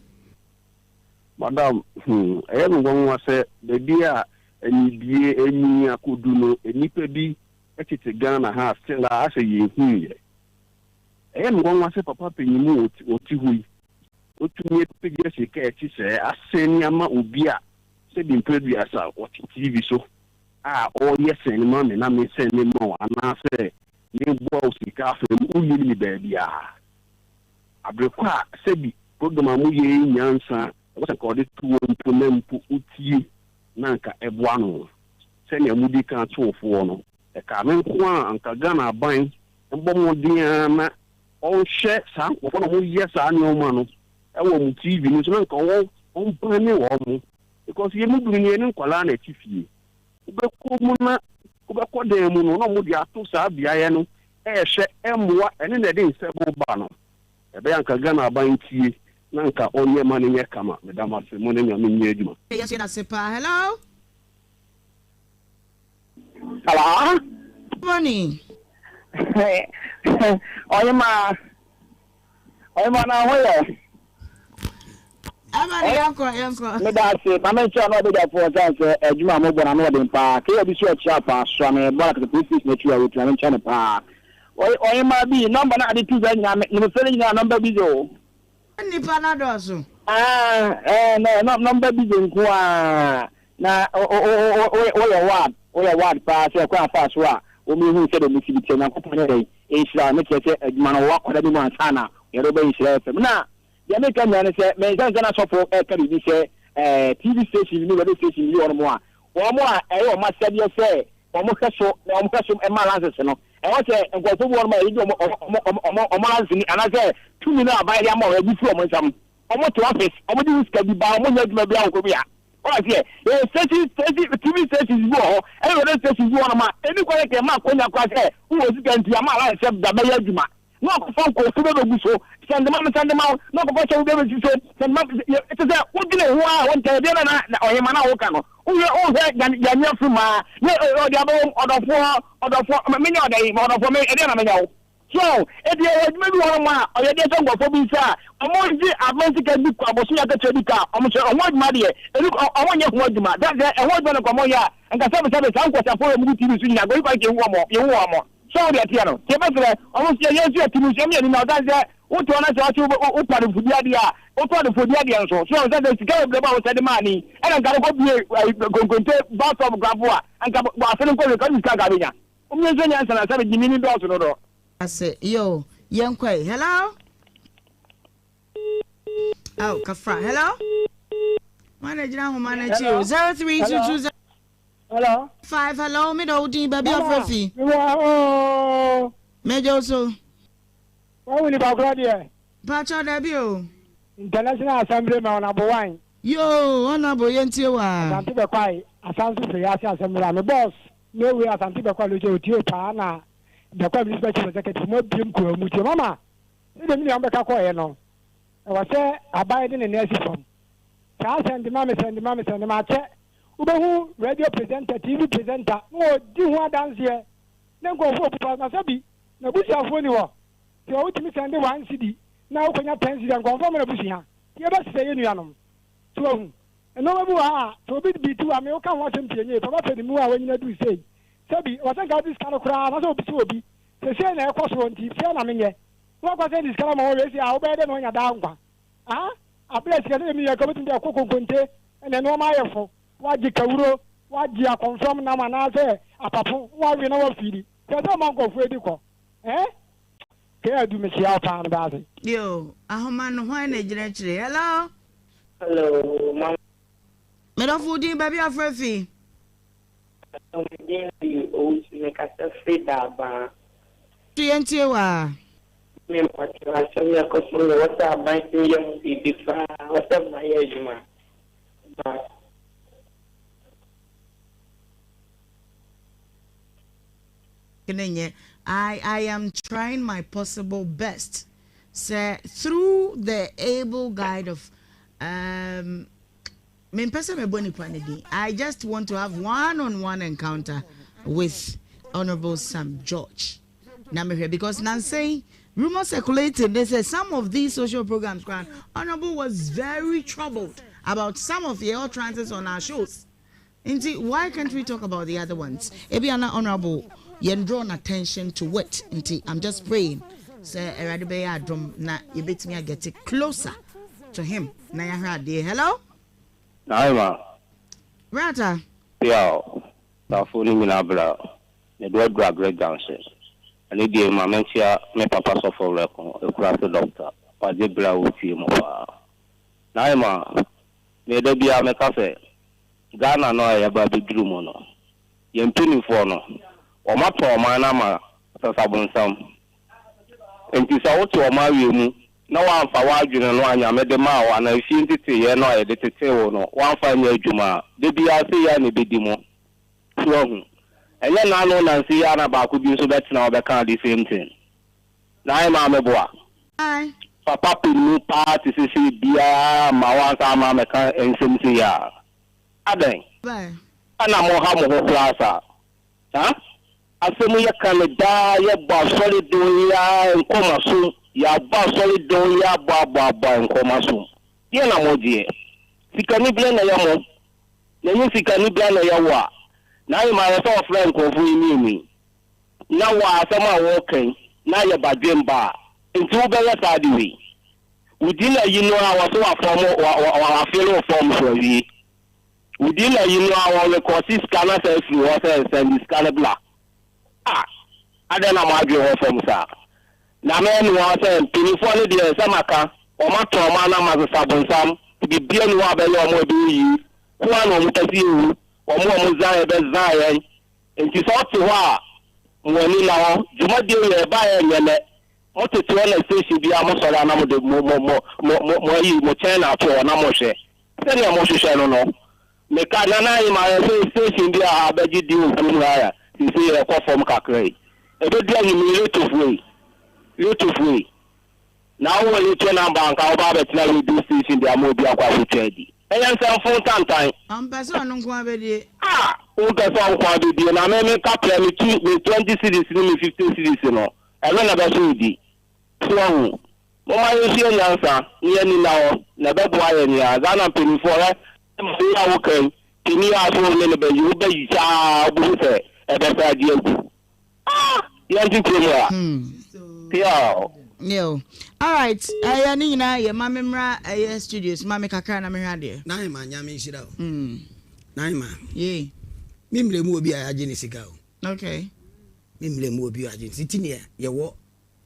Madam, hmm, ɛyɛ me nwanwa sɛ baabi a anibue anyin akodu no, nnipa bi tete Ghana ha a still a asɛ yɛnhuiɛ. Ɛyɛ me nwanwa sɛ papa panyin a ɔte hɔ yi, watumi apagya sika a ɛte sɛɛ asɛne ama obi a sɛbi mprɛ aduasa ɔte TV so a ɔreyɛ sɛne ma me na mesɛne ma wo anaasɛ meboa wo sika afei wonnim me baabiara. Abere kɔ a sɛbi program a moyɛ yi nyansa ɛwɔ sɛ nka ɔde to hɔ mpo na mpo wotie na anka ɛboa no sɛnea modi kan too foɔ no. Ɛkaa me nko a anka Ghana aban mmɔ mmɔden ara na ɔnhwɛ saa nkurɔfoɔ no a wɔyɛ saa nneɛma no wɔ wɔn TV no so na anka ɔmbane wɔn because yɛn mu binom yɛne nkwadaa na ɛte fie. Wobɛkɔ mu na wobɛkɔ dan mu no na wɔde ato saa beaeɛ no ɛrehwɛ mmoa ɛne na ɛde nsɛm ba no. Ɛbɛyɛ anka Ghana aban ntie na anka ɔnyɛ ma no nyɛ kama. Meda mo ase mo ne Nyame nyɛ adwuma. Yɛn nso yɛda ase paa. Hello. Hello. Good morning. Ɔyema ɔyema na ho yɛ. Ɛma ne yɛnkɔ yɛnkɔ. Meda ase ma menkyerɛ na ɔbɛgyafoɔ sane sɛ adwuma a mobɔ no ano ɔden paa kɛyɛ bi so akyira paa soa me bɔla kɛsɛ police station akyi a wɔtumi menkyerɛ no paa ɔyema bi nɔmba no ade tu dwa nyinaa ne mefrɛ no nyinaa nɔmba bi o. Nnipa no adɔɔso. Ah, eh, no, nɔmba bi nko a na woyɛ ward woyɛ ward paa sɛ ɛkwan afa so a wɔn ehu sɛ dɛm si bi kyɛ Nyankopɔn yɛ dɛ nhyira ne kyerɛ sɛ adwuma no wɔwɔ akɔda bi mu ansa na yɛde wobɛ nhyira fam na deɛ meka nyinaa ne sɛ mensa nsa na sɔfo ɛka biribi sɛ ɛɛ tv station ne radio station bi wɔ nom a wɔn a ɛyɛ wɔn asɛdeɛ sɛ wɔn hwɛ so na wɔn hwɛ so ɛma lances no ɛwɔ sɛ nkurɔfoɔ bi wɔ nom a yɛde wɔn wɔn wɔn wɔn lances ni anaasɛ tumi no aban de ama wɔn ebi firi wɔn nsam wɔn te office wɔn de sika bi ba wɔn nyɛ adwuma bi a wɔkɔ bi a wɔn aseɛ yɛwɔ station station tv stations bi wɔ hɔ ɛna radio stations bi wɔ nom a ɛni kwan kɛ ɛma akonya kora sɛ wowɔ sika nti ama alan sɛ da bɛyɛ adwuma na wakɔfa nkurɔfo bi abɛgu so sɛndema me sɛndema wo na wakɔfa sɔfo bi abɛsi so sɛndema ɛte sɛ wodwene ho a wonkyɛ deɛ na na ɔhema no a woka no wohwɛ wohwɛ gyane afiri mu a ne ɔde abɛwɔ ɔdɔfoɔ ɔdɔfoɔ menyɛ ɔdɛ yi ɔdɔfoɔ me ɛdeɛ na menya wo so ɛdeɛ ɛwɔ adwuma bi wɔ hɔ a ɔyɛ deɛ sɛ nkurɔfoɔ bi nsa a ɔmo gye aban sika bi kɔ abosom akatua bi ka ɔmo sɛ ɔmo adwuma deɛ ɛni ɔmo nyɛ ho adwuma sɛ sɛ ɛho adwuma no nkɔmɔ yɛ a nka sɛbesɛbe saa nkɔsafoɔ yɛ ɔmo gu tv so nyina gɔyi kwan kɛ ehu ɔmo yɛhu ɔmo So wo deɛ teɛ no? Nti yɛbɛsrɛ wɔn nso yɛn nso yɛte mu nso yɛn yɛn na ɔsan sɛ wote hɔ na sɛ ɔte wotɔ adefodie adeɛ a wotɔ adefodie adeɛ nso so ɔsan sɛ sika bebree ba wosɛ de maa ni ɛna nka no kɔ bie konkonte bus stop grafo a nka bɔ ase no nkɔ wie ka sika nka bɛnya wɔn nso nyansa na sɛ gyimi ni dɔɔso no dɔ. Ase yo yɛn kɔ yi hello. Oh, kafra hello. Wọn na gyina ahoma n'akyi o 0322. Hello. 5 hello me dɔ wo din baabi afrɛ fi. Mewɔ ha oo. Mɛgye wo so. Wahu nipa korɔ deɛ. Mpakyɛw dabi o. International Assembly ma Honourable Wine. Yoo Honourable yɛntie wo aa. Asante Bɛkwae Asanso Firi Ase Assembly a me boss no wei Asante Bɛkwae no gye otie paa na Bɛkwae Municipal Chief Executive mo abiem kura mu tie mama sɛdeɛ me nua bɛka kɔɔeɛ no ɛwɔ sɛ aban de ne nan asi fam saa sɛnde ma me sɛnde ma me sɛnde ma akyɛ Wobɛhu radio presenter, TV presenter na ɔredi ho adanseɛ na nkurɔfoɔ bu pa na sɛbi n'abusuafoɔ ni hɔ nti wotumi sɛnde one cedi na wokɔnya ten cedi a nkurɔfoɔ ma n'abusua nti yɛbɛsesɛ yɛ nuanom so wahu nnoɔma bi wɔ ha a sɛ obi bi ti wa me woka ho asɛm pii ɛnyɛ papa pɛ ne mu a wanyina duru sei sɛbi wɔ sɛ nka wode sika no koraa na sɛ obi sɛ obi sɛ sei na ɛkɔ soɔ nti sei na menyɛ na wakɔ sɛ de sika no ma wɔn wei sɛ a wobɛyɛ dɛ na wanya daa nkwa ah Aberɛ a sika sɛ yɛmi yɛ ka wobɛtumi de akɔ konkonte na nnoɔma ayɛ fo, woagye kawuro, woagye akɔmfram nam anaasɛ apapo, woawe na woafeedi. Kyerɛ sɛ woma nkurɔfoɔ adi kɔ. Eh? Kay Adu mekyea wo paa meda ase. Yo, ahoma no hwan na egyina akyire? Hello? Hello, mama. Medɔfo wo din baabi afrɛ fi. Me din de Owusu mekasa firi Daabaa. To yɛntie wo aa. Me mpakyɛw asɛm yi ɛkɔ so no ɛwɔ sɛ aban tumi yɛ ho biribi paa ɛwɔ sɛ mmara yɛ adwuma but. Ne nyɛ I I am trying my possible best sɛ through the able guide of um, mempɛ sɛ mebɔ nipa no din I just want to have one on one encounter with Honourable Sam George na mehwɛ because nansa yi rumour circulating ne sɛ some of these social programs koraa Honourable was very troubled about some of yɛ utterances on our shows nti why can't we talk about the other ones ebi ana Honourable yɛn draw attention to it nti I'm just praying sɛ Awurade bɛyɛ adom na yɛbɛtumi a get closer to him na yɛahwɛ adeɛ hello. Naima. Brata. Piaw, Tafo no nyinaa bra. Mede wo aduru Aggrey Junction. Ɛno deɛ ma menkyea me papa Sɔfo Werɛko, Akurase Dɔkta. Wagye berɛ a ɔretie mo paa. Naima, me da biara meka sɛ, Ghana no a yɛaba abɛduru mu no, yɛn mpanimfoɔ no, wɔatɔn ɔman no ama sasabonsam. Enti sɛ wote ɔman wei mu na woamfa w'adwene no a Nyame de maa wo anaa efie nteteeɛ no a yɛde tetee wo no woamfa anyɛ adwuma a, da biara sei ara na ɛbɛdi mo. So woahu? Ɛnyɛ nnaano nnansa yi ara na baako bi nso bɛtena hɔ bɛkaa the same thing. Naae maame boa. Papa panin paa te sɛ sei biara amma woansan amma ammɛka nsɛm sei a, adɛn na moha mo ho koraa saa? Huh? Asɛm yi yɛka no daa, yɛbɔ asɔre don yi ara nkɔ m'asom, yɛabɔ asɔre don yi abɔ abɔ abɔ nkɔ m'asom. Deɛn na mogyeɛ? Sikaniberɛ na ɛyɛ mo, na ɛnyɛ sikaniberɛ na ɛyɛ wo a. Na ayɛ ma ayɛ sɛ ɔfrɛ nkurɔfoɔ yi mmienu yi, na wo a asɛm a wɔreka yi na ayɛ badwemba a, nti wobɛyɛ saa ade wei? Wo din ayi no a wɔse wafɔm, wa, wa, wafele wo fɔm so awie. Wo din na yi no a wɔ rekɔse sika no asan afiri hɔ sɛ sɛnde sika no bla ah adɛn na mo adwene wɔ fam saa na me ɛne hɔ sɛ mpanyinfoɔ no deɛ sɛ maka wɔn atɔn wɔn anam asesa bonsam bibia ni hɔ a bɛyɛ wɔn a ɛbɛyɛ yie ko a na wɔn pɛ sɛ yɛwu wɔn a wɔn zan yɛ bɛ zan yɛn nti sɛ ɔte hɔ a mo ani na hɔ dwumadie yɛ ɛbaeɛ nyɛ nɛ mo tete hɔ na station biara mo sɔre a na mo de mo mo mo mo mo ayi mo kyɛn na ato hɔ na mo hwɛ Sɛnea mohwehwɛ no no, meka Nana Ahima yɛ sɛ station bi a abɛgye din wɔ kurom ha a seesei ɛkɔ fam kakra yi. Ɛbɛdu anwummere Letofoɔ yi, Letofoɔ yi, na wowɔ Leto number a anka woba abɛtena radio station de ama obi akɔ akɔtwa adi. Ɛyɛ nsɛmfo ntantan. Ɔmpɛ sɛ ɔno nko ara bɛdie. Ah! Wompɛ sɛ ɔnko ara bɛdie na me me kaprɛ me two me 20 cedis ne me 50 cedis no, ɛno na ɛbɛso wo di. So wahu? Momma yɛnsua nyansa na yɛn ani nna hɔ na ɛbɛboa yɛn nyinaa. Ghana mpaninfoɔ hwɛ maame yi a woka yi panin a so wo ne no bɛyi wo bɛyi saa wobɛhu sɛ ɛbɛsan adi agu ah yɛnte kurom ha piaw. Yo. Alright, ɛyɛ ne nyinaa yɛ ma me mmra ɛyɛ studios ma me kakra na mehwɛ adeɛ. Naima Nyame nhyira wo. Naima. Yee. Me mmerɛ mu obi a yɛagye ne sika o. Okay. Me mmerɛ mu obi a yɛagye ne sika ti neɛ yɛwɔ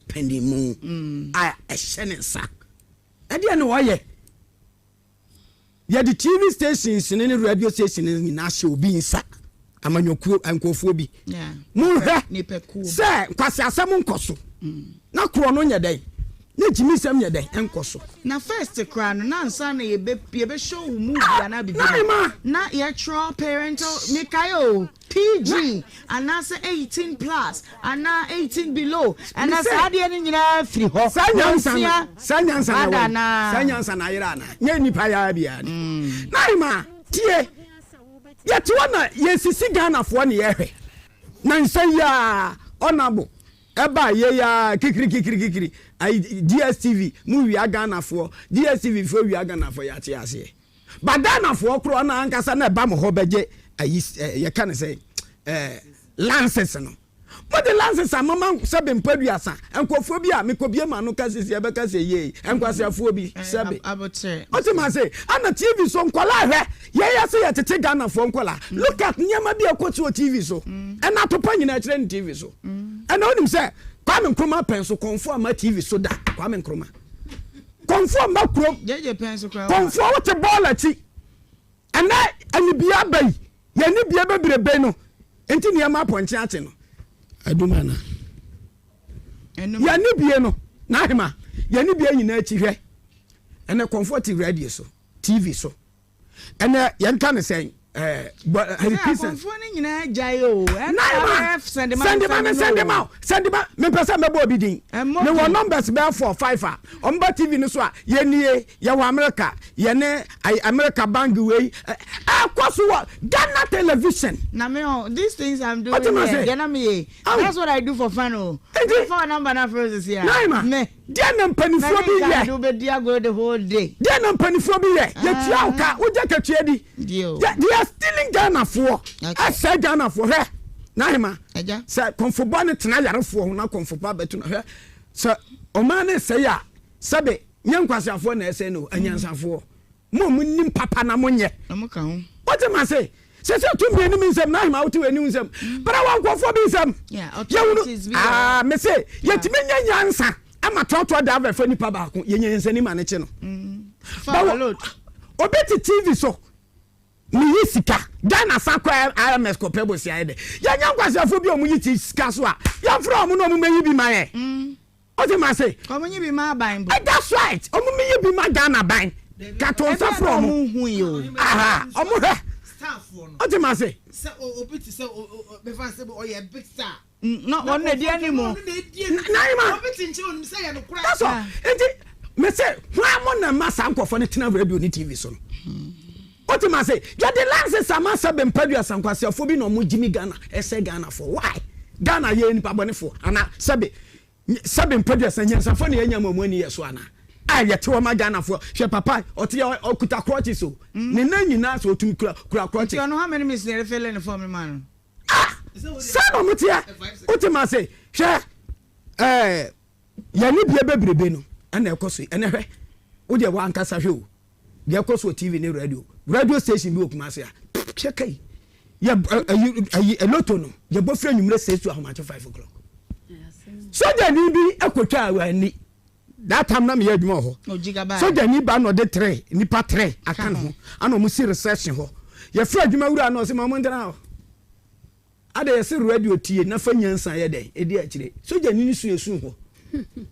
panin mu a ɛhyɛ ne nsa. Ɛdeɛ na ɔyɛ. Yɛde TV stations ne ne radio station no nyinaa hyɛ obi nsa. Amanyɔkuo nkurɔfoɔ bi. Monhwɛ sɛ nkwaseasɛm nkɔ so. Na korɔ no nyɛ dɛn? Ne gyimisɛm nyɛ dɛn? Nkɔ so. Na first koraa no na ansa na yɛbɛ yɛbɛ show wo movie anaa bibi no na yɛtwerɛ parental mekae o. PG anaasɛ 18 plus anaa 18 below ɛna saa adeɛ no nyinaa firi hɔ. Saa nyansa no saa nyansa na wɔ saa nyansa na ayera ana nyɛ nipa yaa biara ni mm. na ima tie yɛte hɔ na yɛsisi Ghanafoɔ ne yɛhwɛ na nsa yi a ɔnabo ɛba yɛ ya kikiri kikiri kikiri ayi DSTV mu wia Ghanafoɔ DSTV foɔ wia Ghanafoɔ yɛate aseɛ. Ba Ghanafoɔ korɔ no ankasa na ɛba mo hɔ bɛgye ayi eh, yɛka no sɛ eh, lances no. Mode lances a mama sɛbe mpadua nkurɔfoɔ bi a mekɔbie ma no ka sisi ɛbɛka sɛ yei nkwaseafoɔ bi sɛbe. Ɔte ma se ana TV so nkɔla hwɛ yɛyɛ sɛ yɛtete Ghanafoɔ nkɔla. Look at nneɛma bi a ɛkɔ so wɔ TV so. Ɛna atopa nyinaa kyerɛ ne TV so. Ɛna wonim sɛ Kwame Nkrumah pɛn so kɔnfoɔ ama TV so da Kwame Nkrumah. Kɔmfoɔ mma kurom. Gyegye pɛn so koraa. Kɔmfoɔ wote bɔɔl akyi. Ɛnɛ anibia aba yi, yɛn anibia bebrebe no nti nneɛma apɔnkye akye no. Adum ana? Yɛn anibie no, n'ahema, yɛn anibie nyinaa akyi hwɛ. Ɛnɛ kɔnfoɔ te radio so, TV so. Ɛnɛ yɛnka ne sɛn? Ɛɛ bɔ ɛɛ Christian. Akɔnfoɔ no nyinaa gyae o. Naima sɛnde ma me sɛnde ma sɛnde ma mepɛ sɛ mɛbɔ obi din. Mewɔ numbers bɛyɛ four five a wɔn ba TV no so a yɛnie yɛwɔ America yɛne America bank wei ɛkɔ so wɔ Ghana television. Na me oh these things I'm doing here deɛ na me yɛ that's what I do for fun o. Nti fa number na afro sisi a. Naima me. Deɛ na mpanifoɔ bi yɛ. Mɛne nka de the whole day. Deɛ na mpanifoɔ bi yɛ. Yɛtua wo ka wogye katua di. They are stealing Ghanafoɔ. Ɛsɛe Ghanafoɔ hwɛ. N'ahema. Sɛ kɔnfobɔ ne tena yarefoɔ ho na kɔnfobɔ abɛto no hwɛ. Sɛ ɔman ne sɛe a sɛbe nyɛ nkwaseafoɔ na ɛsɛe no anyansafoɔ. Mo a mo nim papa na mo nyɛ. Wote ma se sɛ sɛ tumi anim nsɛm na ahema wote w'anim nsɛm bra wɔ nkurɔfoɔ bi nsɛm yɛhunu aa me se yɛtumi nyɛ nyansa ama trɔtrɔ driver fa nipa baako yɛnya nyansa ni ma ne kye no mm. bawo obi te tv so meyi sika Ghana sa kɔ IMS kɔpɛ bosia yɛ dɛ yɛnya nkwasiafoɔ bi a wɔn yi sika so a yɛmfrɛ wɔn na wɔn mɛyi bi ma yɛ. Mm. Ɔte ma se. Ɔmo nyi bi ma aban bo. Eh, that's right. Ɔmo mi yi bi ma Ghana ban. Kato nsa frɛ ɔmo. Ebi a na ɔmo nhu yi o. Aha, ɔmo hwɛ. Ɔte ma se. Sɛ obi te sɛ bɛfa sɛ ɔyɛ big star. Na ɔno na edi anim. Naima. Obi te nkyɛn onim sɛ yɛ no kora. That's all. Nti me se hwan mo na ma saa nkurɔfoɔ no tena radio ne TV so no. Ɔte ma se yɛde license ama sɛ bɛmpadua sankwasiafoɔ bi na ɔmo gyimi Ghana ɛsɛ Ghanafoɔ. Why? Ghana yɛ nipa bɔnefoɔ ana sɛbe Sɛbe mpadua sɛ nyansafoɔ na yɛanya ma ɔmo ani yɛ so anaa? A yɛte hɔ ma Ghanafoɔ hwɛ papa ɔte yɛ ɔkuta crutches o ne nan nyinaa sɛ ɔtumi kura kura crutches. Nti ɔno how many minutes na yɛde fele ne form no maa no? Ah! Saa na ɔmo teɛ wote ma se hwɛ ɛɛ yɛne bie bebrebe no ɛna ɛkɔ so yi ɛnɛ hwɛ wodeɛ wankasa hwɛ o. Deɛ ɛkɔ so wɔ TV ne radio. Radio station bi wɔ Kumasi a, hwɛ kai. Yɛ ayi ayi loto no, yɛbɔ firi anwummerɛ 6 to ahomakye 5 o'clock. Sogyani bi akɔtwa ani. That time na meyɛ adwuma wɔ hɔ. Sogyani ba na ɔde tere, nipa tere aka ne ho. Ana wɔn si reception hɔ. Yɛfrɛ adwuma wura na ɔsɛ ma wɔn ntena hɔ. Adɛn yɛse radio tie na fa nyansa yɛ dɛn ɛdi akyire sogyani no su esu hɔ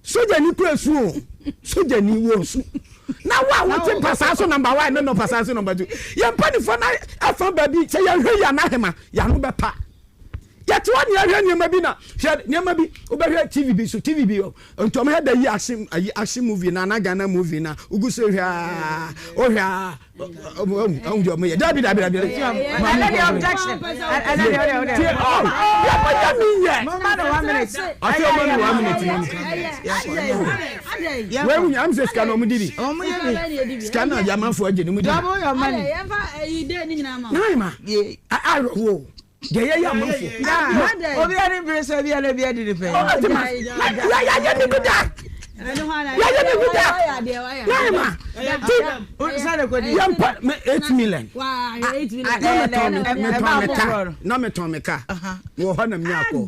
sogyani kura esu o sogyani wɔ su na wo a wote mpasaa so number one ne no mpasaa so number two yɛn mpanimfoɔ na afa baabi sɛ yɛhwɛ yi anahema yɛano bɛpa yɛte hɔ ne yɛhwɛ nneɛma bi na hwɛ nneɛma bi wobɛhwɛ tv bi so tv bi nti ɔmo hɛ da yi action ayi action movie na ana Ghana movie na wogu so hwɛ aa wohwɛ aa ɔmu deɛ ɔmo yɛ dabi dabi dabi. ɛnɛ deɛ objection ɛnɛ deɛ ɔdeɛ ɔdeɛ. tie ɔ yɛ bɛ yɛ mi yɛ. ɔsɛ ɔmo mi one minute na mi. wei mu am sɛ sika na ɔmo di bi. sika na yamanfo agye ne mu di bi. double your money. nine ma awerɛhoɔ. Deɛ yɛyɛ amanfoɔ. Obi ani bere sɛ obi ani bi adi ne pɛ. Ɔte ma yɛyɛ ne bi da. Yɛyɛ ne bi da. Yɛyɛ ma ti yɛmpa mɛ 8 million. Na metɔn metɔn me ka na metɔn me ka wɔ hɔ na menya akɔ.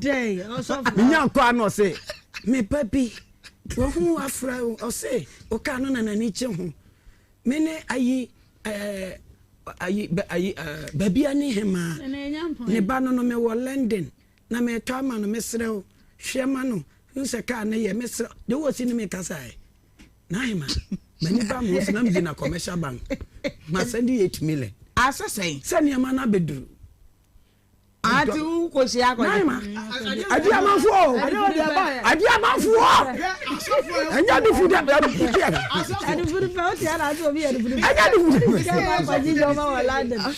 Menya akɔ ano ɔse me ba bi wɔn ho afra ɔse ɔka no na n'ani kye ho. Me ne ayi ɛɛ ayi bɛ ayi ɛɛ babia ne hemaa ne ba no no mewɔ London na metɔ ama no mesrɛ wo hwɛ ma no hu sɛ kaa no yɛ mesrɛ de wɔ si ne me kasa ɛ na hema m'ani ba mo so na megyina commercial bank ma sɛnde 8 million asɛ sɛn sɛ nneɛma no abɛduru Ati wo kò si akɔgye. Naima, adi amanfoɔ o. Adi amanfoɔ. Ɛnyɛ adufu dɛ. Adufu dɛ o ti ala ati obi yɛ adufu dɛ. Ɛnyɛ adufu dɛ. Sɛ akɔgye nyɔma wɔ London. O de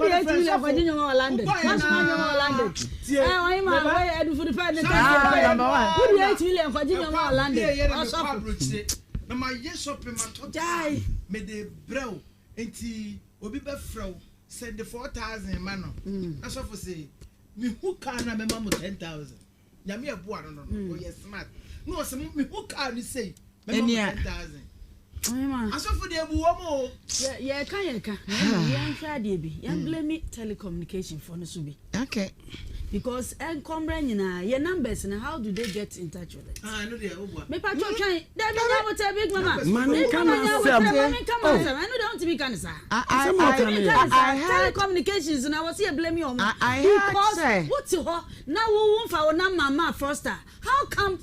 eti mi akɔgye nyɔma wɔ London. Masoma nyɔma wɔ London. Ɛ ɔyin ma wɔyɛ adufu dɛ fɛ ne tɛ sɛ. O de eti mi akɔgye nyɔma wɔ London. Ɔsɔfo. Na ma yɛ shopping ma tɔ. Jai. Me de brɛw nti obi bɛ frɛw. Sɛnde 4000 ma no na sɔfo se mehu car no a mɛma mo 10000 nyame ɛboa no no no ɔyɛ smart na ɔse mehu car no sei mɛma mo 10000 asɔfo deɛ bu wɔn o. Yɛka yɛka na mmom yɛnhwɛ adeɛ bi yɛn blame telecommunication foɔ no so bi. Okay. Because ɛnkɔmmerɛ nyinaa yɛ numbers no how do they get in touch with it? Ah, ɛno deɛ wobua. Mepa twɛ twɛn dabi nya wo. abotire big mama. Ma ne Big nka mama nya n'asɛm. abotire ma me nka Oh. m'asɛm. Ɛno deɛ wontumi nka ne saa. I, I, Asɛm a ɔka Wontumi no nka yɛ. ne saa. I heard Telecommunications na wɔsi yɛ blame wɔn. I heard Because sɛ wote hɔ na wo wo nfa wo number mma fraudster. How come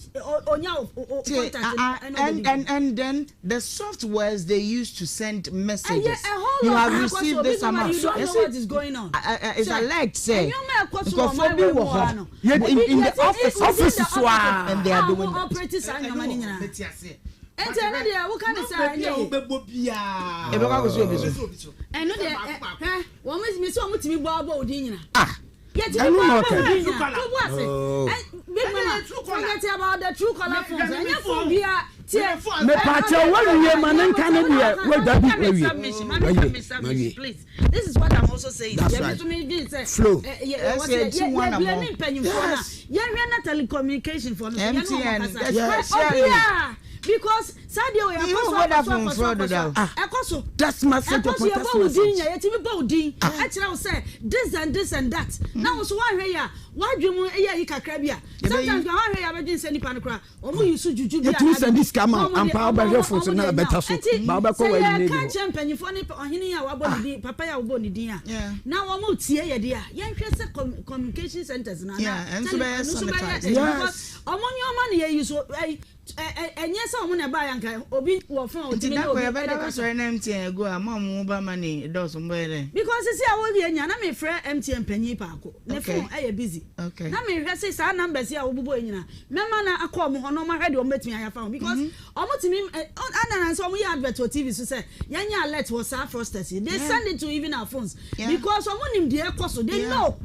onya wo wo Tie, contact I, no I, ɛna and, ɔbɛdi and, and then the softwares they use to send Ɛyɛ messages. a whole You lot have na ɛkɔ so. received Big this mama amount. you don't You know see, what is going on. it's Hwɛ alleged sɛ nneɛma a ɛkɔ so wɔ nkurɔfoɔ ɔman bi wei wɔ mu ha hɔ no. Yɛ- in, in the Yɛte offices within the Offices so offices a. and they are a doing wɔn that. operate saa nneɛma no nyinaa. Mete aseɛ. Nti ɛno deɛ woka ne saa Number bi ɛnyɛ a yie. wobɛbɔ biara. Ɛbɛkɔ akɔsi obi so. Ɛbɛsi obi so. Ɛno deɛ ɛ hwɛ wɔn mi sɛ wɔn tumi bɔ abɔ odin nyina. Ah. Yɛtumi Ɛno bɔ na abɔ ɔka. odin nyina. To bo ase. Oh. Ɛ big mama forget about the true caller phones. Ɛnyɛ phone bia tie. Mepaakyɛw wawie ma ne nka ne deɛ wadabi wawie wawie mawie. Please this is what I'm also saying. That's Yɛ right. mi tumi di sɛ. Flow. Ɛ yɛ wɔ Ɛsɛ sɛ yɛtu yɛ ho yɛ anammɔn. blame mpanyinfoɔ na Yes. yɛhwɛ na telecommunication foɔ no so yɛne wɔn MTN, kasa. Yes. Obiara because saa deɛ wɔ yɛ Mehu ɛkɔ so akɔ so Vodafone akɔ so foɔ akɔ so deda o. ɛkɔ so. Text message Ɛkɔ so upon yɛbɔ text wo din message. yɛ yɛtumi bɔ wo din ɛkyerɛ wo sɛ this and this and that na wo so woanhwɛ yɛ a woadwe mu ɛyɛ ayi kakra bi a sometimes kora woanhwɛ yɛ a bɛdwen sɛ nipa no kora ɔmo yi so juju bi Yɛtumi anaa send bi sika ma na wo, ɔmo de ampa ɔmo wobɛhwɛ ɔmo phone so ɔmo na de anya ɛbɛta wo so nti ba wobɛkɔ sɛ w'ayi no yɛka bi hɔ. kyerɛ mpanyinfoɔ ne ɔhene yi a wabɔ ne din papa yi a wabɔ ne din a na wɔn tie yɛ deɛ a yɛnhwɛ sɛ communication centers no anaa Yeah, ɛno nso tele bɛyɛ ɛno nso bɛyɛ sanitized. ɛyi because Yes. ɔmo nneɛma na yɛyi so ɛyi ɛnyɛ sɛ ɔmo na ɛbaeɛ anka obi wɔ phone a Nti otumi ne da obi kɔ yɛbɛda ɛde kasa. bɛsɔre na MTN agu a mo a mo mobile money dɔɔso mo bɛyɛ dɛn? Because sisi a woyɛ nya na mefrɛ MTN panyin paako ne Okay. phone ɛyɛ busy Okay. na mehwɛ se saa numbers yi a wobobɔ yi nyinaa mɛma na akɔ ɔmo hɔ na ɔmo ahwɛ deɛ ɔmo bɛtumi ayɛ afa ho because ɔmo tumi ɛ ana na sɛ ɔmo yɛ advert wɔ TV so sɛ yɛnyɛ alert wɔ saa fraudsters yi they Yeah. send it to even our phones Yeah. because ɔmo nim deɛ ɛkɔ so they Yeah. know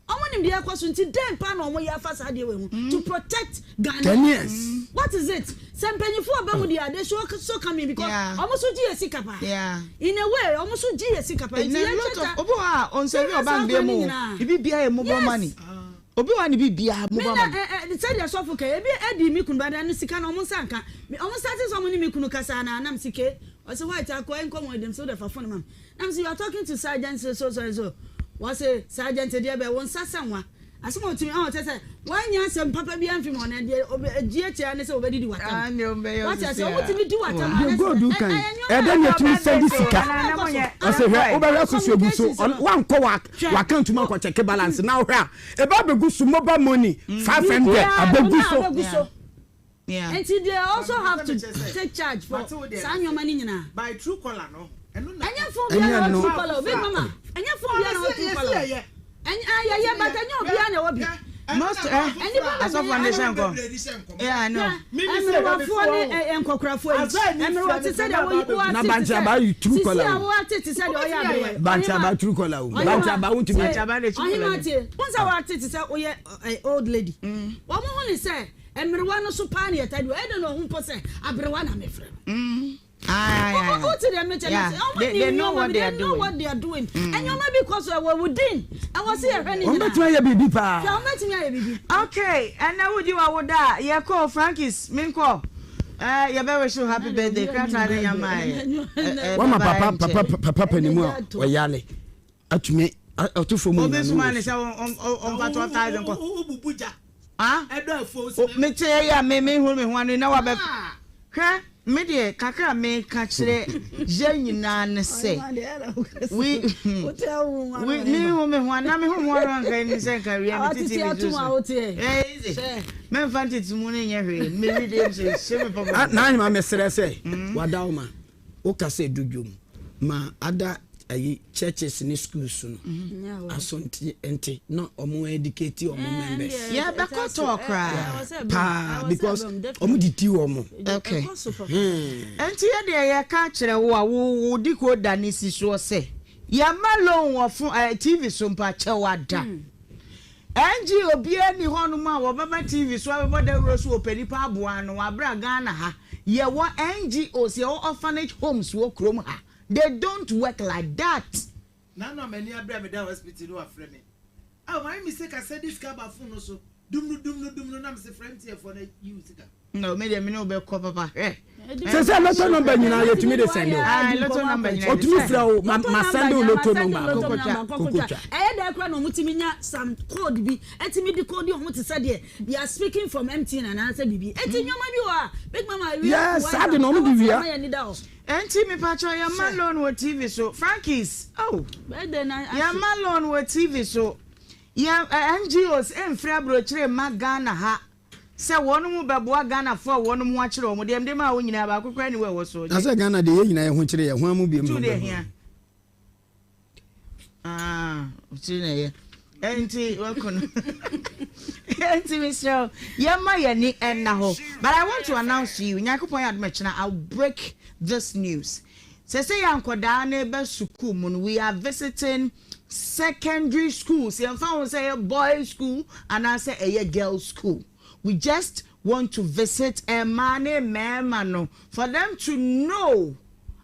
ɔmo nim deɛ ɛkɔ so nti den pa na ɔmo yɛ afa saa deɛ wɔ mu to protect Ghanaians. Ghanaians. What is it? Sɛ mpanyinfoɔ ɔbɛ mu deɛ they should also come in because Yeah. ɔmo so gye yɛ sika paa. Yeah. In a way ɔmo so gye yɛ sika paa nti And a yɛn lot kyɛ of obi wɔ hɔ a ɔnsɛbi Yɛhwɛ ɔbank saa bi kwan mu no o nyinaa. bibi bia yɛ mobile Yes. money obi wɔ hɔ a ne bi bia Me mobile na money. ɛ ɛ sɛdeɛ sɔfo kɛ ebi edi mi kunu bada ne sika na ɔmo nsa nka Me- ɔmo nsa te sɛ ɔmo ne mi kunu kasa na anam sike ɔsɛ white akɔ nkɔmɔ edem sɛ ɔde fa phone ma mi nam sɛ you are talking to sergeant so so so so wɔsɛ sergeant deɛ bɛ wɔn nsa sɛ nwa asɛm a ɔtumi ɔn kyɛ sɛ wɔanya asɛm papa bi amfi mu ɔno deɛ ɔbɛ agye akyia ne sɛ ɔbɛdidi Ah, watam ne ɔbɛyɛ wate ase osisi a. ɔmo tumi di watam Deɛ gold kan ɛdɛ ne yɛtumi sɛndi sika ɔsɛ hwɛ wobɛhwɛ soso egu so ɔno- wankɔ wa w'account mu akɔ check balance na wohwɛ a ɛba abɛgu so mobile money 500 abɛgu so. abɛgu so Yeah. nti they also have to Mate wo deɛ take charge for Mate wo deɛ saa nneɛma no nyinaa By true caller no. Ɛno na. ɛnyɛ phone Ɛnyɛ biara na no. ɔtru caller o big mama ɛnyɛ phone biara na ɔtru caller Yɛsi yɛyɛ. ɛnyɛ yɛyɛ but ɛnyɛ obiara na ɛwɔ bi Most eh Ɛnipa asɔfo bebree ne hyɛ nkɔm. Bebree de hyɛ nkɔm. Yeah, I know. mmerewafoɔ ne ɛ, nkɔkorafoɔ yi mmerewa te sɛ deɛ woyi wo Na ate te bankye sɛ aba yi true sisi caller a o. wo ate te sɛ deɛ ɔyɛ aberewa Bankye aba true caller o. Bankye aba wontumi. Bankye aba de true caller ɔhema ni. tie wo sɛ woate te sɛ woyɛ ɛ, old lady wɔn ho ne sɛ mmerewa no so paa ne yɛta deɛ ɛde na ɔho mpo sɛ aberewa na mefrɛ no Aye, aye, aye. Wo ti deɛ mekyɛ Yeah. no sɛ ɔmo They, nim they know nneɛma what bi they are they know doing. what they are doing nneɛma bi kɔ so ɛwɔ within ɛwɔ sɛ yɛhwɛ ne Wɔn nyinaa bɛtumi ayɛ biribi hwɛ paa. wɔn bɛtumi ayɛ biribi Okay, ɛnɛ wogye wa wo da a yɛkɔ Frankis menkɔ Eh, yɛbɛ wish you happy birthday krataa ne nyama yɛ. Wama papa papa papa panimu a ɔyale atumi ɔto fam Obi nyinaa suma no ne wɔ sɛ ɔmfa 12,000 kɔ. Wobubu gya. Ah? Ɛdɔ afuo O, me te yɛ a me me hu me ho ano na wabɛ hwɛ me deɛ kakra a meka kyerɛ yɛn nyinaa ne sɛ we we me hu me ho ano na me hu me ho ano nka ni sɛ nka wia me titi me so so ɛyɛ easy mɛmfa ntete mu no nyɛ hwee mewi deɛ sɛ hyɛ me papa na ahema mesrɛ sɛ wada wo ma woka sɛ du dwom ma ada ayi churches ne schools no aso nte nte na ɔmo educate ɔmo members yɛbɛkɔ tɔɔ koraa paa because ɔmo didi wɔn. Okay. Nti yɛ deɛ yɛka kyerɛ wo a wo wo di ko da ne si soɔ sɛ yɛma loan wɔ fo ɛɛ TV so mpakyɛw ada NGO biara ni hɔnom a wɔbɛba TV so abɛbɔ dawuro so wɔ nipa aboa ano wabra Ghana ha yɛwɔ NGOs yɛwɔ orphanage homes wɔ kurom ha they don't work like that. Nanu amani abira mi da hospital no wafrɛ mi. Ah, maa mi se ka sɛ di sika ba phone no so. Dum no dum no dum no na mi se frɛ MTN fo na yi wo sika. No, me deɛ me ne wo bɛkɔ papa hwɛ. Sɛ sɛ lotto number nyinaa yɛtumi de sɛnde o. Otumi frɛ wo ma ma sɛnde wo lotto number. Kokotwa. Ɛyɛ dɛ kora na wɔn tumi nya some code bi ɛtumi de code wɔn te sɛ deɛ they are speaking from MTN anaasɛ biribi. Eti nneɛma bi wɔ a big mama wia. Yes, saa de na wɔn de wia. Ɛnti mepakyɛw yɛn ma loan wɔ TV so Frankies oh yɛn ma loan wɔ TV so yɛn NGOs ɛnfiri abrokyire mma Ghana ha. Sɛ wɔnom bɛboa Ghanafoɔ a wɔnom ho akyere wɔn deɛ mede maa wo nyinaa baako koraa nni hɔ a ɛwɔ soɔ Na sɛ Ghana deɛ yɛn nyinaa yɛn ho kyere yɛn, hwan mu biom na Tu deɛ ɔbɛboa? hia Ah, tiri na ɛyɛ ɛnti wako no ɛnti mesrɛ wo yɛma yɛni ɛnna hɔ but I want to announce to you Nyankopɔn yɛ adom ɛkyena I'll break this news sɛ sɛ yɛ ankɔdaa no ɛba sukuu mu no we are visiting Secondary schools, yɛmfa ho sɛ ɛyɛ boys school anaasɛ ɛyɛ girls school, we just want to visit mmaa ne mmarima no for them to know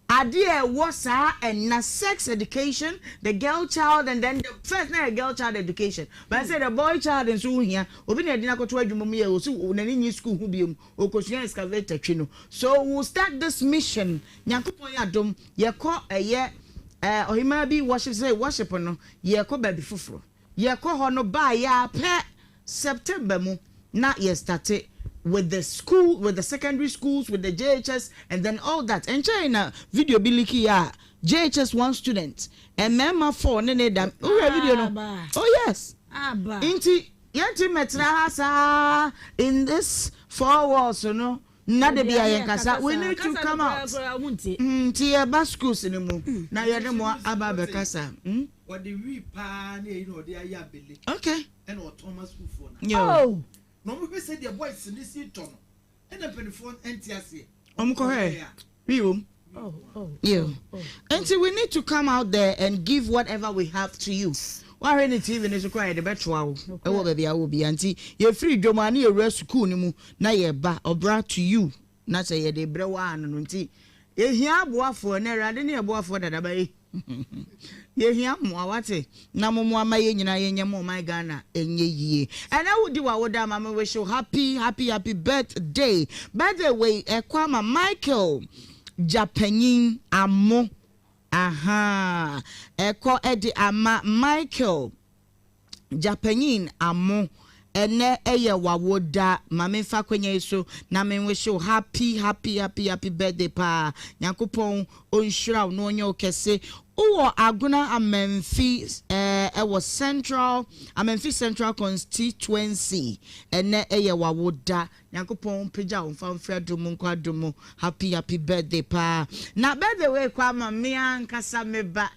adeɛ a ɛwɔ saa ɛnna sex education, the girl child and then the first na yɛ girl child education but sɛ the boy child nso ho hia obi na yɛde no akɔto adwuma mu yɛ osi n'ani nyi school ho biom Ɔkɔsua excavator twi no. So we will start this mission Nyankopɔn yɛ adom yɛkɔ ɛyɛ eh ɔhemaa bi worship sɛ worship no yɛkɔ baabi foforɔ yɛkɔ hɔ no baa yɛ ara pɛ September mu na yɛ starte with the school with the secondary schools with the JHS and then all that ɛnkyɛe na video bi leaky yɛ a JHS one student mmarima 4 ne ne da wohwɛ video no oh yes nti Yɛntumi mmɛtena ha saa in this four walls no na da bia yɛnkasa we need to come out nti yɛba schools no mu na yɛne mo aba abɛkasa. Wɔde wii paa ne eyi na ɔde ayɛ abele. Okay. Ɛna ɔtɔn ma sukuufoɔ na. Oh. Na wɔn hwɛ sɛ deɛ boys ne si tɔ no ɛna mpanimfoɔ nte aseɛ. Wɔn kɔ hwɛ wii wɔm. Yo. Nti we need to come out there and give whatever we have to you. Woahwɛ ne TV no so koraa yɛde bɛtoa wo ɛwɔ baabi a wɔ bia. Nti yɛfiri dwom a ne yɛwura sukuu no mu na yɛba ɔbra to you na sɛ yɛde brɛ wo ano no nti yɛhia aboafoɔ na Awurade ne yɛboafoɔ dada ba yi. Yɛhia mmoa wate na mo mmoa ma yɛn nyinaa yɛnyɛ mo ɔman Ghana ɛnyɛ yie. Ɛnɛ wodi w'awoda ma me wish you happy happy happy birthday. Birthday wei ɛkɔ ama Michael Gyapanyin Amo ahaa ɛkɔ ɛde ama Michael Gyapanyin Amo, ɛnɛ yɛ w'awoda, ma me nfa akwanya yi so na me wish wo happy happy happy happy birthday paa, Nyankopɔn ɔnhyira wo na ɔnyɛ wo kɛse. Wowɔ Agona Amanfi eh, ɛwɔ Central, Amanfi Central Constituency, ɛnɛ yɛ w'awoda, Nyankopɔn mpagya wo mfa mfiri adom mu nkɔ adom mu, happy happy birthday paa. Na birthday wei kɔ ama me ankasa me ba,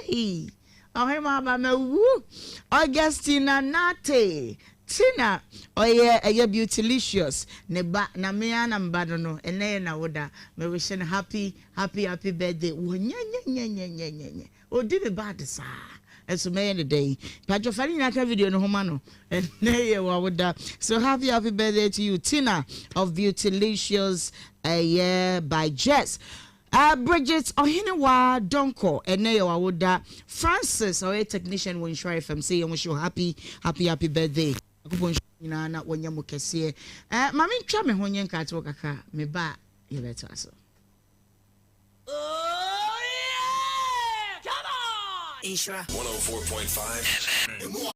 eii. Ɔhemaa ba mawu. Augustina Nartey Tina ɔyɛ ɛyɛ beautylicious ne ba na me ara na me ba no no ɛnɛ yɛ nawoda me wishe no happy happy happy birthday wɔ nyɛnyɛnyɛnyɛnyɛnyɛ ɔdi me ba ade saa ɛnso mɛyɛ ne dɛn patro fa ne nyinaa ka video no ho ma no ɛnɛ yɛ wawoda so happy happy birthday to you Tina of beautylicious ɛyɛ by Jess Ah Bridget Ɔhenewaa Donkor ɛnɛ yɛ w'awoda Francis a ɔyɛ technician wɔ Nhyira FM sɛ yɛn wish you happy happy happy birthday Nyankopɔn nhyira mo nyinaa na wɔnyɛ mo kɛseɛ eh ma me ntwa me ho nyɛ nkratoɔ kakra me ba a yɛbɛtoa so. Nhyira. 104.5 FM.